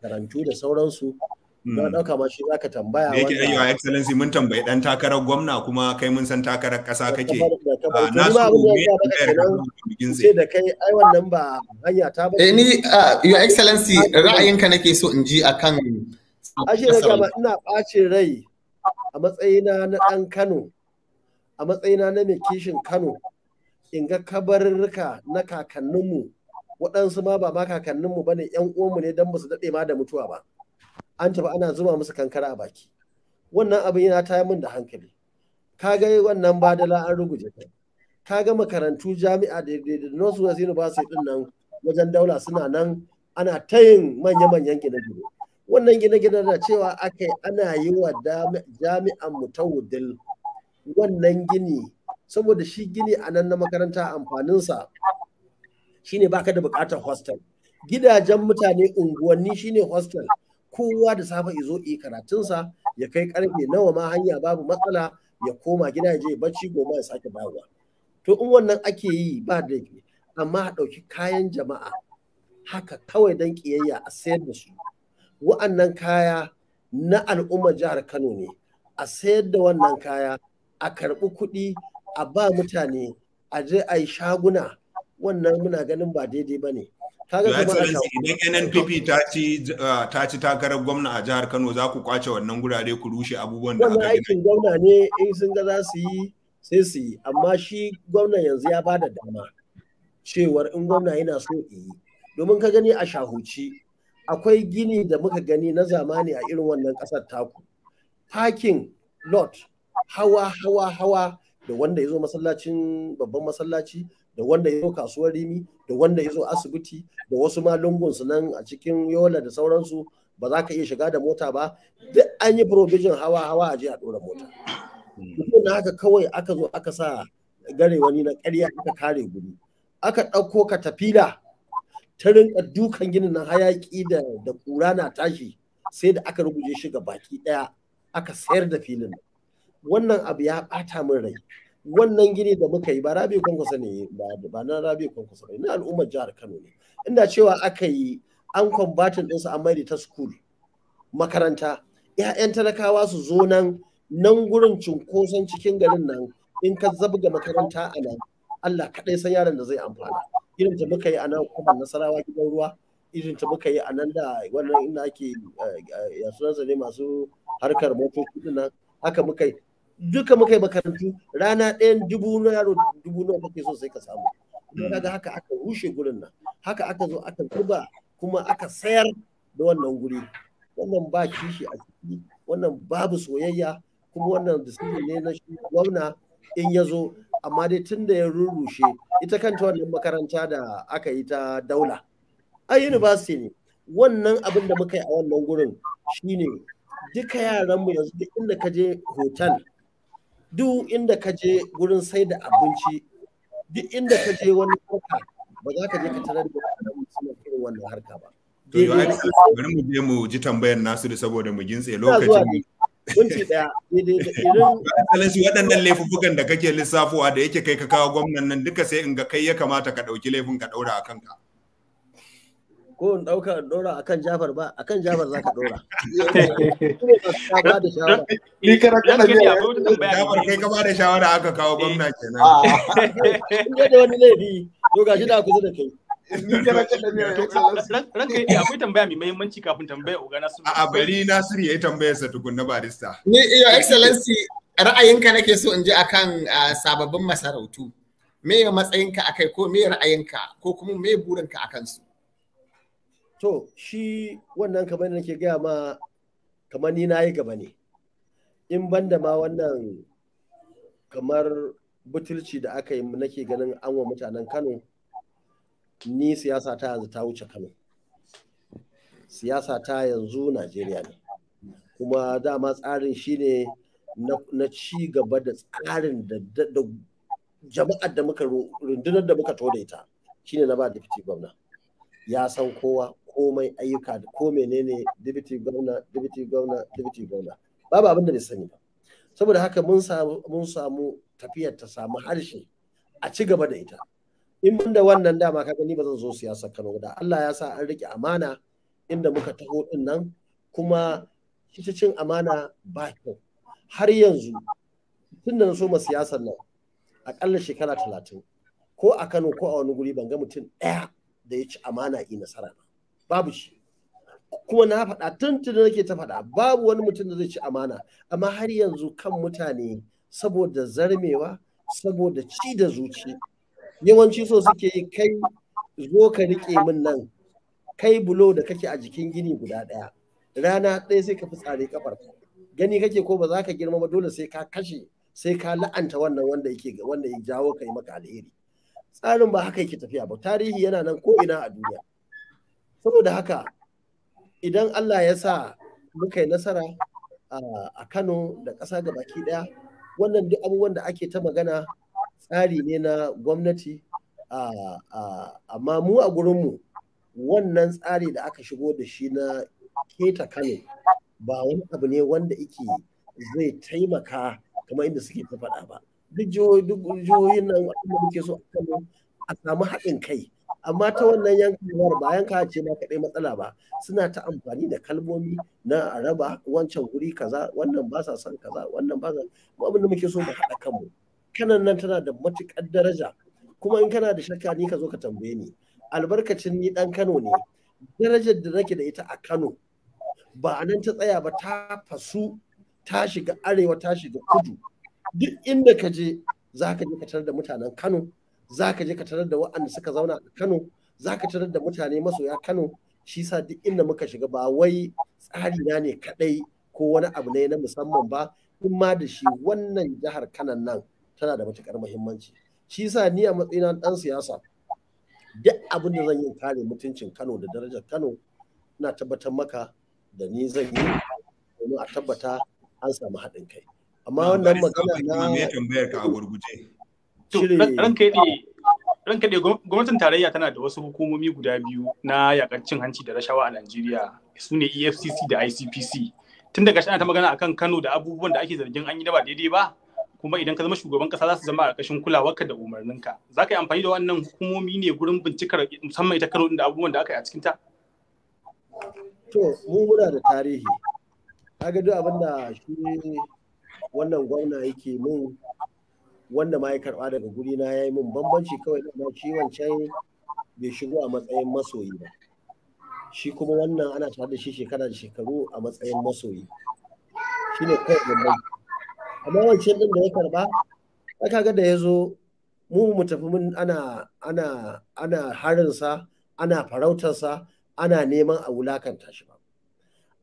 karantu da sauransu. Na ɗauka ma shi za ka tambaya. Da yake Your Excellency mun tambayi ɗan takarar gwamna, kuma kai mun san takarar ƙasa kake. Na su ce da kai ai wannan ba hanya ta ba. Eh, ni Your Excellency ra'ayinka nake so in ji akan. Ashe na gaba ina ɓacin rai a matsayina na ɗan Kano, a matsayina na mai kishin Kano, in ga kabarurruka na kakanninmu, waɗansu ma ba ma kakanninmu ba ne, ‘yan uwanmu ne, don ba su daɗe ma da mutuwa ba. An tafi ana zuba musu kankara a baki. Wannan abin yana tayar min da hankali. Ka ga wannan badala an ruguje ta. Ka ga makarantu, jami'a da North West University ɗin nan wajen Daula suna nan ana tayin manya-manyan gine-gine. Wannan gine-gine da cewa aka ana yi wa jami'an mu ta Wudil wannan gini, saboda shi gini a nan na makaranta amfaninsa shine baka da bukatar hostel. Gidajen mutane, unguwanni shine hostel. Kowa da safe izo yi karatunsa, ya kai karfe nawa ma hanya babu matsala, ya koma gida ya je bacci, goma ya sake dawowa. To in wannan ake yi ba da, amma a ɗauki kayan jama'a haka kawai don ƙiyayya a sayar da su. Wa'annan kaya na al'ummar jihar Kano ne. A sayar da wannan kaya, a karɓi kuɗi a ba mutane, a je a yi shaguna, wannan muna ganin ba daidai ba ne. Idan NNPP ta ci takarar gwamna a jihar Kano, za ku kwace wannan gurare, ku rushe abubuwan da aka aikin gwamna ne, in sun ga za su yi sai su yi, amma shi gwamna yanzu ya bada dama cewar in gwamna yana so yi. Domin ka gani a Shahuci akwai gini da muka gani na zamani a irin wannan ƙasar taku, parking lot hawa hawa hawa, da wanda ya zo masallacin, babban masallaci, da wanda ya zo kasuwar Rimi, da wanda ya zo asibiti, da wasu ma lungunsu nan a cikin Yola da sauransu, ba za ka iya shiga da mota ba. Duk an yi provision hawa hawa, a je a ɗora mota. Mutum na haka kawai aka zo aka sa gare wani na ƙarya, aka kare guri, aka ɗauko katafila ta rinka dukan ginin nan, hayaƙi da ƙura na tashi, sai da aka ruguje shi ga baki ɗaya, aka sayar da filin. Wannan abu ya ɓata min rai. Wannan gini da muka yi ba Rabi Kwankwasa ne ba, na Rabi Kwankwasa ne, na al'ummar jihar Kano ne. Inda cewa aka yi an converting ɗinsu an maida ta school, makaranta, 'ya'yan talakawa su zo nan, nan gurin cunkoson cikin garin nan, in ka zabga makaranta a nan, Allah kaɗai san yaron da zai amfana. Irin ta muka yi a nan kuma Nasarawa gidan ruwa, irin ta muka yi a nan da wannan inda ake ya sunansa ne, masu harkar motoci din nan, haka muka yi. Duka muka yi makarantu rana ɗayan dubu na yaro dubu nawa kake so sai ka samu. Kuma kaga haka aka rushe gurin nan, haka aka zo aka zuba kuma aka sayar da wannan guri. Wannan ba kishi a ciki, wannan babu soyayya, kuma wannan decision ne na shi gwamna in ya zo. Amma dai tun da ya rurrushe ita kanta wannan makaranta da aka yi ta Daula A university ne. Wannan abin da muka yi a wannan gurin shine duka yaranmu yanzu duk inda ka je hotel, duk inda ka je gurin sai da abinci, duk inda ka je wani harka, ba za ka je ka tarar da yaranmu suna irin wannan harka ba. To bari mu je mu ji tambayar Nasiru saboda mu gintse lokacin. Minti daya daidai da irin Excellency, waɗannan laifuffukan da kake lissafowa da yake kai ka kawo gwamnan nan duka, sai in ga kai ya kamata ka ɗauki laifin ka ɗaura a kanka. Ko in ɗauka in ɗora akan Jafar ba, akan Jafar za ka ɗora. Ni kana kana ne Jafar, kai ka bada shawara aka kawo gwamna kenan. In da wani laifi to gashi da kusa da kai. Ranka yi, akwai tambaya mai muhimmanci kafin tambaya Oga Nasiru. A'a, bari Nasiru ya yi tambayarsa tukunna, barista. Ni, Your Excellency, ra'ayinka nake so in ji akan sababbin masarautu. Me matsayinka akai, ko me ra'ayinka, ko kuma me burinka akan su? To shi wannan, kamar da nake gaya ma, kamar ni na yi gaba ne. In banda ma wannan kamar butulci da aka yi nake ganin an wa mutanen Kano, ni siyasa ta yanzu ta wuce Kano. Siyasa ta yanzu Najeriya ne. Kuma dama tsarin shine na ci gaba da tsarin da jama'ar da muka rundunar da muka to da ita, shine na ba deputy gwamna. Ya san kowa, komai, ayyuka da ko menene, deputy gwamna, deputy gwamna, deputy gwamna. Babu abin da bai sani ba. Saboda haka mun samu tafiyar ta samu harshe a ci gaba da ita. In ban da wannan dama, ka gani, ba zan zo siyasar Kano da Allah ya sa an rike amana inda muka taho din nan. Kuma ita cin amana ba kyau. Har yanzu tun da na soma siyasar nan, akalla shekara 30, ko a Kano ko a wani guri, ban ga mutum ɗaya da ya ci amana yi nasara ba, babu shi. Kuma na faɗa tun nake ta faɗa, babu wani mutum da zai ci amana. Amma har yanzu kan mutane, saboda zarmewa, saboda ci da zuci, yawanci so suke yi, kai zo ka riƙe min nan, kai bulo da kake a jikin gini guda ɗaya, rana ɗaya sai ka fitsare kafar gani kake ko ba za ka girma ba, dole sai ka kashe, sai ka la'anta wannan wanda yake wanda ya jawo kai maka alheri. Tsarin ba haka yake tafiya ba. Tarihi yana nan ko ina a duniya. Saboda haka idan Allah ya sa muka yi nasara a Kano da ƙasa baki ɗaya, wannan duk abubuwan da ake ta magana tsari ne na gwamnati. Amma mu a gurinmu, wannan tsari da aka shigo da shi na keta Kano ba wani abu ne wanda yake zai taimaka kamar inda suke ta faɗa ba. Duk jihohin nan da muke so a Kano a samu haɗin kai, amma ta wannan yankawar ba yanka ce ma kaɗai matsala ba. Suna ta amfani da kalmomi na a raba wancan guri kaza, wannan ba sa son kaza, wannan ba sa. Mu abin da muke so, mu haɗa kanmu. Kanan nan tana da matuƙar daraja. Kuma in kana da shakka, ni ka zo ka tambaye ni. Albarkacin ni ɗan Kano ne, darajar da nake da ita a Kano ba a nan ta tsaya ba, ta fasu, ta shiga arewa, ta shiga kudu. Duk inda ka je, za ka je ka tarar da mutanen Kano, za ka je ka tarar da waɗanda suka zauna a Kano, za ka tarar da mutane masoya Kano. Shi sa duk inda muka shiga, ba wai tsari na ne kaɗai ko wani abu ne na musamman ba, in ma da shi wannan jihar Kanan nan tana da matukar muhimmanci. Shi sa ni a matsayina ɗan siyasa, duk abin da zan yi kare mutuncin Kano da darajar Kano, ina tabbatar maka da ni zan yi domin a tabbata an samu haɗin kai. Amma wannan magana na me tambayar ka a gurguje? Ranka dai, gwamnatin tarayya tana da wasu hukumomi guda biyu na yakar cin hanci da rashawa a Najeriya, su ne EFCC da ICPC. Tun daga ana ta magana akan Kano da abubuwan da ake zargin an yi da ba daidai ba, kuma idan ka zama shugaban kasa za su zama a ƙarƙashin kulawarka da umarninka, za ka yi amfani da wannan hukumomi ne gurin bincikar musamman ita Kano da abubuwan da aka yi a cikin ta? To, mu muna da tarihi. Kaga duk abin da shi wannan gwamna yake mun, wanda ma ya karba daga guri na yayi mun, bambanci kawai da shi wancan bai shigo a matsayin masoyi ba, shi kuma wannan ana tare da shi shekara da shekaru a matsayin masoyi. Shine kawai bambanci. Amma wancan din da ya karba, ai kaga da ya zo mu mu tafi mun ana harinsa, ana farautarsa, ana neman a wulakanta shi ba.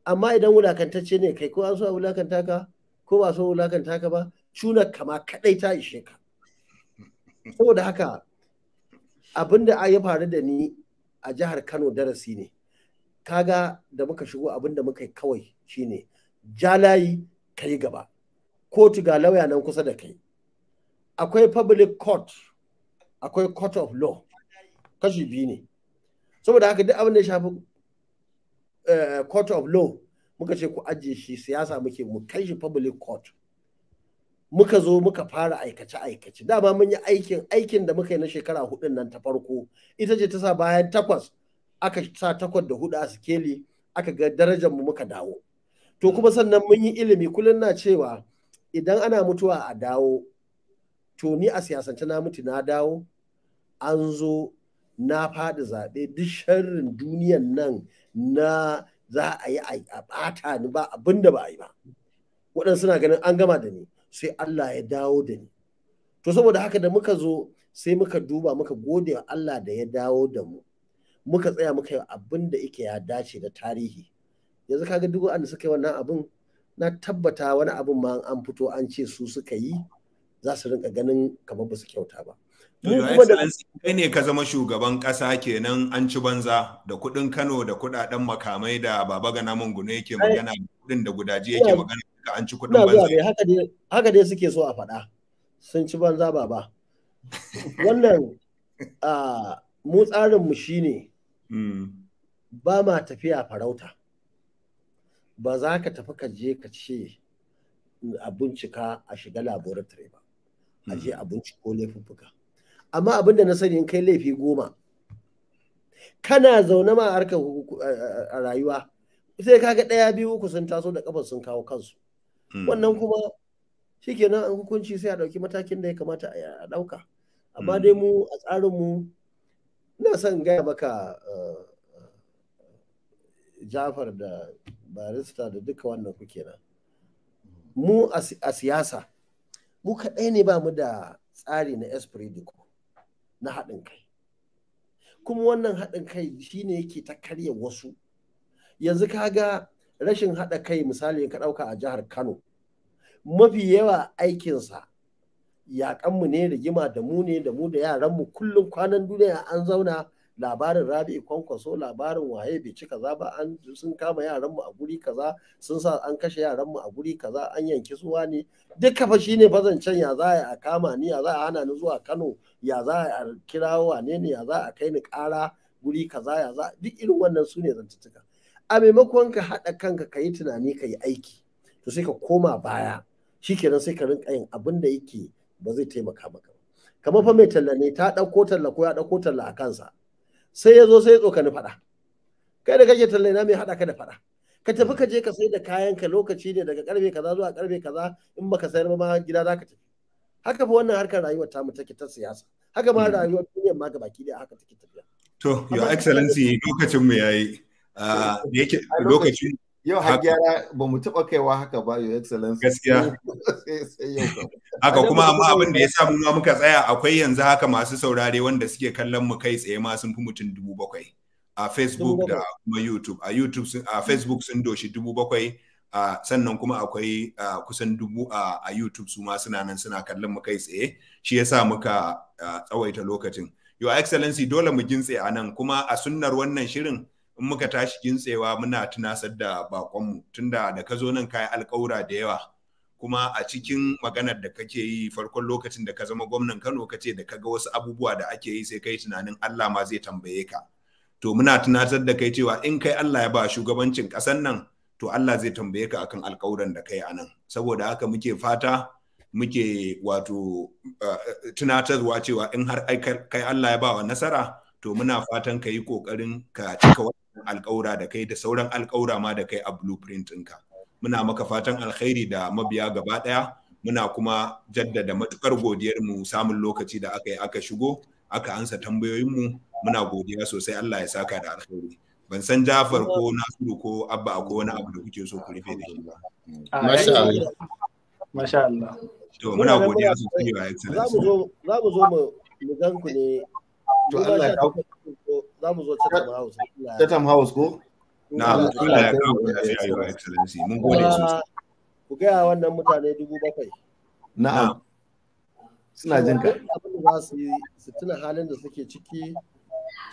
Amma idan wulakantacce ne kai, ko an so a wulakanta ka ko ba so wulakanta ka ba, cunar kama kadai ta ishe ka. Saboda haka abin da ya faru da ni a jihar Kano darasi ne. Kaga da muka shigo abin da muka yi kawai shine jalayi kai gaba. Kotu ga lauya nan kusa da kai. Akwai public court, akwai court of law. Kashi biyu ne. Saboda haka duk abin da ya shafi court of law muka ce ku ajiye shi, siyasa muke mu kai shi public court. Muka zo muka fara aikace-aikace. Dama mun yi aikin da muka yi na shekara 4 nan ta farko. Ita ce ta sa bayan 8 aka sa 8 da 4 a sikeli, aka ga darajar mu muka dawo. To kuma sannan mun yi ilimi, kullum na cewa idan ana mutuwa a dawo. To ni a siyasance na mutu na dawo, an zo na faɗi zaɓe, duk sharrin duniyan nan na za a yi a ɓata ni ba abin da ba a yi ba. Waɗansu suna ganin an gama da ni, sai Allah ya dawo da ni. To saboda haka da muka zo sai muka duba muka gode wa Allah da ya dawo da mu. Muka tsaya muka yi abin da yake ya dace da tarihi. Yanzu kaga duk waɗanda suka yi wannan abin, na tabbata wani abin ma an fito an ce su suka yi, za su rinka ganin kamar ba su kyauta ba. Kai ne ka zama shugaban ƙasa kenan an ci banza da kuɗin Kano da kuɗaɗen makamai da Baba Gana Mungunu yake magana, kuɗin da Gudaji yake magana, duka an ci kuɗin banza. Haka dai suke so a faɗa. Sun ci banza baba. Wannan mu tsarinmu shine ba ma tafiya farauta. Ba za ka tafi ka je ka ce a bincika a shiga laboratory ba. A je a binciko laifuffuka. Amma abin da na sani, in kai laifi 10, kana zaune ma harkar a rayuwa, sai kaga 1, 2, 3 sun taso da kafar sun kawo kansu. Wannan kuma shikenan an hukunci, sai a ɗauki matakin da ya kamata a ɗauka. Amma dai mu a tsarinmu, ina son gaya maka Jafar da barista da duka wannan kuke nan. Mu a siyasa, mu kaɗai ne ba mu da tsari na esprit de corps, na haɗin kai. Kuma wannan haɗin kai shine yake ta karya wasu. Yanzu kaga rashin haɗa kai, misali ka ɗauka a jihar Kano, mafi yawa aikinsa yaƙanmu ne, rigima da mu ne, da mu da yaranmu kullum kwanan duniya an zauna labarin Rabi'u Kwankwaso, labarin waye bai ci kaza ba, an sun kama yaranmu a guri kaza, sun sa an kashe yaranmu a guri kaza, an yanki suwa ne. Duka fa shine fa zancen, ya za a kama ni, ya za a hana ni zuwa Kano, ya za a kirawo wane ne, ya za a kai ni ƙara guri kaza, ya za, duk irin wannan su ne zantuttuka. A maimakon ka haɗa kanka ka yi tunani ka yi aiki, to sai ka koma baya, shikenan sai ka rinka yin abin da yake ba zai taimaka maka ba. Kamar fa mai talla ne, ta ɗauko talla ko ya ɗauko talla a kansa, sai ya zo sai ya tsokani faɗa. Kai da kake talla, ina mai haɗa ka da faɗa? Ka tafi ka je ka sai da kayan ka, lokaci ne daga karfe kaza zuwa karfe kaza, in baka sayar ba ma gida za ka tafi. Haka fa wannan harkar rayuwar tamu take ta siyasa. Haka ma rayuwar duniyar ma gabaki ɗaya haka take tafiya. To, Your Excellency, lokacin mu yayi. Da yake lokacin yau har gyara ba mu taɓa kaiwa haka ba, Your Excellency. Gaskiya. Haka kuma, amma abin da ya sa mu ma muka tsaya, akwai yanzu haka masu saurare wanda suke kallon mu kai tsaye ma sun fi mutum 7,000 a Facebook da kuma YouTube. A YouTube, a Facebook sun doshi 7,000, sannan kuma akwai kusan 1,000 a YouTube, su ma suna nan suna kallon mu kai tsaye. Shi yasa muka tsawaita lokacin. Your Excellency, dole mu gintse a nan, kuma a sunnar wannan shirin, in muka tashi gintsewa muna tunasar da bakonmu, tunda da ka zo nan kayi alƙawura da yawa. Kuma a cikin maganar da kake yi farkon lokacin da ka zama gwamnan Kano, ka ce da ka ga wasu abubuwa da ake yi sai kai tunanin Allah ma zai tambaye ka. To muna tunatar da kai cewa in kai Allah ya ba shugabancin ƙasar nan, to Allah zai tambaye ka akan alƙawuran da kai a nan. Saboda haka muke fata, muke wato tunatarwa cewa in har kai Allah ya ba wa nasara, to muna fatan ka yi ƙoƙarin ka cika wannan alƙawura da kai da sauran alƙawura ma da kai a blueprint ɗinka. Muna maka fatan alkhairi da mabiya gaba ɗaya, muna kuma jaddada matukar godiyar mu samun lokaci da aka yi aka shigo aka ansa tambayoyinmu. Muna godiya sosai, Allah ya saka da alkhairi. Ban san Jafar ko Nasiru ko Abba ko wani abu da kuke so ku rufe da shi ba. Masha Allah. Masha Allah. To muna godiya sosai wa Excellency. Za mu zo mu gan ku ne. To Allah ya kawo. Za mu zo Chatham House. Chatham House ko? Na Allah ya kawo lafiya, Your Excellency. Mun gode sosai. Ku gaya wannan mutane 7,000. Na'am. Suna jin ka. Abin da za su yi, su tuna halin da suke ciki.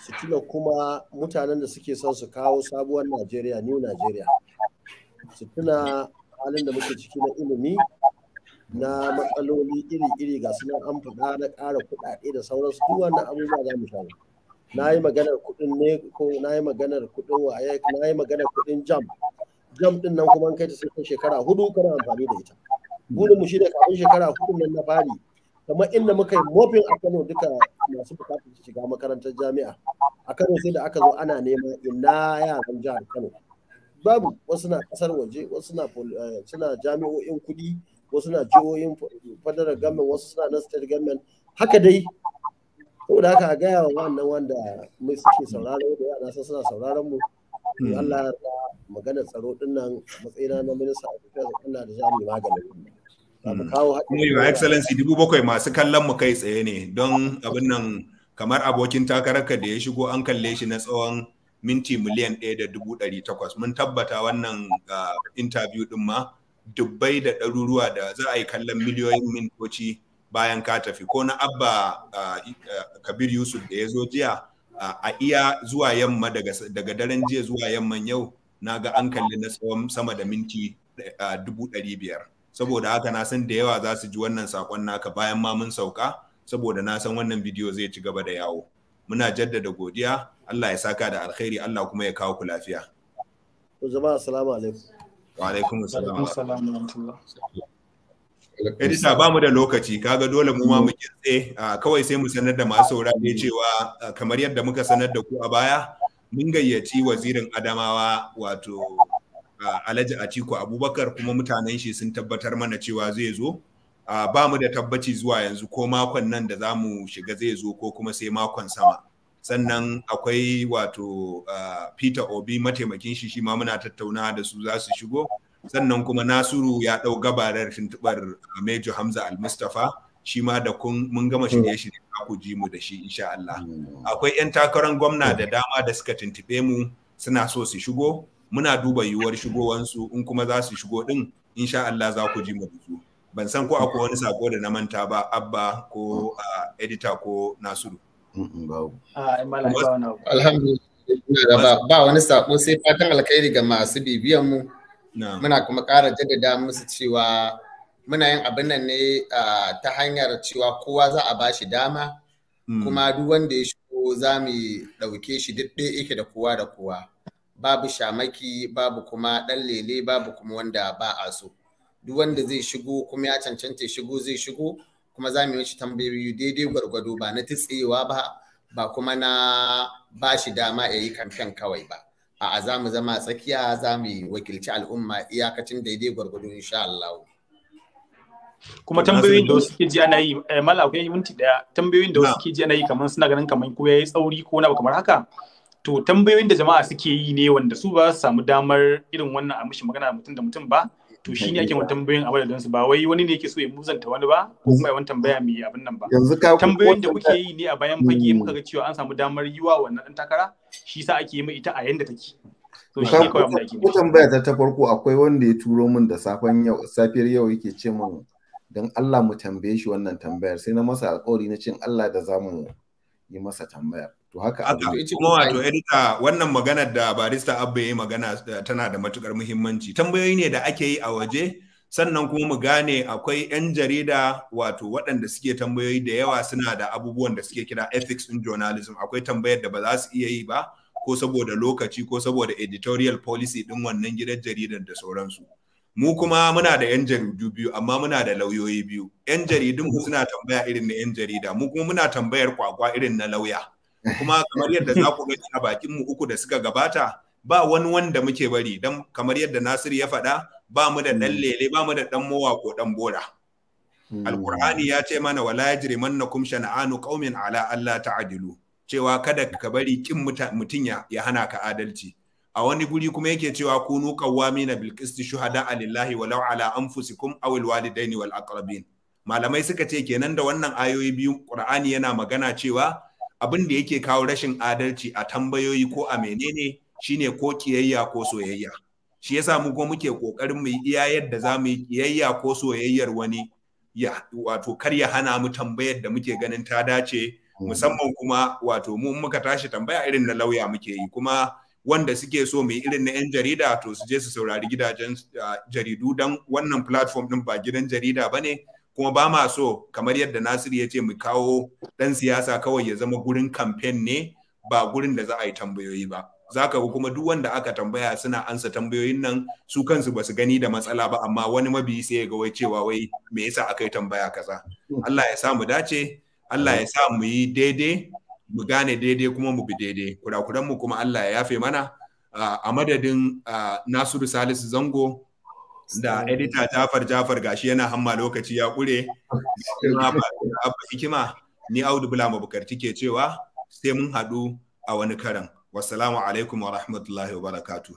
Su tuna kuma mutanen da suke son su kawo sabuwar Najeriya, New Nigeria. Su tuna halin da muke ciki na ilimi, na matsaloli iri-iri ga suna an faɗa na ƙara kuɗaɗe da sauransu, duk wannan abubuwa za mu sha. Na yi maganar kuɗin ne ko na yi maganar kuɗin waye, na yi maganar kuɗin JAMB. JAMB ɗin nan kuma an kai ta sai shekara 4 kana amfani da ita. Burin mu shine kafin shekara 4 nan na fari, kamar inda muka yi mopping a Kano, duka masu bukatar su shiga makarantar jami'a a Kano sai da aka zo ana nema ina yaran jihar Kano. Babu, wasu na kasar waje, wasu na suna jami'o'in kuɗi, wasu na jihohin federal government, wasu suna na state government, haka dai. Saboda haka a gaya wa wannan wanda mai suke sauraro da yara san suna sauraron mu, Allah ya yarda maganar tsaro din nan, matsayina na minista a defense, Allah da za mu yi maganin mu kawo haɗin. Kuma Your Excellency, 7,000 masu kallon mu kai tsaye ne, don abin nan kamar abokin takararka da ya shigo an kalle shi na tsawon minti 1,800,000. Mun tabbata wannan interview din ma dubbai da ɗaruruwa da za a yi kallon miliyoyin mintoci bayan ka tafi. Ko na Abba Kabir Yusuf da ya zo jiya, a iya zuwa yamma, daga daren jiya zuwa yamman yau, na ga an kalli na tsawon sama da minti 500,000. Saboda haka na san da yawa za su ji wannan sakon naka bayan ma mun sauka, saboda na san wannan bidiyo zai ci gaba da yawo. Muna jaddada godiya, Allah ya saka da alkhairi, Allah kuma ya kawo ku lafiya. To jama'a, assalamu alaikum. Wa alaikum assalam. Edita, ba mu da lokaci, kaga dole mu ma mu kintse kawai, sai mu sanar da masu saurare cewa kamar yadda muka sanar da ku a baya, mun gayyaci wazirin Adamawa, wato Alhaji Atiku Abubakar, kuma mutanen shi sun tabbatar mana cewa zai zo. Ba mu da tabbaci zuwa yanzu ko makon nan da za mu shiga zai zo ko kuma sai makon sama. Sannan akwai wato Peter Obi, mataimakin shi, shi ma muna tattauna da su, za su shigo. Sannan kuma Nasiru ya ɗau gabarar tuntuɓar Major Hamza Al-Mustapha, shi ma da kun mun gama shirye-shirye ku ji mu da shi insha Allah. Akwai 'yan takarar gwamna da dama da suka tuntuɓe mu suna so su shigo, muna duba yiwuwar shigowansu, in kuma za su shigo din insha Allah za ku ji mu da su. Ban san ko akwai wani sako da na manta ba, Abba ko editor ko Nasiru. Alhamdulillah, ba wani sako sai fatan alkhairi ga masu bibiyan mu. Muna kuma ƙara jaddada musu cewa muna yin abin nan ne ta hanyar cewa kowa za a bashi dama, kuma duk wanda ya shigo za mu ɗauke shi duk ɗaya yake da kowa da kowa. Babu shamaki, babu kuma ɗan lele, babu kuma wanda ba a so. Duk wanda zai shigo kuma ya cancanta shigo zai shigo, kuma za mu yi shi tambayoyi daidai gwargwado, ba na titsewa ba, ba kuma na ba shi dama ya yi kamfen kawai ba. A'a, za mu zama tsakiya, za mu wakilci al'umma iyakacin daidai gwargwado insha Allah. Kuma tambayoyin da wasu ke ji ana yi, mala akwai minti daya, tambayoyin da wasu ke ji ana yi kamar suna ganin kamar ko yayi tsauri ko na kamar haka, to tambayoyin da jama'a suke yi ne wanda su ba su samu damar irin wannan a mishi magana mutum da mutum ba, to shi ne ake wani tambayoyin a madadin su. Ba wai wani ne yake so ya muzanta wani ba ko kuma wani tambaya mai abin nan ba. Tambayoyin da kuke yi ne a bayan fage muka ga cewa an samu damar yi wa wannan dan takara, shi sa ake yi mai ita a yanda take. To shi ne kawai abin da ake. Ko tambaya ta farko, akwai wanda ya turo min da safen yau, safiyar yau, yake ce min don Allah mu tambaye shi wannan tambayar, sai na masa alƙawari na cin Allah da zamu yi masa tambayar. To haka. Kuma wato edita, wannan maganar da barista Abba yi magana tana da matukar muhimmanci. Tambayoyi ne da ake yi a waje, sannan kuma mu gane akwai 'yan jarida, wato waɗanda suke tambayoyi da yawa, suna da abubuwan da suke kira ethics in journalism. Akwai tambayar da ba za su iya yi ba, ko saboda lokaci ko saboda editorial policy ɗin wannan gidan jaridar da sauransu. Mu kuma muna da 'yan jaridu biyu, amma muna da lauyoyi biyu. 'Yan jaridun mu suna tambaya irin na 'yan jarida, mu kuma muna tambayar kwakwa irin na lauya. Kuma kamar yadda za ku gani a bakin mu uku da suka gabata, ba wani wanda muke bari, dan kamar yadda Nasiru ya faɗa, ba mu da ɗan lele, ba mu da ɗan mowa ko ɗan bora. Alkur'ani ya ce mana wala yajrimannakum shana'anu qaumin ala alla ta'dilu, cewa kada ka bari kin mutum ya hana ka adalci. A wani guri kuma yake cewa kunu qawwamina bil qisti shuhada lillahi walau ala anfusikum aw al walidaini wal aqrabin. Malamai suka ce kenan da wannan ayoyi biyu Qur'ani yana magana cewa abin da yake kawo rashin adalci a tambayoyi ko a menene shine ko kiyayya ko soyayya. Shi yasa mu ko muke kokarin mu yi iya yadda za mu yi kiyayya ko soyayyar wani ya wato kar ya hana mu tambayar da muke ganin ta dace Musamman kuma wato mu muka tashi tambaya irin na lauya muke yi, kuma wanda suke so mu irin na 'yan jarida to su je su saurari gidajen jaridu, don wannan platform din ba gidan jarida ba ne. Kuma ba ma so, kamar yadda Nasiru ya ce, mu kawo ɗan siyasa kawai ya zama gurin kamfen ne, ba gurin da za a yi tambayoyi ba. Za ka kuma duk wanda aka tambaya suna ansa tambayoyin nan, su kansu ba su gani da matsala ba, amma wani mabiyi sai ya ga wai cewa wai me yasa aka yi tambaya kaza. Allah ya sa mu dace, Allah ya sa mu yi daidai, mu gane daidai kuma mu bi daidai. Kurakuran mu kuma Allah ya yafe mana. A madadin Nasiru Salisu Zango da edita Jafar Jafar, gashi yana hamma lokaci ya kure, kuma Abba Hikima, ni Audu Bula Mabukarti ke cewa sai mun haɗu a wani karan. Wassalamu alaikum wa rahmatullahi wa barakatuh.